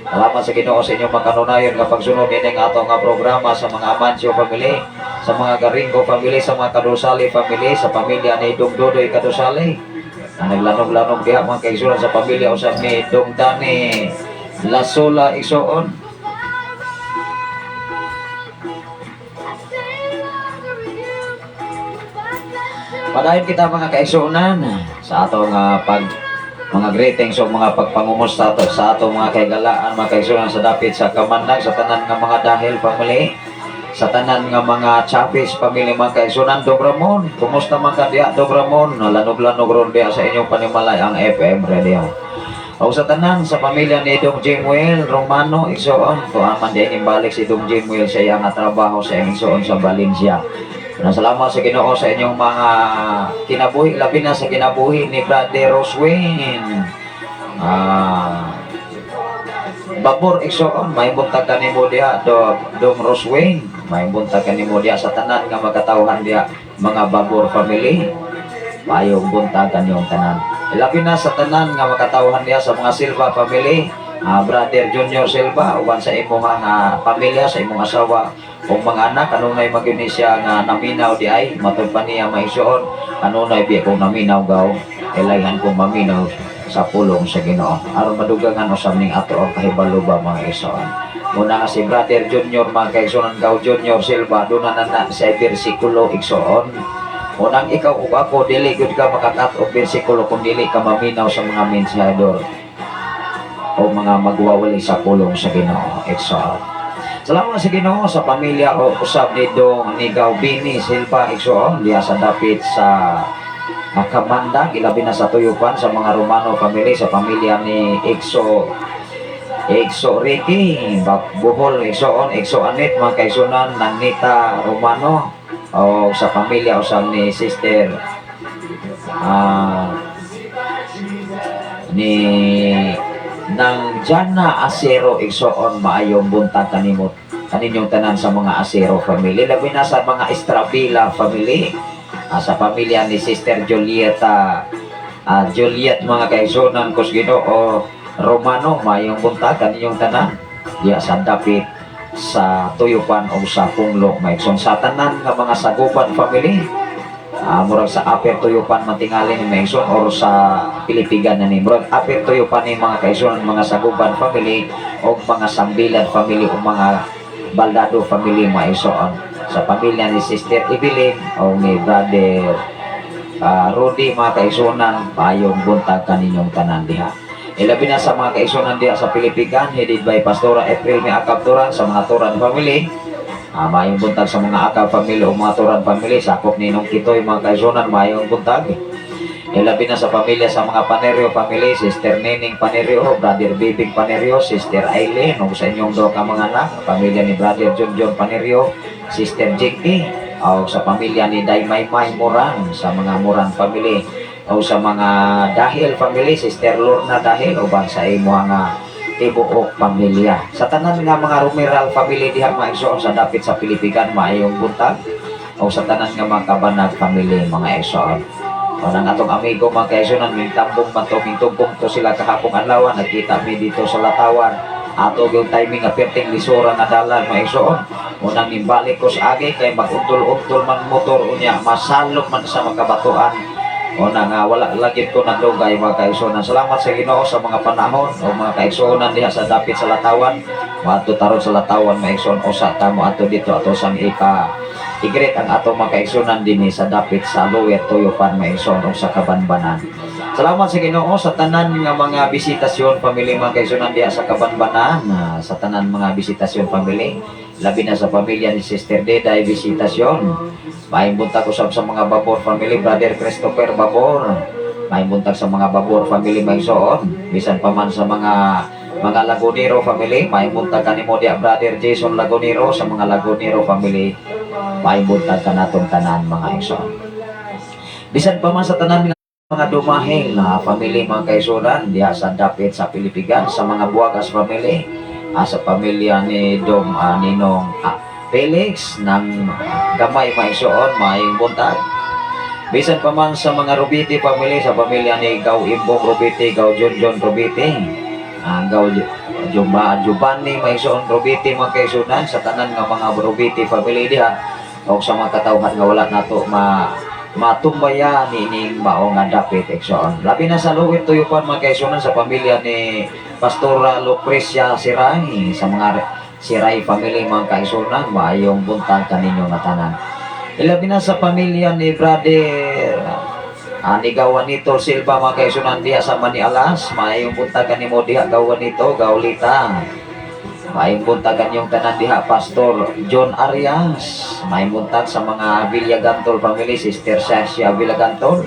Salamat sa Ginoo sa inyong makanunayon nga pagsunod nining ato nga programa, sa mga Amancio family, sa mga Garingo family, sa mga Kadusali family, sa pamilya ni Dong Dodoy Kadusali. Na naglanog-lanog diha, mga kaigsuonan, sa pamilya usab ni Dong Dani Lasola, igsoon. Padayon kita, mga kaigsuonan, sa atong pag mga greetings o mga pagpangumusta to sa atong mga kaigalaan, mga kaigsuonan, sa dapit sa Kamandag, sa tanan nga mga Dahil family, sa tanan nga mga Chapis family, mga kaigsuonan. Dong Ramon, kumusta man ka diya, Dong Ramon? Lanog-lanog ron diya sa inyong panimalay ang FM radio. O sa tanan sa pamilya ni Dong Jimuel Romano, igsoon, tuan man diay balik si Dong Jimuel sa iyang nga trabaho sa iyang, igsoon, sa Valencia. Salamat sa Ginoo sa inyong mga kinabuhi, labi na sa kinabuhi ni Brother Roswin. Babor, igsoon, may buntag kanimo diha, do, Dong Roswin. May buntag kanimo diha sa tanan nga makatawhan diha, mga Babor family. Maayong buntag kaninyong tanan. Labi na sa tanan nga makatawhan diha, sa mga Silva family, Brother Junior Silva, uban sa imong nga pamilya, sa imong asawa o mga anak, kanunay magyud ni siya nga naminaw di ay, matod pa niya maigsoon, kanunay biya kung naminaw gaw, ilayhan kong maminaw sa pulong sa Ginoo. Aron madugangan usab ning ato ang kahibalo ba, mga igsoon. Muna nga si Brother Junior, mga kaigsoon, gaw Junior Silva, doon na na sa bersikulo, igsoon. Unang ikaw ug ako, dili gud ka makakat og bersikulo kung dili ka maminaw sa mga mensahedor o mga magwawali sa pulong sa Ginoo, igsoon. Salamat sa Ginoo sa pamilya o usab ni Dong ni Gaubini Silva, igsoon, diha sa dapit sa Kamandag, ilabi na sa Tuyupan, sa mga Romano family, sa pamilya ni Exo Exo Ricky, Bohol, igsoon, Exo Anit, mga kaigsuonan, Nanita Romano, o sa pamilya usab ni Sister ni nang Jana Acero, igsoon, maayong buntag kanimo kaninyong tanan sa mga Acero family, labi na sa mga Estrabila family, sa pamilya ni Sister Julieta, Juliet, mga kaigsuonan kus Ginoo Romano, maayong buntag kaninyong tanan diya sa dapit sa Tuyupan o sa Punglo, maigsoon, sa tanan nga mga Saguban family, murag sa Upper Tuyupan matingali ni, maigsoon, or sa Pilipigan na ni, murag Upper Tuyupan ni, mga kaigsoon, mga Saguban family o mga Sambilan family o mga Baldado family, maigsoon, sa pamilya ni Sister Evelyn o ni Brother Rudy, mga kaigsuonan, maayong buntag kaninyong tanan diha. Ilabi na sa mga kaigsuonan diha sa Pilipigan, headed by Pastora April May Akab Turan, sa mga Turan family. Maayong buntag sa mga Akab family o mga Turan family, sakop ni Ninong Kitoy, mga kaigsuonan, maayong buntag. Ilabi na sa pamilya sa mga Panerio family, Sister Nining Panerio, Brother Bibing Panerio, Sister Aileen, ug sa inyong duha ka mga anak, pamilya ni Brother John John Panerio, Sister Jinky, o sa pamilya ni Day Maymay Moran, sa mga Moran family, o sa mga Dahil family, Sister Lorna Dahil, uban sa imo nga tibuok pamilya. Sa tanan nga mga Romeral family diha, mga igsoon, sa dapit sa Pilipigan, maayong buntag, o sa tanan nga mga Kabanag family, mga igsoon. O nang atong amigo, mga kaigsuonan, may tambong man to, may tumpong to sila kahapong adlaw, nagkita mi dito sa Latawan. Ato yung timing nga perting lisura nga dalan, mga igsoon. Unang nimbalik ko sa agi kay mag-untol-untol man motor, unya masalok man sa makabatuan. Una nga wala lagit ko nagdugay, mga kaigsuonan. Salamat sa Ginoo sa mga panahon o mga kaigsuonan diha sa dapit sa Latawan. Moadto taron sa Latawan, mga igsoon, usa ta mo ato dito ato sang ipa i-greet ang ato mga kaigsuonan dinhi sa dapit sa Lower Toyopan, mga igsoon, o sa Kabanbanan. Salamat sa Ginoo sa tanan nga mga bisitasyon family, mga kaigsuonan, diha sa Kabanbanan, sa tanan mga bisitasyon family. Labi na sa pamilya ni Sister Deday Bisitasyon. Maayong buntag usab sa mga Babor family, Brother Christopher Babor. Maayong buntag sa mga Babor family, mga igsoon. Bisan pa man sa mga Lagunero family, maayong buntag kanimo diha, Brother Jason Lagunero, sa mga Lagunero family. Maayong buntag kanatong tanan, mga igsoon. Bisan pa man sa tanan nga mga Dumahil na family, mga kaigsuonan, diha sa dapit sa Pilipigan, sa mga Buwagas family, sa pamilya ni Dom Ninong Felix ng gamay, mga igsoon, maayong buntag. Bisan pa man sa mga Rubiti family, sa pamilya ni Gaw Imbong Rubiti, Gaw John John Rubiti, Gaw Juma Giovanni, mga igsoon, Rubiti, mga kaigsuonan, sa tanan nga mga Rubiti family diha o sa mga katawhan nga wala nato matumbaya niining mao nga dapit, igsoon. Labi na sa Lower Tuyupan, mga kaigsuonan, sa pamilya ni Pastora Lucrecia Siray, sa mga Siray family, mga kaigsuonan, maayong buntag kaninyo nga tanan. Ilabi na sa pamilya ni Brother ani Gawanito Silva, mga kaigsuonan, diha sa Manialas, maayong buntag kanimo diha, Gawanito, Gaulita. Maayong buntag kanyong tanan diha, Pastor John Arias. Maayong buntag sa mga Villagantol family, Sister Sasha Villagantol.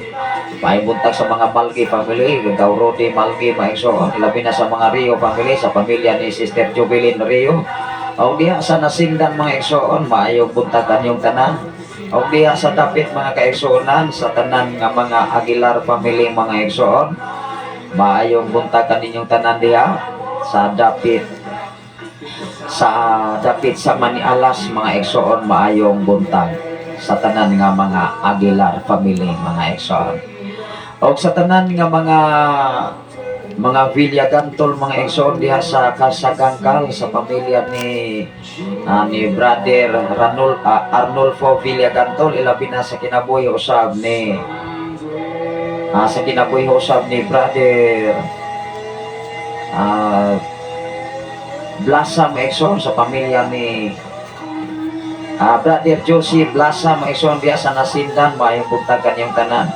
Maayong buntag sa mga Malgi family, Gaw Rodi Malgi, mga igsoon. Ilabi na sa mga Rio family, sa pamilya ni Sister Jubilin Rio. O diha sa Nasingdan, mga igsoon, maayong buntag kanyong tanan. O diha sa dapit, mga kaigsuonan, sa tanan nga mga Aguilar family, mga igsoon. Maayong buntag kaninyong tanan diha sa dapit sa Manialas, mga igsoon, maayong buntag sa tanan nga mga Aguilar family, mga igsoon. Og sa tanan nga mga Villagantol, mga igsoon, diha sa Kasagangkal, sa pamilya ni Brother Arnulfo Villagantol, ilabi na sa kinabuhi usab ni Brother Blasa, mga igsoon, sa pamilya ni Brother Josie Blasa, mga igsoon, diha sa Nasindan, maayong buntag kanyang tanan.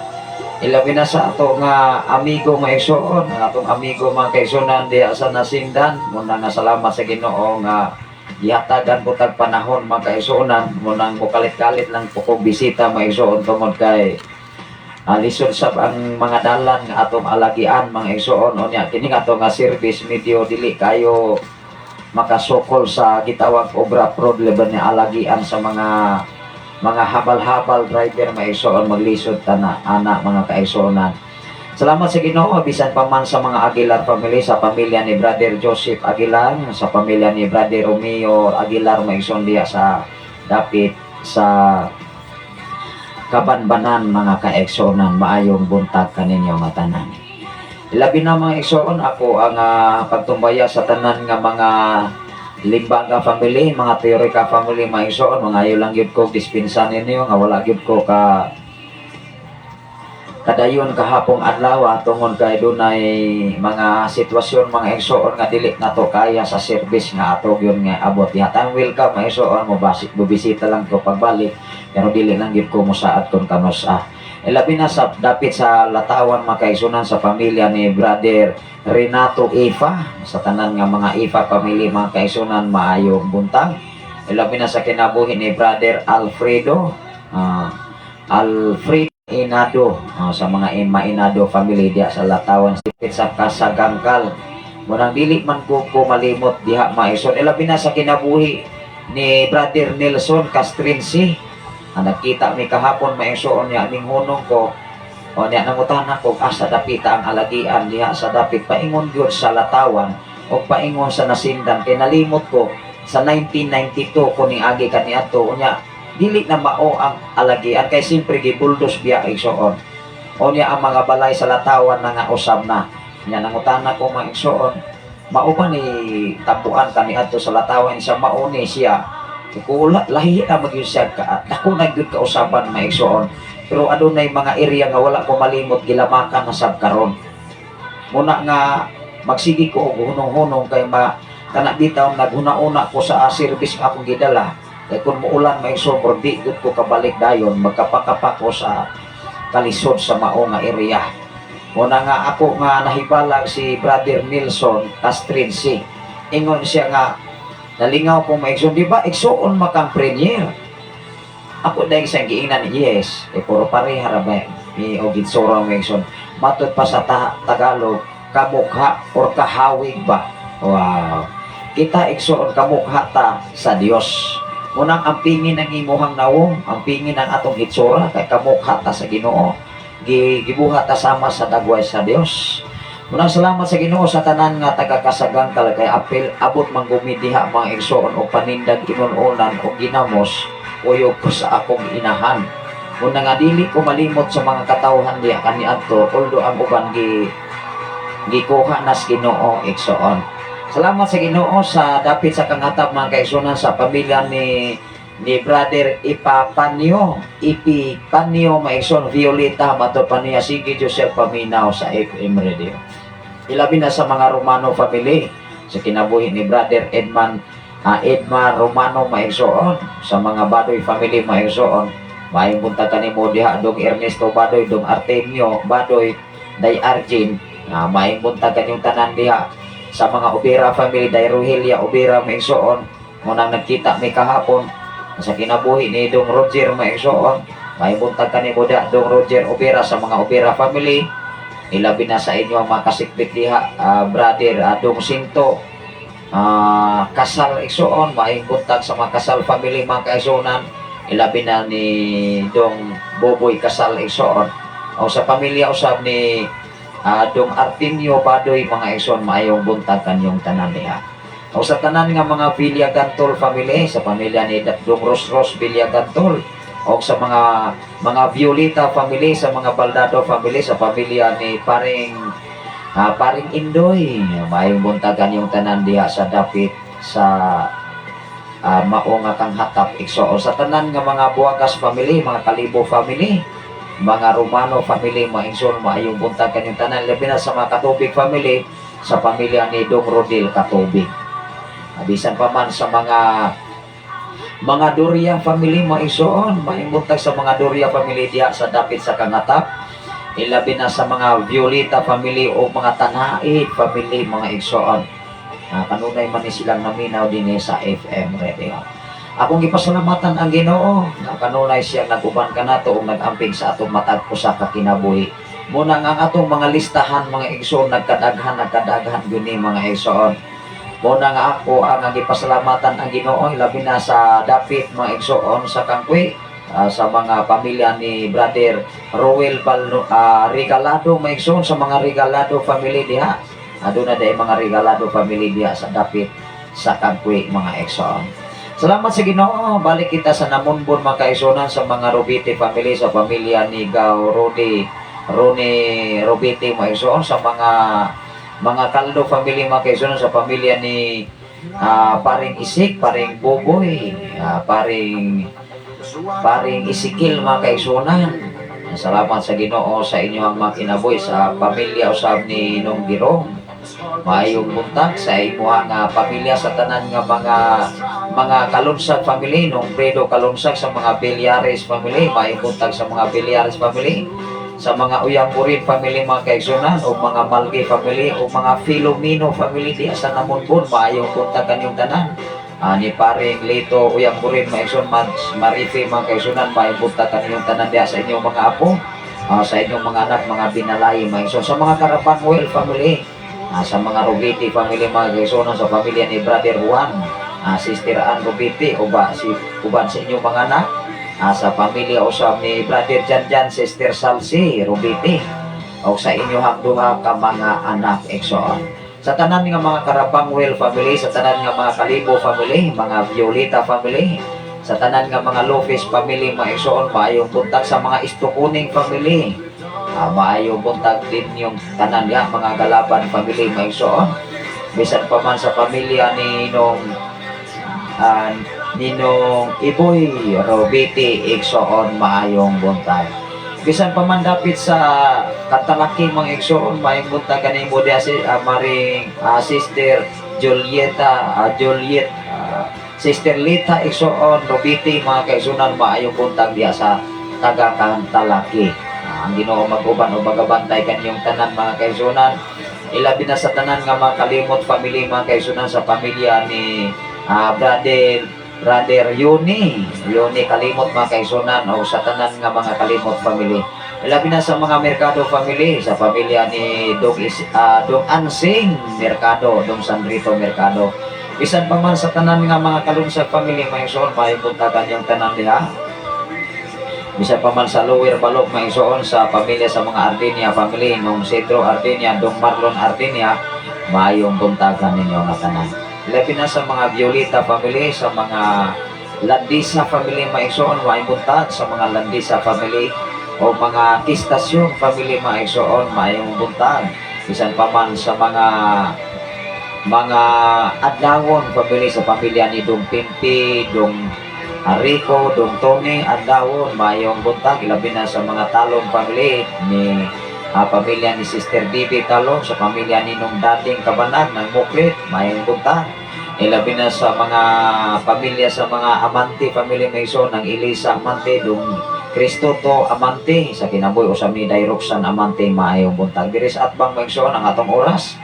Ilabi na sa ato nga amigo, mga igsoon, ang atong amigo, mga kaigsuonan, diha sa Nasindan, muna nga salamat sa Ginoo nga gihatagan ko tag panahon, mga kaigsuonan, munang mukalit-kalit lang po kong bisita, mga igsoon, tungod kay lisod sab ang mga dalan nga atong alagian, mga igsoon. Unya kini nga ato nga service medyo dili kayo makasukol sa gitawag obra prod level ni alagian sa mga habal-habal driver, mga igsoon, maglisod tana ana, mga kaigsuonan. Salamat sa Ginoo. Bisan pa man sa mga Aguilar family, sa pamilya ni Brother Joseph Aguilar, sa pamilya ni Brother Romeo Aguilar, mga igsoon, diha sa dapit sa Kabanbanan, mga kaigsuonan, maayong buntag kaninyo nga tanan. Labi na, mga igsoon, ako ang pagtumbaya sa tanan nga mga Limbaga family, mga Teorica family, mga igsoon, mga ayo lang gyud ko dispensa ninyo nga wala gyud ko kadayon kahapong adlaw tungod kay dunay mga sitwasyon, mga igsoon, nga dili nato kaya sa service nga ato gyud nga abot diha. Time welcome, mga igsoon, mo basik bubisita lang ko pagbalik pero dili lang gyud ko mosaad kon kanus-a. Labi na sa dapit sa Latawan, mga kaigsunan, sa pamilya ni Brother Renato Ifa, sa tanan nga mga Ifa family, mga kaigsunan, maayong buntag. Labi na sa kinabuhi ni Brother Alfredo Alfredo Inado, sa mga Mainado family diha sa Latawan, sipit sa Kasagangkal. Munang dili man ko malimot diha, maison. Labi na sa kinabuhi ni Brother Nelson Castrinsi. Ang nagkita mi kahapon, maigsoon, niya ning hunong ko o niya nangutana ko asa dapita ang alagian diha sa dapit paingon gyud sa Latawan o paingon sa Nasindan, kay nalimot ko sa 1992 ko ni agi kaniadto. Unya dili na mao ang alagian kay siyempre gibuldos biya, igsoon. Unya ang mga balay sa Latawan na nga usab na. Nya nangutana ko, mga igsoon, mao ba ni tabuan kaniadto sa Latawan? Sa mao ni siya. Kung lahi na magyud siya ka dako na gyud kausaban, mga igsoon, pero adunay mga area nga wala ko malimot, gilamakan na sab karon. Muna nga magsige ko og hunong-hunong kay ma kana bitaw naghuna-una ko sa service nga akong gidala, kay kung muulan, may sobro di gud ko kabalik dayon, magkapakapa ko sa kalisod sa mao nga area. Muna nga ako nga nahibalag si Brother Nelson Castrinsi, ingon siya nga nalingaw ko, maigsoon, di ba igsoon makang premier ako dahil sa giingnan? Yes, eh, puro pareha ra ba ni og gitsura, maigsoon. Matud pa sa Tagalog, kamukha or kahawig ba. Wow, kita, igsoon, kamukha ta sa Dios. Munang ang pingin ng imuhang nawong, ang pingin ng atong hitsura, kay kamukha ta sa Ginoo. Gibuhat ta sama sa dagway sa Dios. Munang salamat sa Ginoo sa tanan nga taga Kasagangkal, kay apil abot manggumi diha, mga igsoon, og panindag inununan og ginamos uyog ko sa akong inahan. Muna nga dili ko malimot sa mga katawhan diha kaniadto, although ang uban gikuha nas Ginoo, igsoon. Salamat sa Ginoo sa dapit sa Kanghatap, mga kaigsunan, sa pamilya ni Brother Ipapanyo, Ipipanyo, maigsoon, Violeta, mato pa niya, sige Joseph paminaw sa FM Radio. Ilabi na sa mga Romano family, sa kinabuhi ni Brother Edman Edmar Romano, maigsoon, sa mga Badoy family, maigsoon, maayong buntag kanimo diha, Dong Ernesto Badoy, Dong Artemio Badoy, Day Arjin, maayong buntag kanyong tanan diha. Sa mga Ubira family, Day Rohelia Ubira, maigsoon, munang nagkita mi kahapon. Sa kinabuhi ni Dong Roger, maigsoon, maayong buntag kanimo diha, Dong Roger Ubira, sa mga Ubira family. Ilabi na sa inyo ang mga kasikbit diha, brother Dong Sinto Kasal, igsoon, maayong buntag sa mga Kasal family, mga kaigsunan, ilabi na ni Dong Boboy Kasal, igsoon, o sa pamilya usab ni Dong Artemio Badoy, mga igsoon, maayong buntag kanyong tanan diha. O sa tanan nga mga Villagantol family, sa pamilya ni Dong Ros Ros Villagantol, o sa mga Violeta family, sa mga Baldado family, sa pamilya ni Paring Indoy, maayong buntag kanyong tanan diha sa dapit sa mao nga Kanghatap, igsoon. Sa tanan nga mga Buwagas family, mga Kalibo family, mga Romano family, mga igsoon, maayong buntag kanyong tanan, labi na sa mga Katubig family, sa pamilya ni Dong Rodil Katubig. Bisan pa man sa mga Doria family, mga igsoon, maayong buntag sa mga Doria family diha sa dapit sa Kanghatap, ilabi na sa mga Violeta family o mga Tanaid family, mga igsoon. Kanunay man ni silang naminaw din sa FM Radio. Akong gipasalamatan ang Ginoo nga kanunay siya nag-uban kanato ug nag-amping sa atong matag usa ka kinabuhi. Muna nga ang atong mga listahan, mga igsoon, nagkadaghan, nagkadaghan gyud ni, mga igsoon. Muna nga ako ang gipasalamatan ang Ginoo, labi na sa dapit, mga igsoon, sa Kangkwi, sa mga pamilya ni Brother Roel Balno, Regalado, mga igsoon, sa mga Regalado family diha. Aduna day mga Regalado family diha sa dapit sa Kangkwi, mga igsoon. Salamat sa Ginoo. Balik kita sa Namunbon, mga kaigsunan, sa mga Robite family, sa pamilya ni Gao Rodi Roni Robite, mga igsoon, sa mga Kaldo family, mga kaigsunan, sa pamilya ni Paring Isik, Paring Boboy, Paring Isikil, mga kaigsunan. Salamat sa Ginoo sa inyong mga kinabuhi, sa pamilya usab ni Nong Girong. Maayong buntag sa imuha nga pamilya, sa tanan nga mga Kalunsag family, nung Fredo Kalunsag, sa mga Villares family, maayong buntag sa mga Villares family, sa mga Uyamburin family, mga kaigsunan, o mga Malgi family, o mga Filomeno family diya sa Namunbon, maayong buntag kanyong tanan. Ni paring Lito Uyamburin, maigsoon, Marife, mga kaigsunan, maayong buntag kanyong tanan diya sa inyong mga apo, sa inyong mga anak, mga binalay, maigsoon, sa mga Karapanguel family, sa mga Rubiti family, mga kaigsunan, sa pamilya ni Brother Juan, Sister Ann Rubiti, o ba, si, uban sa inyong mga anak, sa pamilya usab ni Brother Jan Jan, Sister Salsi Rubiti, o sa inyong duha ka mga anak, igsoon. Sa tanan nga mga Karabangwell family, sa tanan nga mga Kalibo family, mga Violeta family, sa tanan nga mga Lopez family, mga igsoon, maayong buntag. Sa mga Istukuning family, maayong buntag din yung tanan ya, mga Galaban family, mga igsoon. Bisan pa man sa pamilya ni nung Ninong Iboy Robiti, igsoon, maayong buntag. Bisan pa man dapit sa Katalaki, mga igsoon, maayong buntag kanimo diya si Maring Sister Julieta, Juliet, Sister Lita, igsoon, Robiti, mga kaigsunan, maayong buntag diya sa taga Katalaki. Ang Ginoo mag-uban o magabantay kanyong tanan, mga kaigsunan. Ilabi na sa tanan nga mga Kalimot family, mga kaigsunan, sa pamilya ni Brother Brother Yuni, Yuni Kalimot, mga kaigsunan, o sa tanan nga mga Kalimot family. Ilabi na sa mga Mercado family, sa pamilya ni Dong Ansing Mercado, Dong Sandrito Mercado. Bisan pa man sa tanan nga mga Kalunsag family, mga igsoon, maayong buntagan yung tanan diha. Bisan pa man sa Lower Balok, mga igsoon, sa pamilya sa mga Ardinia family, nung Cedro Ardinia, Dong Marlon Ardinia, maayong buntagan ninyo nga tanan. Labi na sa mga Violeta family, sa mga Landisa family, mga igsoon, maayong buntag sa mga Landisa family o mga Kistasyon family, mga igsoon, maayong buntag. Bisan pa man sa mga Adlawon family, sa pamilya ni Dong Pimpi, Dong Rico, Dong Tony Adlawon, maayong buntag. Ilabi na sa mga Talong family ni pamilya ni Sister Bibi Talong, sa pamilya ni Nung Dating Kabanag ng Muklit, maayong buntag. Ilabi na sa mga pamilya sa mga Amante family, Mason, ng Elisa Amante, Dong Cristoto Amante, sa kinabuhi usab ni Dairoxan Amante, maayong buntag. Diri sa atbang, maigsoon, ang atong oras.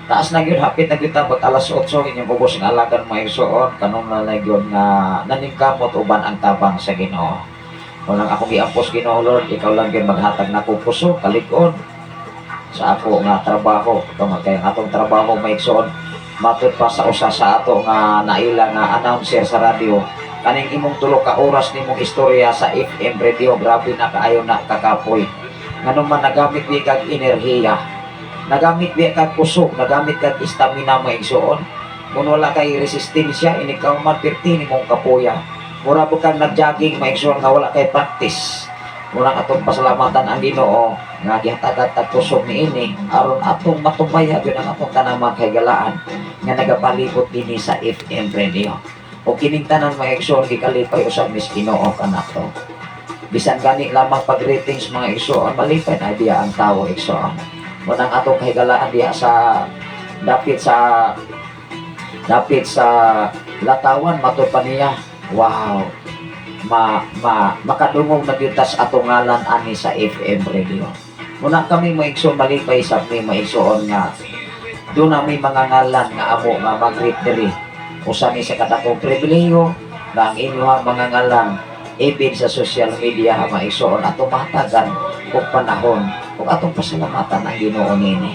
Taas na gyud, hapit na gyud ta pag alas 8, inyong ubos nga alagan, mga igsoon, kanong na gyud nga naningkamot uban ang tabang sa Ginoo. Unang akong giampos, Ginoo Lord, ikaw lang gyud maghatag nako puso, kalig-on sa ako nga trabaho. Tungod kay ang atong trabaho, mga igsoon, matud pa sa usa sa ato nga naila nga announcer sa radyo, kaning imong 3 ka oras nimong istorya sa FM radio, grabe na kaayo na kakapoy. Ngano man nagamit di kag enerhiya, nagamit di kag kusog, nagamit kag stamina, mga igsoon. Kung wala kay resistensya, inikaw man perti nimong kapoya. Mura ba kang nag-jogging, mga igsoon, nga wala kay practice. Murang atong pasalamatan ang Ginoo nga gihatagan tag kusog niini aron atong matumbaya gyud ang atong tanamang kahigalaan nga nagapalibot dinhi sa FM radio. O kining tanan, mga igsoon, gikalipay usab mis Ginoo kanato. Bisan gani lamang pag ratings, mga igsoon, malipay na diya ang tawo, igsoon. Munang atong kahigalaan diha sa dapit sa Latawan, matud pa niya, wow, ma, ma makadungog na gyud tas atong ngalan ani sa FM radio. Muna kami, mga igsoon, malipay sa mi, mga igsoon, nga doon na may mga ngalan nga amo nga mag-greet diri. Usa ni sa kadakong pribilehiyo na ang inyong mga ngalan even sa social media, mga igsoon, atong mahatagan og panahon ug atong pasalamatan ang Ginoo nini.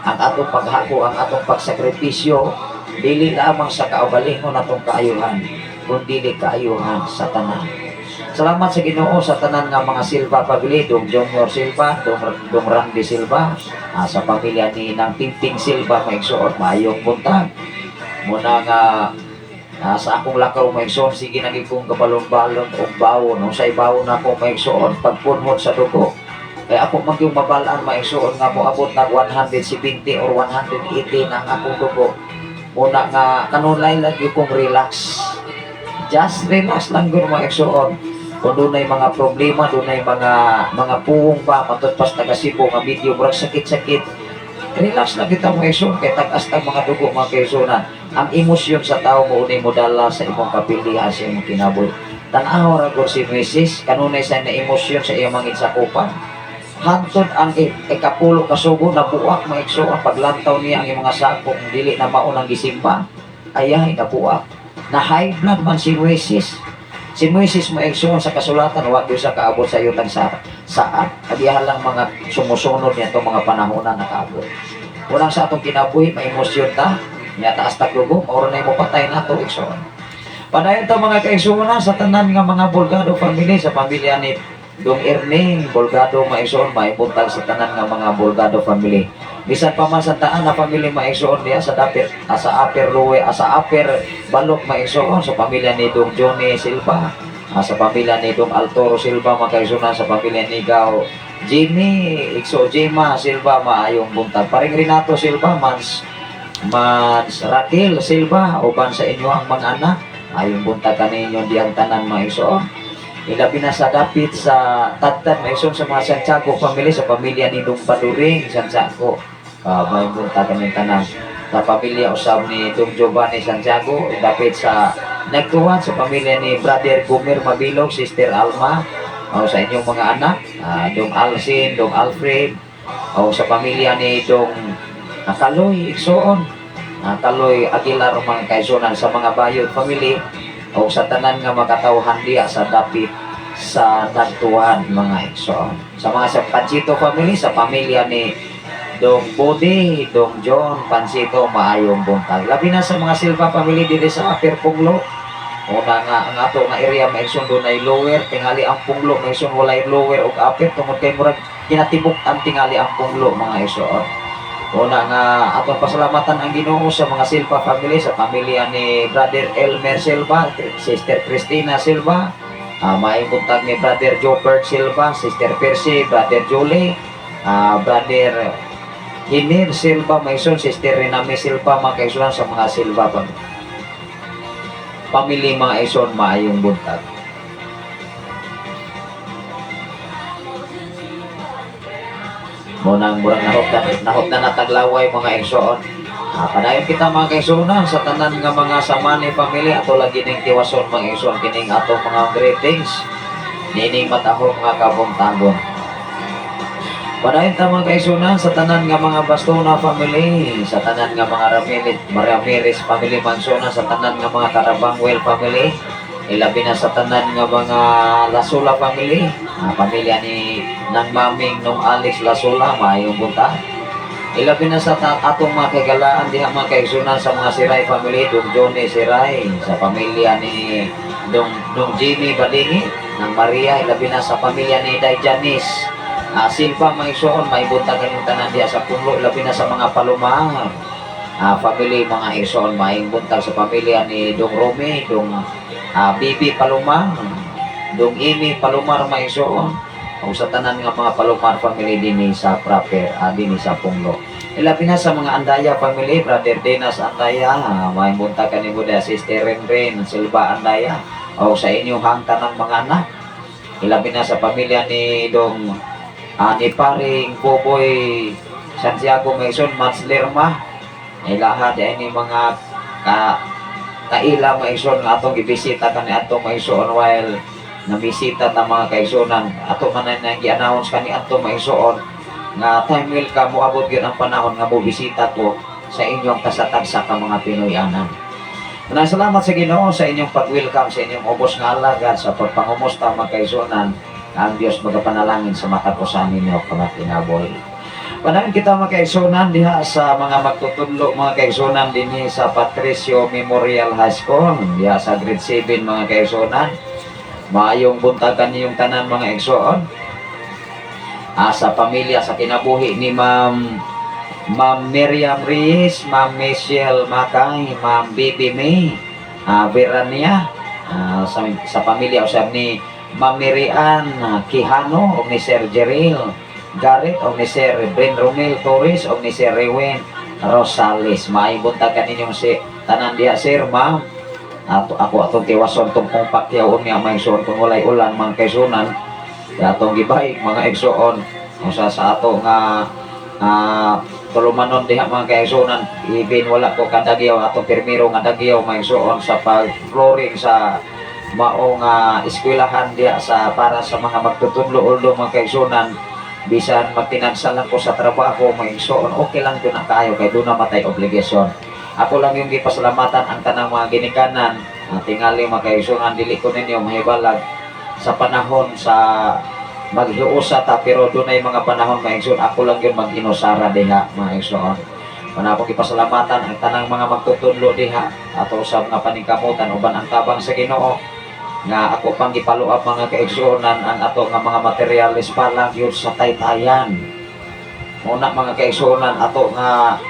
Ang atong paghako, ang atong pagsakripisyo, dili lamang sa kaugalingon atong kaayuhan, kundi kaayuhan sa tanan. Salamat sa Ginoo sa tanan nga mga Silva family, Dong Junior Silva, Dong Randy Silva, sa pamilya ni nang Tinting Silva, maigsoon, maayong buntag. Muna nga sa akong lakaw, maigsoon, sige na gyud kong kabalon-balon og bawon. Unsay bawon nako, maigsoon? Pagpunhot sa dugo. Kaya ako man yung mabalaan, maigsoon, nga moabot nag 170 or 180 na ang akong dugo. Muna nga kanunay lang yung kong relax. Just relax lang gyud, mga igsoon. Kung dunay mga problema, dunay mga puwong ba, matud pas taga Cebu nga video murag sakit-sakit. Relax na kita, mga igsoon, kay tag-as tag mga dugo, mga kaigsuonan. Ang emosyon sa tao mo unay modala sa imong kapilihan sa imong kinabuhi. Tan-aw ra gud si Moises, kanunay sa na emosyon sa iyang mga sakupan. Hantod ang ikapulo ka sugo nabuak, mga igsoon, paglantaw niya ang iyang mga sako kung dili na mao nang gisimba. Ayahay, nabuak. Na high blood man si Moises. Si Moises, mga igsoon, sa kasulatan, wa gyud sa kaabot sa yutang sa saat. Agihan lang mga sumusunod niya itong mga panahon na nakaabot. Unang sa atong kinabuhi, may emosyon ta, nya taas tag dugo, mao na mo patay nato, igsoon. Padayon ta, mga kaigsuonan, sa tanan nga mga Bolgado family, sa pamilya ni Dong Erning Bolgado, mga igsoon, maibuntag sa tanan nga mga Bolgado family. Bisan pa man sa taan na family, mga igsoon, diha sa dapit, sa upper Luwe, sa upper Balok, mga igsoon, sa pamilya ni Dong Johnny Silva, sa pamilya ni Dong Altoro Silva, mga kaigsuonan, sa pamilya ni Gao Jimmy Ikso Jima Silva, maayong buntag. Paring Renato Silva, Mans Mans Raquel Silva, uban sa inyo ang mga anak. Maayong buntag kaninyo diyang tanan, mga igsoon. Ilabi na sa dapit sa Tadtad, mga igsoon, sa mga Santiago family, sa pamilya ni Dong Paduring Santiago. Maayong buntag kaning tanan. Sa pamilya usab ni Dong Giovanni Santiago, dapit sa Nagtuwan, sa pamilya ni Brother Gomer Mabilog, Sister Alma, o sa inyong mga anak, Dong Alcin, Dong Alfred, o sa pamilya ni Dong Kaloy Igsoon, Kaloy Aguilar, mga kaigsuonan, sa mga Bayod family, o sa tanan nga makatawhan diya sa dapit sa Nagtuwan, mga igsoon. Sa mga sa Pancito family, sa pamilya ni Dong Bode, Dong John Pancito, maayong buntag. Labi na sa mga Silva family diri sa Upper Punglo. Una nga ang ato nga area, mga igsoon, dunay lower, tingali ang Punglo, mga igsoon, walay lower ug upper tungod kay murag kinatibuk-an tingali ang Punglo, mga igsoon. Una nga atong pasalamatan ang Ginoo sa mga Silva family, sa pamilya ni Brother Elmer Silva, Sister Christina Silva, maayong buntag ni Brother Jobert Silva, Sister Percy, Brother Julie, Brother Hinir Silva, mga igsoon, Sister Rename Silva, mga kaigsuonan, sa mga Silva family, mga igsoon, maayong buntag. Mo nang murang nahop na nataglaway, mga igsoon. Padayon kita, mga kaigsuonan, sa tanan nga mga Samani family. Ato lagi ning tiwason, mga igsoon, kining atong mga greetings nining matahong nga kabuntagon. Padayon ta, mga kaigsuonan, sa tanan nga mga Bastona family, sa tanan nga mga Ramirez family, mga igsoon, sa tanan nga mga Carabangwell family, ilabi na sa tanan nga mga Lasula family, pamilya ni nang maming nung Alex Lasula, maayong buntag. Ilabi na sa atong mga kagalaan diha, mga kaigsuonan, sa mga Siray family, Dong Johnny Siray, sa pamilya ni Dong Jimmy Balingi, ng Maria, ilabi na sa pamilya ni Day Janice Silva, mga igsoon, maibuntag kanyang tanan diha sa Punglo, ilabi na sa mga Palomar family, mga igsoon, maayong buntag sa pamilya ni Dong Romy, Dong Bibi Palomar, Dong Amy Palomar, mga igsoon, o sa tanan nga mga Palomar family dinhi sa proper, dinhi sa Punglo. Ilabi na sa mga Andaya family, Brother Denas Andaya, maayong buntag kanimo diha, Sister Renren Silva Andaya, o sa inyong hangtanang mga anak. Ilabi na sa pamilya ni Dong ni paring Boboy Santiago Mason Mats Lerma, ilaha di ni mga ka kaila, mga igsoon, nga atong gibisita kani atong, mga igsoon, while nabisita ta, mga kaigsuonan. Ato man na gi-announce kani ato, mga igsoon, nga time will come, moabot gyud ang panahon nga mobisita ko sa inyong kasatagsa ka mga Pinoy-anan. Maraming salamat sa Ginoo sa inyong pag-welcome, sa inyong ubos nga alagad, sa pagpangumusta, mga kaigsuonan. Ang Diyos magapanalangin sa matag usa ninyo mga kinabuhi. Padayon kita, mga kaigsuonan, diha sa mga magtutudlo, mga kaigsuonan, dinhi sa Patricio Memorial High School diha sa grade 7, mga kaigsuonan. Maayong buntag kaniyong tanan, mga igsoon. Sa pamilya sa kinabuhi ni Ma'am Miriam Reyes, Ma'am Michelle Makay, Ma'am Bibi May, Verania, sa pamilya usab ni Ma'am Mirian Quijano, o ni Sir Jeril Garrett, o ni Sir Bren Romel Torres, o ni Sir Rewen Rosales. Maayong buntag kaninyong si tanan diha, sir, ma'am. Ato ako atong tiwason tong kung pakyaw unya, mga igsoon, kung walay ulan, mga kaigsuonan, atong gibay, mga igsoon, usa sa ato nga Tulumanon diha, mga kaigsuonan, even wala ko kadagyaw atong pirmiro nga dagyaw, mga igsuon, sa pag-flooring sa mao nga eskwelahan diha sa para sa mga magtutudlo. Although, mga kaigsuonan, bisan magtinagsa lang ko sa trabaho, mga igsuon, okay lang gyud na kayo kay duna man tay obligasyon. Ako lang yung gipasalamatan ang tanang mga ginikanan. Tingali, mga kaigsuonan, dili ko ninyo mahibalag sa panahon sa maghiusa ta, pero dunay mga panahon, mga igsoon, ako lang yun mag-inusara diha, mga igsoon. Mana akong gipasalamatan ang tanang mga magtutudlo diha ato sa mga paningkamutan uban ang tabang sa Ginoo nga ako pang gipaluap, mga kaigsuonan, ang ato nga mga materialis pa lang yun sa taytayan. Muna, mga kaigsuonan, ato nga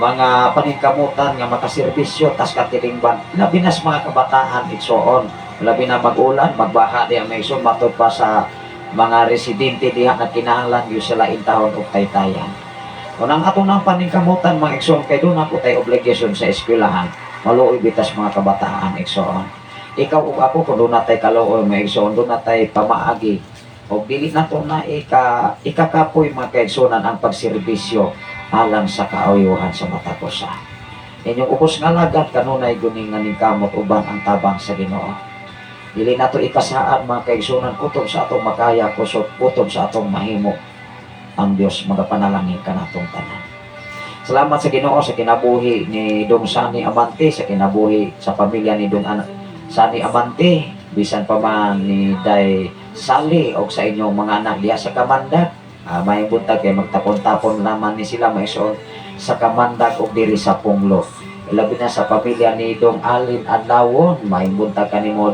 mga paningkamutan nga makaserbisyo tas katilingban, labi na sa mga kabataan, igsoon, labi na mag-ulan, magbaha diha, mga igsoon, matud pa sa mga residente diha na kinahanglan gyud sila intawon og taytayan. Unang ato nang paningkamutan, mga igsoon, kay duna po tay obligasyon sa eskwelahan. Maluoy bitas mga kabataan, igsoon. Ikaw ug ako, kung duna tay kaluoy, mga igsoon, duna tay pamaagi og dili nato na ikakapoy, mga kaigsuonan, ang pagserbisyo alang sa kaayuhan sa matag usa. Inyong ubos nga alagad kanunay guning nga ningkamot uban ang tabang sa Ginoo. Dili nato ikasaad, mga kaigsuonan, kutob sa atong makaya, kusog kutob sa atong mahimo. Ang Dios magapanalangin kanatong tanan. Salamat sa Ginoo sa kinabuhi ni Dong Sani Amante, sa kinabuhi sa pamilya ni Dong Sani Amante, bisan pa man ni Day Sali og sa inyong mga anak diha sa Kamandag. May buntag kay magtapon-tapon naman ni sila maisuon sa Kamandag og diri sa Punglo. Labi na sa pamilya ni Dong Alin Adlawon, may buntag kanimo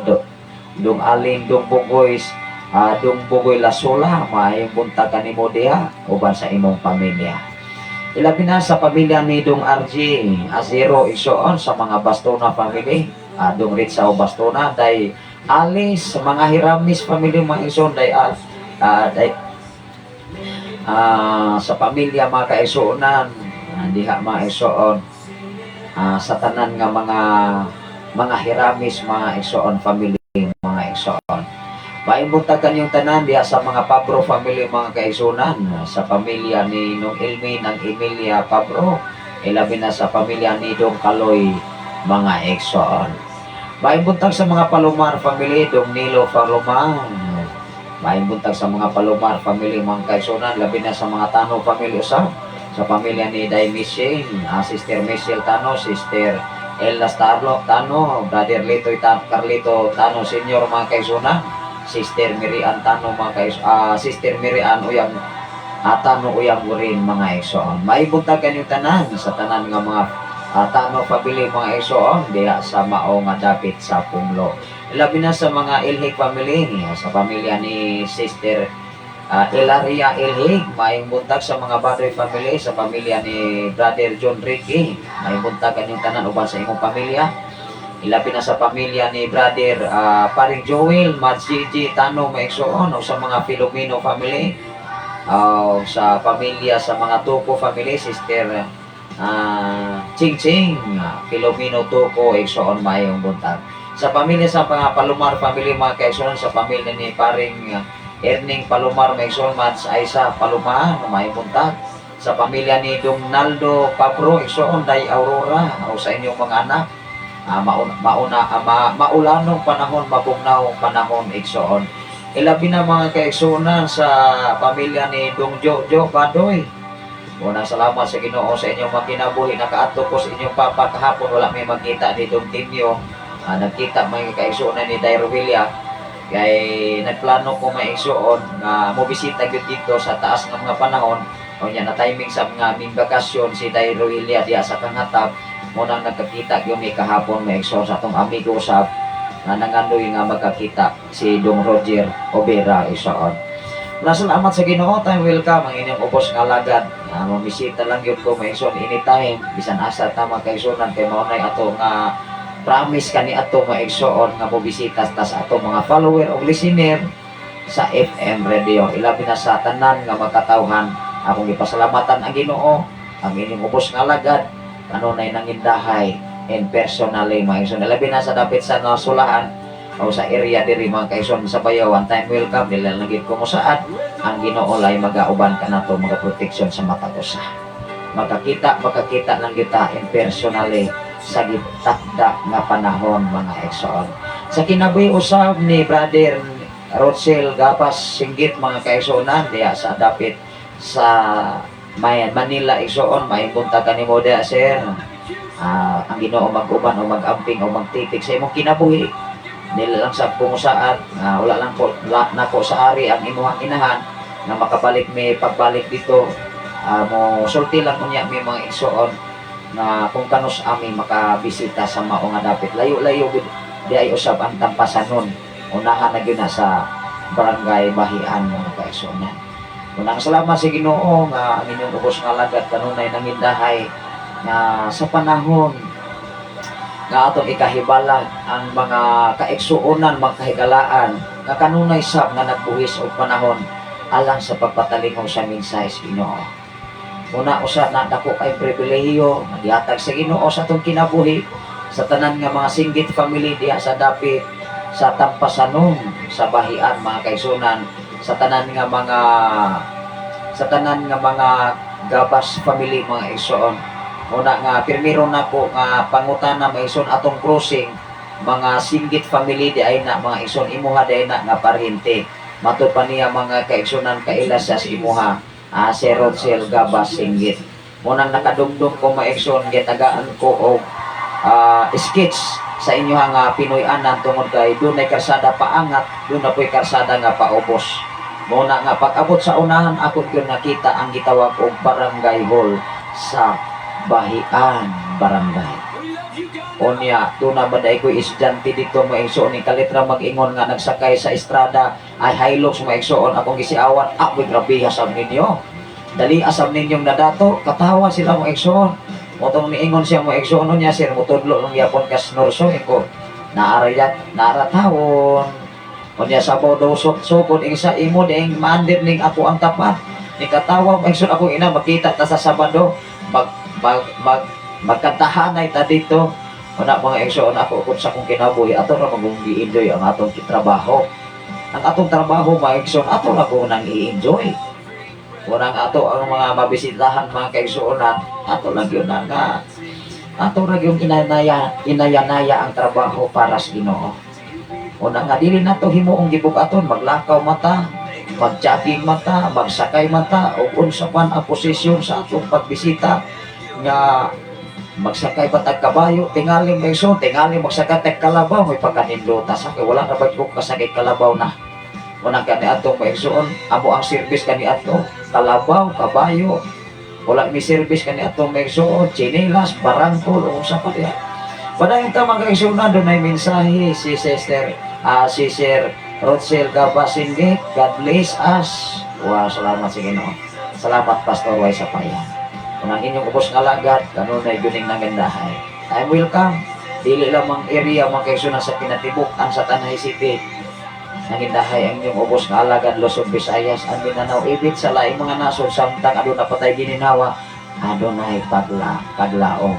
Dong Alin, Dong Bugoy, Dong Bugoy Lasula, may buntag kanimo diha uban sa imong pamilya. Ilabi na sa pamilya ni Dong RG Azero, igsoon, sa mga Bastona family, Dong Ritsa Bastona, Day Alice, sa mga Hiramis family, mga igsoon, day sa pamilya, mga kaigsuonan, diha, mga igsoon, sa tanan nga mga Hiramis, mga igsoon, family, mga igsoon. Maayong buntag kanyong tanan diha sa mga Pabro family, mga kaigsuonan, sa pamilya ni Nung Ilmi ng Emilia Pabro, ilabi na sa pamilya ni Dong Kaloy, mga igsoon. Maayong buntag sa mga Palomar family, Dong Nilo Palomar. Maayong buntag sa mga Palomar family, mga kaigsuonan, labi na sa mga Tano family usab, sa pamilya ni Day Michelle, Sister Michelle Tano, Sister Ella Starlo Tano, Brother Lito Carlito Tano Senior, mga kaigsuonan, Sister Mirian Tano, mga Sister Mirian Uyang Tano Uyang Urin, mga igsoon. Maayong buntag kanyong tanan sa tanan nga mga Tano family, mga igsoon, diha sa mao nga dapit sa Punglo. Labi na sa mga Ilhig family, sa pamilya ni Sister Elaria Ilhig, maayong buntag sa mga Badoy family, sa pamilya ni Brother John Ricky, maayong buntag kanyong tanan uban sa imong pamilya. Ilabi na sa pamilya ni Brother Paring Joel, Madsigi Tano, maigsoon, o sa mga Filomeno family, o sa pamilya sa mga Tuko family, Sister Ching Ching, Filomeno Tuko, igsoon, maayong buntag. Sa pamilya sa mga Palomar family, mga kaigsoon, sa pamilya ni Paring Erning Palomar, maigsoon, Mads Aisa Palomar, maayong buntag. Sa pamilya ni Dong Naldo Pabro, igsoon, Day Aurora, o sa inyong mga anak, maulanong panahon, mabugnawong panahon, igsoon. Ilabi na, mga kaigsuonan, sa pamilya ni Dong Jojo Badoy. Unang salamat sa Ginoo sa inyong mga kinabuhi. Nakaadto ko sa inyong papa kahapon, wala may magkita ni Dong Timyo. Nagkita mga kaigsuonan ni Dairo Villa. Kay nagplano ko, mga igsuon, nga mobisita gyud dito sa taas ng mga panahon. O nya na timing sa mga aming bakasyon si Dairo Villa diha sa Kangatap. Munang nagkakita gyud mi kahapon, mga igsoon, sa atong amigo sa nga nangandoy nga magkakita si Dong Roger Obera, igsoon. Salamat sa Ginoo, time welcome ang inyong ubos nga alagad. Mamisita lang gyud ko, mga igsoon, anytime bisan asa ta, mga kaigsuonan, kay mao nay ato nga promise kani ato, mga igsoon, nga mobisita ta sa ato mga follower o listener sa FM Radio. Ilabi na sa tanan nga magkatawhan, akong gipasalamatan ang Ginoo, ang inyong ubos nga alagad kanunay nangindahay and personally, mga igsoon. Labi na sa dapit sa nasulahan o sa area diri, mga kaigsoon, sa Bayawan, time welcome nila lang gid ko mosaad ang Ginoo lay magauban kanato, mga protection sa matag usa. Makakita lang kita in personally sa gitakda nga panahon, mga igsoon. Sa kinabuhi usab ni Brother Rochel Gapas Singgit, mga kaigsuonan, diya sa dapit sa May Manila, igsoon, maayong buntag kanimo diya, sir. Ang Ginoo mag-uban o mag-amping o magtipig sa imong kinabuhi. Dili lang sa pungusaat nga wala lang po la, nako sa ari ang imuhang inahan nga makabalik mi pagbalik dito. Mo sulti lang unya mi, mga igsoon, nga kung kanus ami makabisita sa mao nga dapit. Layo-layo gud di ay usab ang Tampasanon, unahan na gyud na sa Barangay Bahian, mga kaigsuonan. Unang salamat sa Ginoo nga ang inyong ubos nga alagad kanunay nangindahay nga sa panahon nga atong ikahibalag ang mga kaigsuonan, mga kahigalaan nga kanunay sab nga nagbuhis og panahon alang sa pagpatalingog sa mensahe sa Ginoo. Una usa na dako kay pribilehiyo nga gihatag sa Ginoo sa atong kinabuhi sa tanan nga mga Singgit family diha sa dapit sa Tampasanon sa Bahian, mga kaigsuonan, sa tanan nga mga Gabas family, mga igsoon. Una nga pirmiro na po nga pangutana, mga igsoon, atong crossing mga Singgit family di ay na, mga igsoon, imuha di ay na nga paryente. Matud pa niya, mga kaigsunan, kaila siya sa imuha, si Rodsel Gabas Singgit. Munang nakadumdum ko, mga igsoon, gitagaan ko og sketch sa inyo nga Pinoy-anan tungod kay dunay karsada paangat, doon na po'y karsada nga paubos. Muna nga pag-abot sa unahan, ako gyud nakita ang gitawag og barangay hall sa Bahian Barangay. Unya, doon na ba ko estudyante dito, mga igsoon, ni kalitra mag-ingon nga nagsakay sa estrada ay Hilux, mga igsoon, akong gisiawan, ah, uy, grabe asam ninyo. Dali asam ninyong nadato, katawa sila, mga igsoon. Motong niingon siya, mga igsoon, niya, sir, mutudlo lang yapon kas nurso, ko, naarayat, naaratawon. Unya sabaw daw sukod, ing sa imo, ing maandir ning ako ang tapat. Ni katawa, mga igsoon, ako ina, makita ta sa Sabado, mag, mag, mag, magkantahanay ta dito. Una, mga igsoon, ako kung sa akong kinabuhi, ato ra magong gi-enjoy ang atong trabaho. Ang atong trabaho, mga igsoon, ato ra ko nang i-enjoy. Unang ato ang mga mabisitahan, mga kaigsuonan, ato lang yun na nga ato ra yung inanaya, inayanaya ang trabaho para sa Ginoo. Una nga dili nato himuong gibug-aton, maglakaw mata, mag-jogging mata, magsakay mata, o unsa man ang posisyon sa atong pagbisita nga magsakay pa tag kabayo, tingali may so, tingali magsakay tag kalabaw, may pagkanindota sa kay wala na ba ko kasakay kalabaw na. Unang kani atong maigsoon, amo ang service kani ato, kalabaw, kabayo, wala mi service kani atong maigsoon, chinelas, barangkol, o unsa pa diha. Padayon ta, mga kaigsuonan, dunay mensahe si Sister, si Sir Rodsel Gabasinggit. God bless us. Wow, salamat sa Ginoo. Salamat, Pastor Way sa payan. Kung ang inyong ubos nga alagad, kanunay guning nangandahay. I'm welcome. Dili lamang area, mga kaigsuonan, sa kinatibuk-an sa Tanay City. Nangindahay ang inyong ubos nga alagad, Luzon, Visayas, ang Mindanao, ibig sa laing mga nasod, samtang aduna patay gininhawa, adunay paglaom.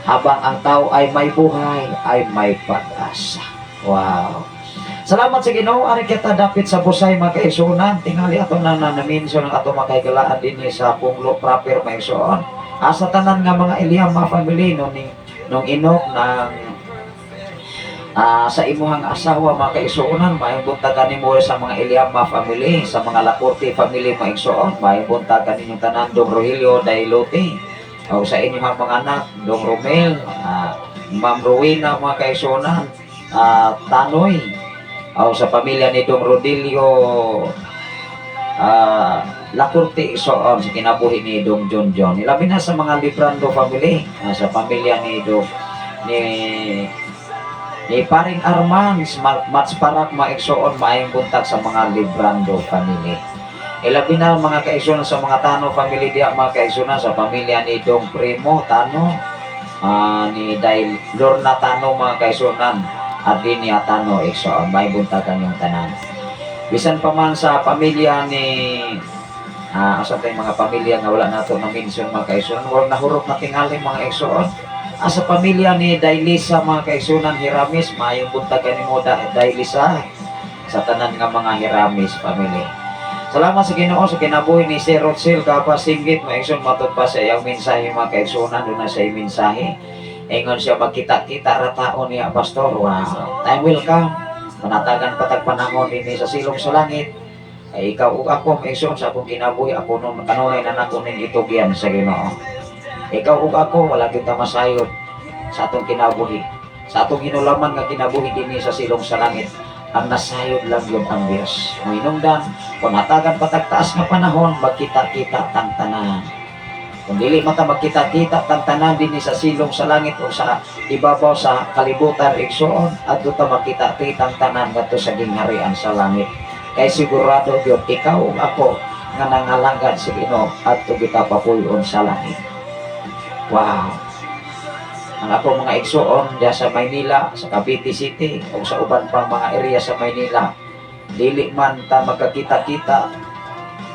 Habang ang tao ay may buhay, ay may pag-asa. Wow. Salamat sa Ginoo, ari kita dapit sa Busay, mga kaigsuonan. Tingali ato na na-mention ang ato makaigalaan dinhi sa Punglo proper, mga igsoon. Asa tanan nga mga Eliama family no ning nung inok ng sa imuhang asawa, mga kaigsuonan, maayong buntag kanimo sa mga Eliama family, sa mga Lacorte family, mga igsoon, maayong buntag kaninyong tanan, Dong Rogelio Dailote. O sa inyong mga anak, Dong Romel, Ma'am Rowena, mga kaigsuonan, Tanoy, o sa pamilya ni Dong Rodilio Lacorte, igsoon, sa kinabuhi ni Dong John John. Ilabi na sa mga Librando family, sa pamilya ni Dong ni ni Paring Arman, Mats Parak, mga igsoon, maayong buntag sa mga Librando family. Ilabi na, mga kaigsuonan, sa mga Tano family diya, mga kaigsuonan, sa pamilya ni Dong Primo Tano, ni Dahil Lorna Tano, mga kaigsuonan, at Dinia Tano, igsoon, maayong buntag yung tanan. Bisan pa man sa pamilya ni asa tayong mga pamilya nga wala nato na mention, mga kaigsuonan, wala nahurot na tingali, mga igsoon. Sa pamilya ni Dailisa, mga kaigsuonan, Hiramis, maayong buntag kanimo, Dailisa, sa tanan nga mga Hiramis family. Salamat sa Ginoo sa kinabuhi ni Sir Rotsel Kapasinggit, mga igsoon, matud pa sa iyang mensahe, mga kaigsuonan, duna sa iyang mensahe. Ingon siya, magkita-kita ra taon niya, pastor. Wow. Time will come. Panatagan patag panahon dinhi sa silong sa langit. Ay ikaw ug ako, mga igsoon, sa akong kinabuhi, ako nun, kanunay na nako ning itugyan sa Ginoo. Ikaw ug ako, wala kita masayod sa atong kinabuhi. Sa atong hinulaman nga kinabuhi dinhi sa silong sa langit, ang nasayod lang yun ang Diyos. Mohinungdan, kung hatagan patagtaas nga panahon, magkita-kita tang tanan. Kung dili man ta magkita-kita tang tanan dinhi sa silong sa langit o sa ibabaw sa kalibutan, igsoon, adto ta makita-kita ang tanan ngadto sa gingharian sa langit. Kay sigurado gyud ikaw ug ako nga nangalagad sa Ginoo, adto kita papuy-on sa langit. Wow. Ang ako mga igsoon diya sa Maynila, sa Cavite City o sa uban pang mga area sa Maynila, dili man ta magkakita-kita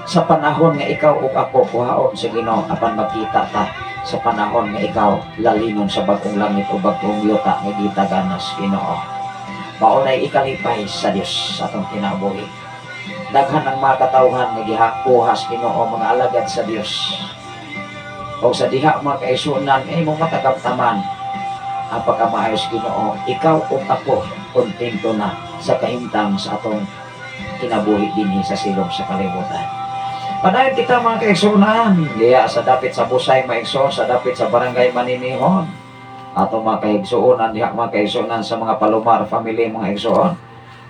sa panahon nga ikaw ug ako kuhaon sa Ginoo, apan magkita ta sa panahon nga ikaw lalinon sa bag-ong langit o bag-ong yuta nga gitaganas Ginoo. Mao nay ikalipay sa Dios sa atong kinabuhi. Daghan ang mga katawhan nga gihakuha sa Ginoo, mga alagad sa Dios. O sa diha, mga kaigsuonan, ay mo matagamtaman ang pagkamaayos Ginoo. Ikaw ug ako kontento na sa kahimtang sa atong kinabuhi dinhi sa silong sa kalibutan. Padayon kita, mga kaigsuonan, diya sa dapit sa Busay, mga igsoon, sa dapit sa Barangay Maninihon. Ato mga kaigsuonan diha, mga kaigsuonan, sa mga Palomar family, mga igsoon.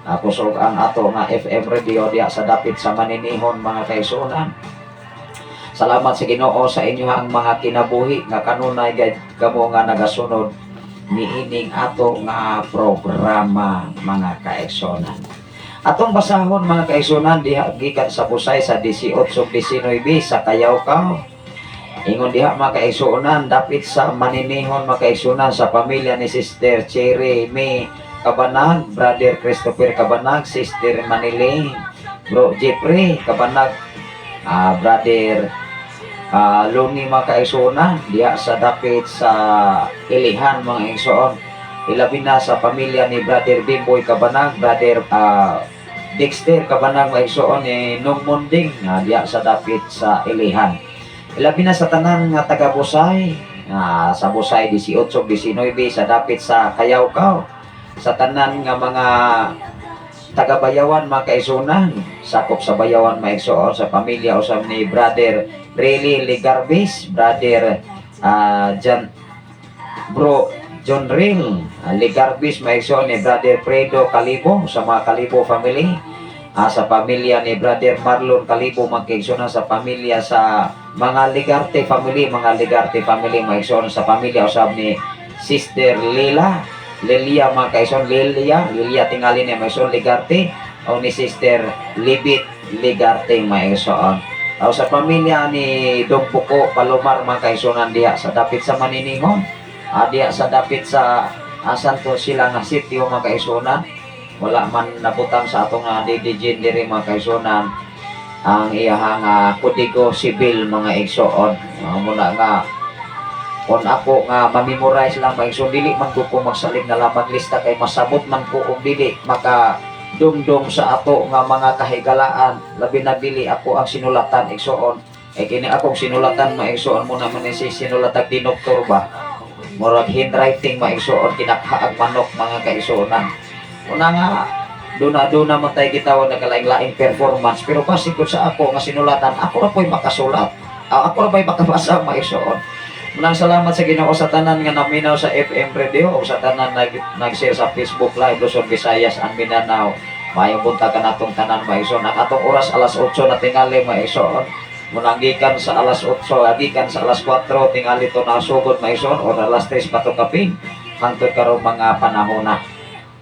Ako kusog ang ato nga FM radio diha sa dapit sa Maninihon, mga kaigsuonan. Salamat sa Ginoo sa inyong mga kinabuhi nga kanunay gay kamo nga nagasunod niining ato nga programa, mga kaigsuonan. Atong basahon, mga kaigsuonan, diha gikan sa Busay sa 18 19 sa Kayawkaw. Ingon diha, mga kaigsuonan, dapit sa Maninihon, mga kaigsuonan, sa pamilya ni Sister Cherry May Kabanag, Brother Christopher Kabanag, Sister Maniling, Bro Jeffrey Kabanag, Brother Luni, mga kaigsuonan, diha sa dapit sa Ilihan, mga igsoon. Ilabi na sa pamilya ni Brother Bimboy Kabanag, Brother Dexter Kabanag, mga igsoon, ni Nung Munding, diha sa dapit sa Ilihan. Ilabi na sa tanan nga taga Busay, sa Busay 18 19 sa dapit sa Kayawkaw, sa tanan nga mga taga Bayawan, mga kaigsuonan, sakop sa Bayawan, mga igsoon, sa pamilya usab ni Brother Relly Ligarbis, Brother John Bro John Ril Ligarbis, mga igsoon, ni Brother Fredo Calibo, sa mga Calibo family, sa pamilya ni Brother Marlon Calibo, mga kaigsuonan, sa pamilya sa mga Ligarte family, mga Ligarte family, mga igsoon, sa pamilya usab ni Sister Lila Lilia, mga kaigsoon, Lilia, Lilia tingali ni, mga igsoon, Ligarte, o ni Sister Libit Ligarte, mga igsoon. O sa pamilya ni Dong Puko Palomar, mga kaigsuonan, diha sa dapit sa Maninihon, diha sa dapit sa asan to sila nga sitio, mga kaigsuonan. Wala man nabutang sa atong DDG diri, mga kaigsuonan, ang iyahang kodigo sibil, mga igsoon. Muna nga kung ako nga ma-memorize lang, mga igsoon, dili man ko ko magsalig na lamang lista kay masabot man ko kung dili maka dumdum sa ato nga mga kahigalaan, labi na dili ako ang sinulatan, igsoon. Eh kini akong sinulatan, mga igsoon, mo naman ni si sinulatag dinoktor ba, murag handwriting, mga igsoon, kinakaag manok, mga kaigsuonan. Una nga duna-duna man tayo gitawag na kalaing-laing performance, pero base ko sa ako nga sinulatan, ako ra po'y makasulat. Ah, ako ra ba'y makabasa, mga igsoon? Munang salamat sa Ginoo sa tanan nga naminaw sa FM radio o sa tanan nag-share sa Facebook Live, Luzon, Visayas and Mindanao. Maayong buntag kanatong tanan, mga igsoon. Ang atong oras alas 8 na tingali, mga igsoon. Munang gikan sa alas 8, gikan sa alas 4 tingali to nasugod, mga igsoon, o alas 3 pa to kapin hangtod karong mga panahon na.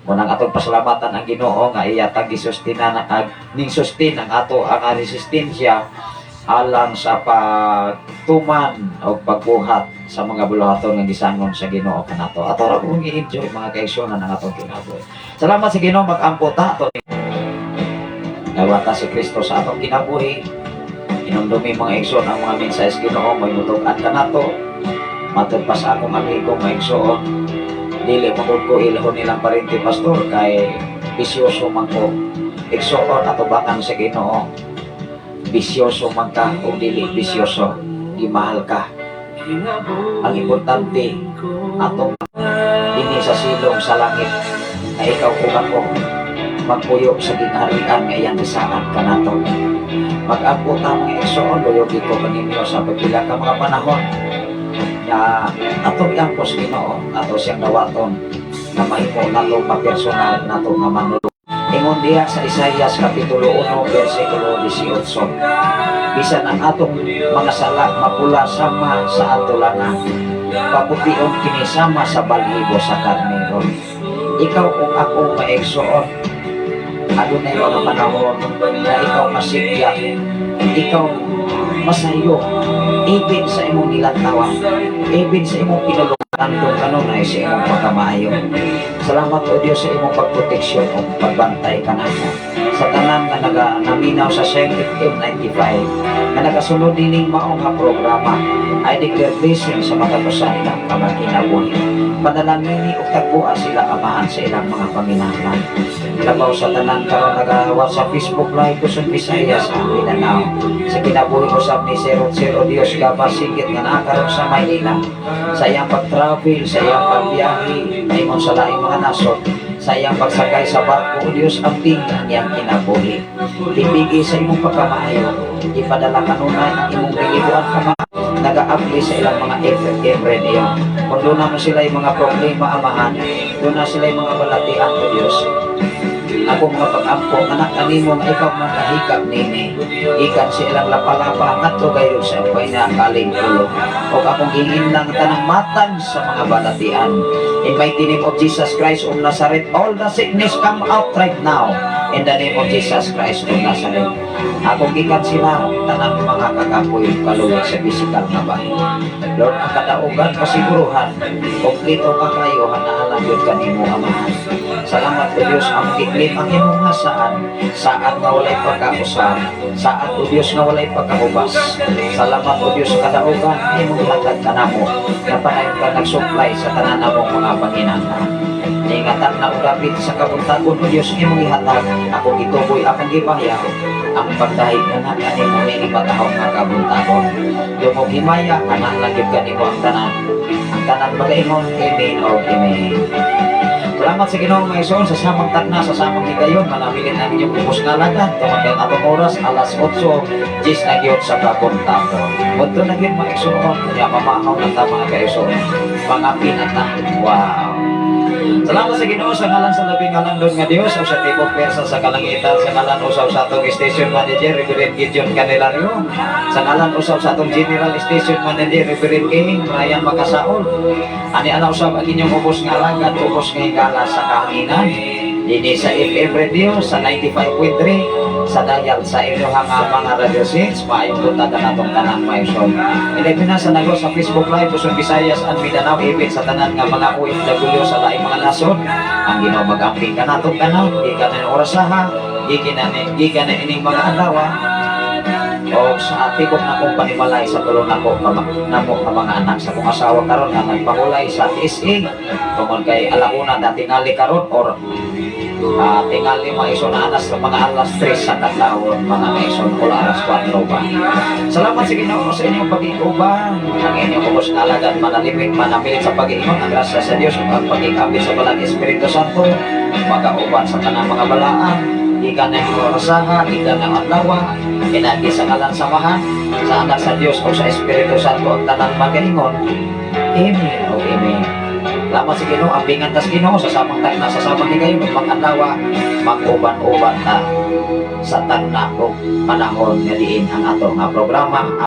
Munang atong pasalamatan ang Ginoo nga iya tag gisustina ning sustain ang ato ang resistensya alang sa pagtuman o pagbuhat sa mga buluhaton nga gisangon sa Ginoo kanato. Ato ra kong gi-enjoy, mga kaigsuonan, ang atong kinabuhi. Salamat sa Ginoo, mag-ampo ta ato. Nawata si Kristo sa atong kinabuhi. Inumdumi, mga igsoon, ang mga mensahe sa Ginoo may mutug-an kanato. Matod pa sa akong amigo, mga igsoon, dili magud ko ilhon nilang parente, pastor, kay bisyoso man ko. Igsoon, atubangan sa Ginoo. Bisyoso man ka o dili bisyoso, gimahal ka. Ang importante, atong dinhi sa silong sa langit na ikaw ug ako magpuyo sa gingharian nga iyang gisaad kanato. Mag-ampo ta, mga igsoon, luyog ko kaninyo sa pagpila ka mga panahon nga atong iampo sa Ginoo, ato siyang dawaton na mahimo nato ma-personal nato nga manulog. Ingon diha sa Isaias Kapitulo 1 versikulo 18, bisan ang atong mga sala mapula sama sa antulana, papution kini sama sa balhibo sa karnero. Ikaw ug ako, mga igsoon, adunay mga panahon na ikaw masigya, ikaw masayo, even sa imong nilantawan, even sa imong pinulungan kung kanunay sa imong pagkamaayo. Salamat, O Dios, sa imong pagproteksyon o pagbantay kanamo. Sa tanan nga naga naminaw sa Shine FM 95 nga nagasunod dining mao nga programa, I declare blessing sa mga usa nilang pagkinabuhi. Panalangini ug tagbuan sila, Amahan, sa ilang mga panginahanglan. Labaw sa tanan karon nagawa sa Facebook Live, Luzon, Visayas ug Mindanao. Sa kinabuhi usab ni Sir Sir, O Dios, gaba sigit nga naa karon sa Maynila. Sa iyang pag-travel, sa iyang pagbiyahe, ingon sa laing mga nasod, sa iyang pagsakay sa barko, O Dios, amping ang iyang kinabuhi. Tipigi sa imong pagkamaayo, ipadala kanunay ang imong gilibuan kama nagaabli sa ilang mga FM radio. Kung duna mo sila yung mga problema, Amahan, duna sila yung mga balatian, O Diyos. Ako mga pag-ampo, anak kanimo nga ikaw mga kahikap nini. Ikan sa ilang lapalapa, ngadto kayo sa umpay na kaling ulo. O akong hingin lang tanang matang sa mga balatian. In mighty name of Jesus Christ of Nazareth, all the sickness come out right now. In the name of Jesus Christ of Nazareth. Akong gikan sila, tanang mga kakapoy, kaluoy sa physical nga bahin. Lord, ang kadaugan, kasiguruhan, kompleto ka kayo, hanaalang yun kanimo, Amahan. Salamat, O Diyos, ang gi-claim ang imong nga saan, saad nga walay pagkausap, saad, O Diyos, nga walay pagkahubas. Salamat, O Diyos, sa kadaugan, imong gihatag kanamo, na panayon ka nag-supply sa tanan namong mga panginahanglan. Ingatan na udapit sa kabuntagon, O Diyos, imong gihatag, akong gituboy, akong gibayaw, ang pagdahig na na kanimo ni ipatahong nga kabuntagon. Dungog himaya, anak lang gyud kanimo ang tanan. Ang tanan magaingon, Amen o Amen. Salamat sa Ginoo, mga igsoon, sa samang tagna, sa samang higayon, manabilin ang inyong ubos nga alagad. Tungod kay atong oras, alas 8:10 na gyud sa kabuntagon. Udto na gyud, mga igsoon, kanya mamahaw na ta, mga kaigsoon. Mga pinata. Wow. Salamat sa Ginoo sa ngalan sa labing halangdon nga Dios o sa tibok pwersa sa kalangitan, sa ngalan usaw sa atong station manager, Reverend Gideon Candelario, sa ngalan usaw sa atong general station manager, Reverend King Ryan Makasaol. Ani ana usab ang inyong ubos nga alagad, ubos nga higala sa kahanginan dinhi sa FM Radio sa 95.3 sa dial sa inyong nga mga radio sets. Maayong buntag natong tanan, maayong. Ilabi na sa nago sa Facebook Live, Luzon, Visayas and Mindanao, ibig sa tanan nga mga OFW sa laing mga nasod. Ang Ginoo mag-amping kanatong tanan, gikan na orasaha, gikan na ining mga adlaw o sa tibok na kong panimalay, sa tulo nako namo ka mga anak, sa kong asawa karon nga nagpahulay sa TSA tungod kay alauna na tingali karon or tingali, mga igsoon, na anas mga alas 3 sa kadlawon, mga igsoon, o alas 4 pa. Salamat sa Ginoo sa inyong pag-iuban. Ang inyong ubos nga alagad manalipit manamilit sa pag-iingon. Ang grasya sa Dios ug ang pag-ikabit sa Balang Espiritu Santo magauban sa tanang mga balaan gikan ng orasaha, gikan ng adlaw, kinagi sa ngalan sa Amahan, sa Anak sa Dios o sa Espiritu Santo, ang tanang magaingon, Amen o Amen. Salamat sa Ginoo, ampingan tas Ginoo sa samang tagna, sa samang higayon, ug adlaw mag-uban-uban ta sa tagna o panahon nga diin ang ato nga programa.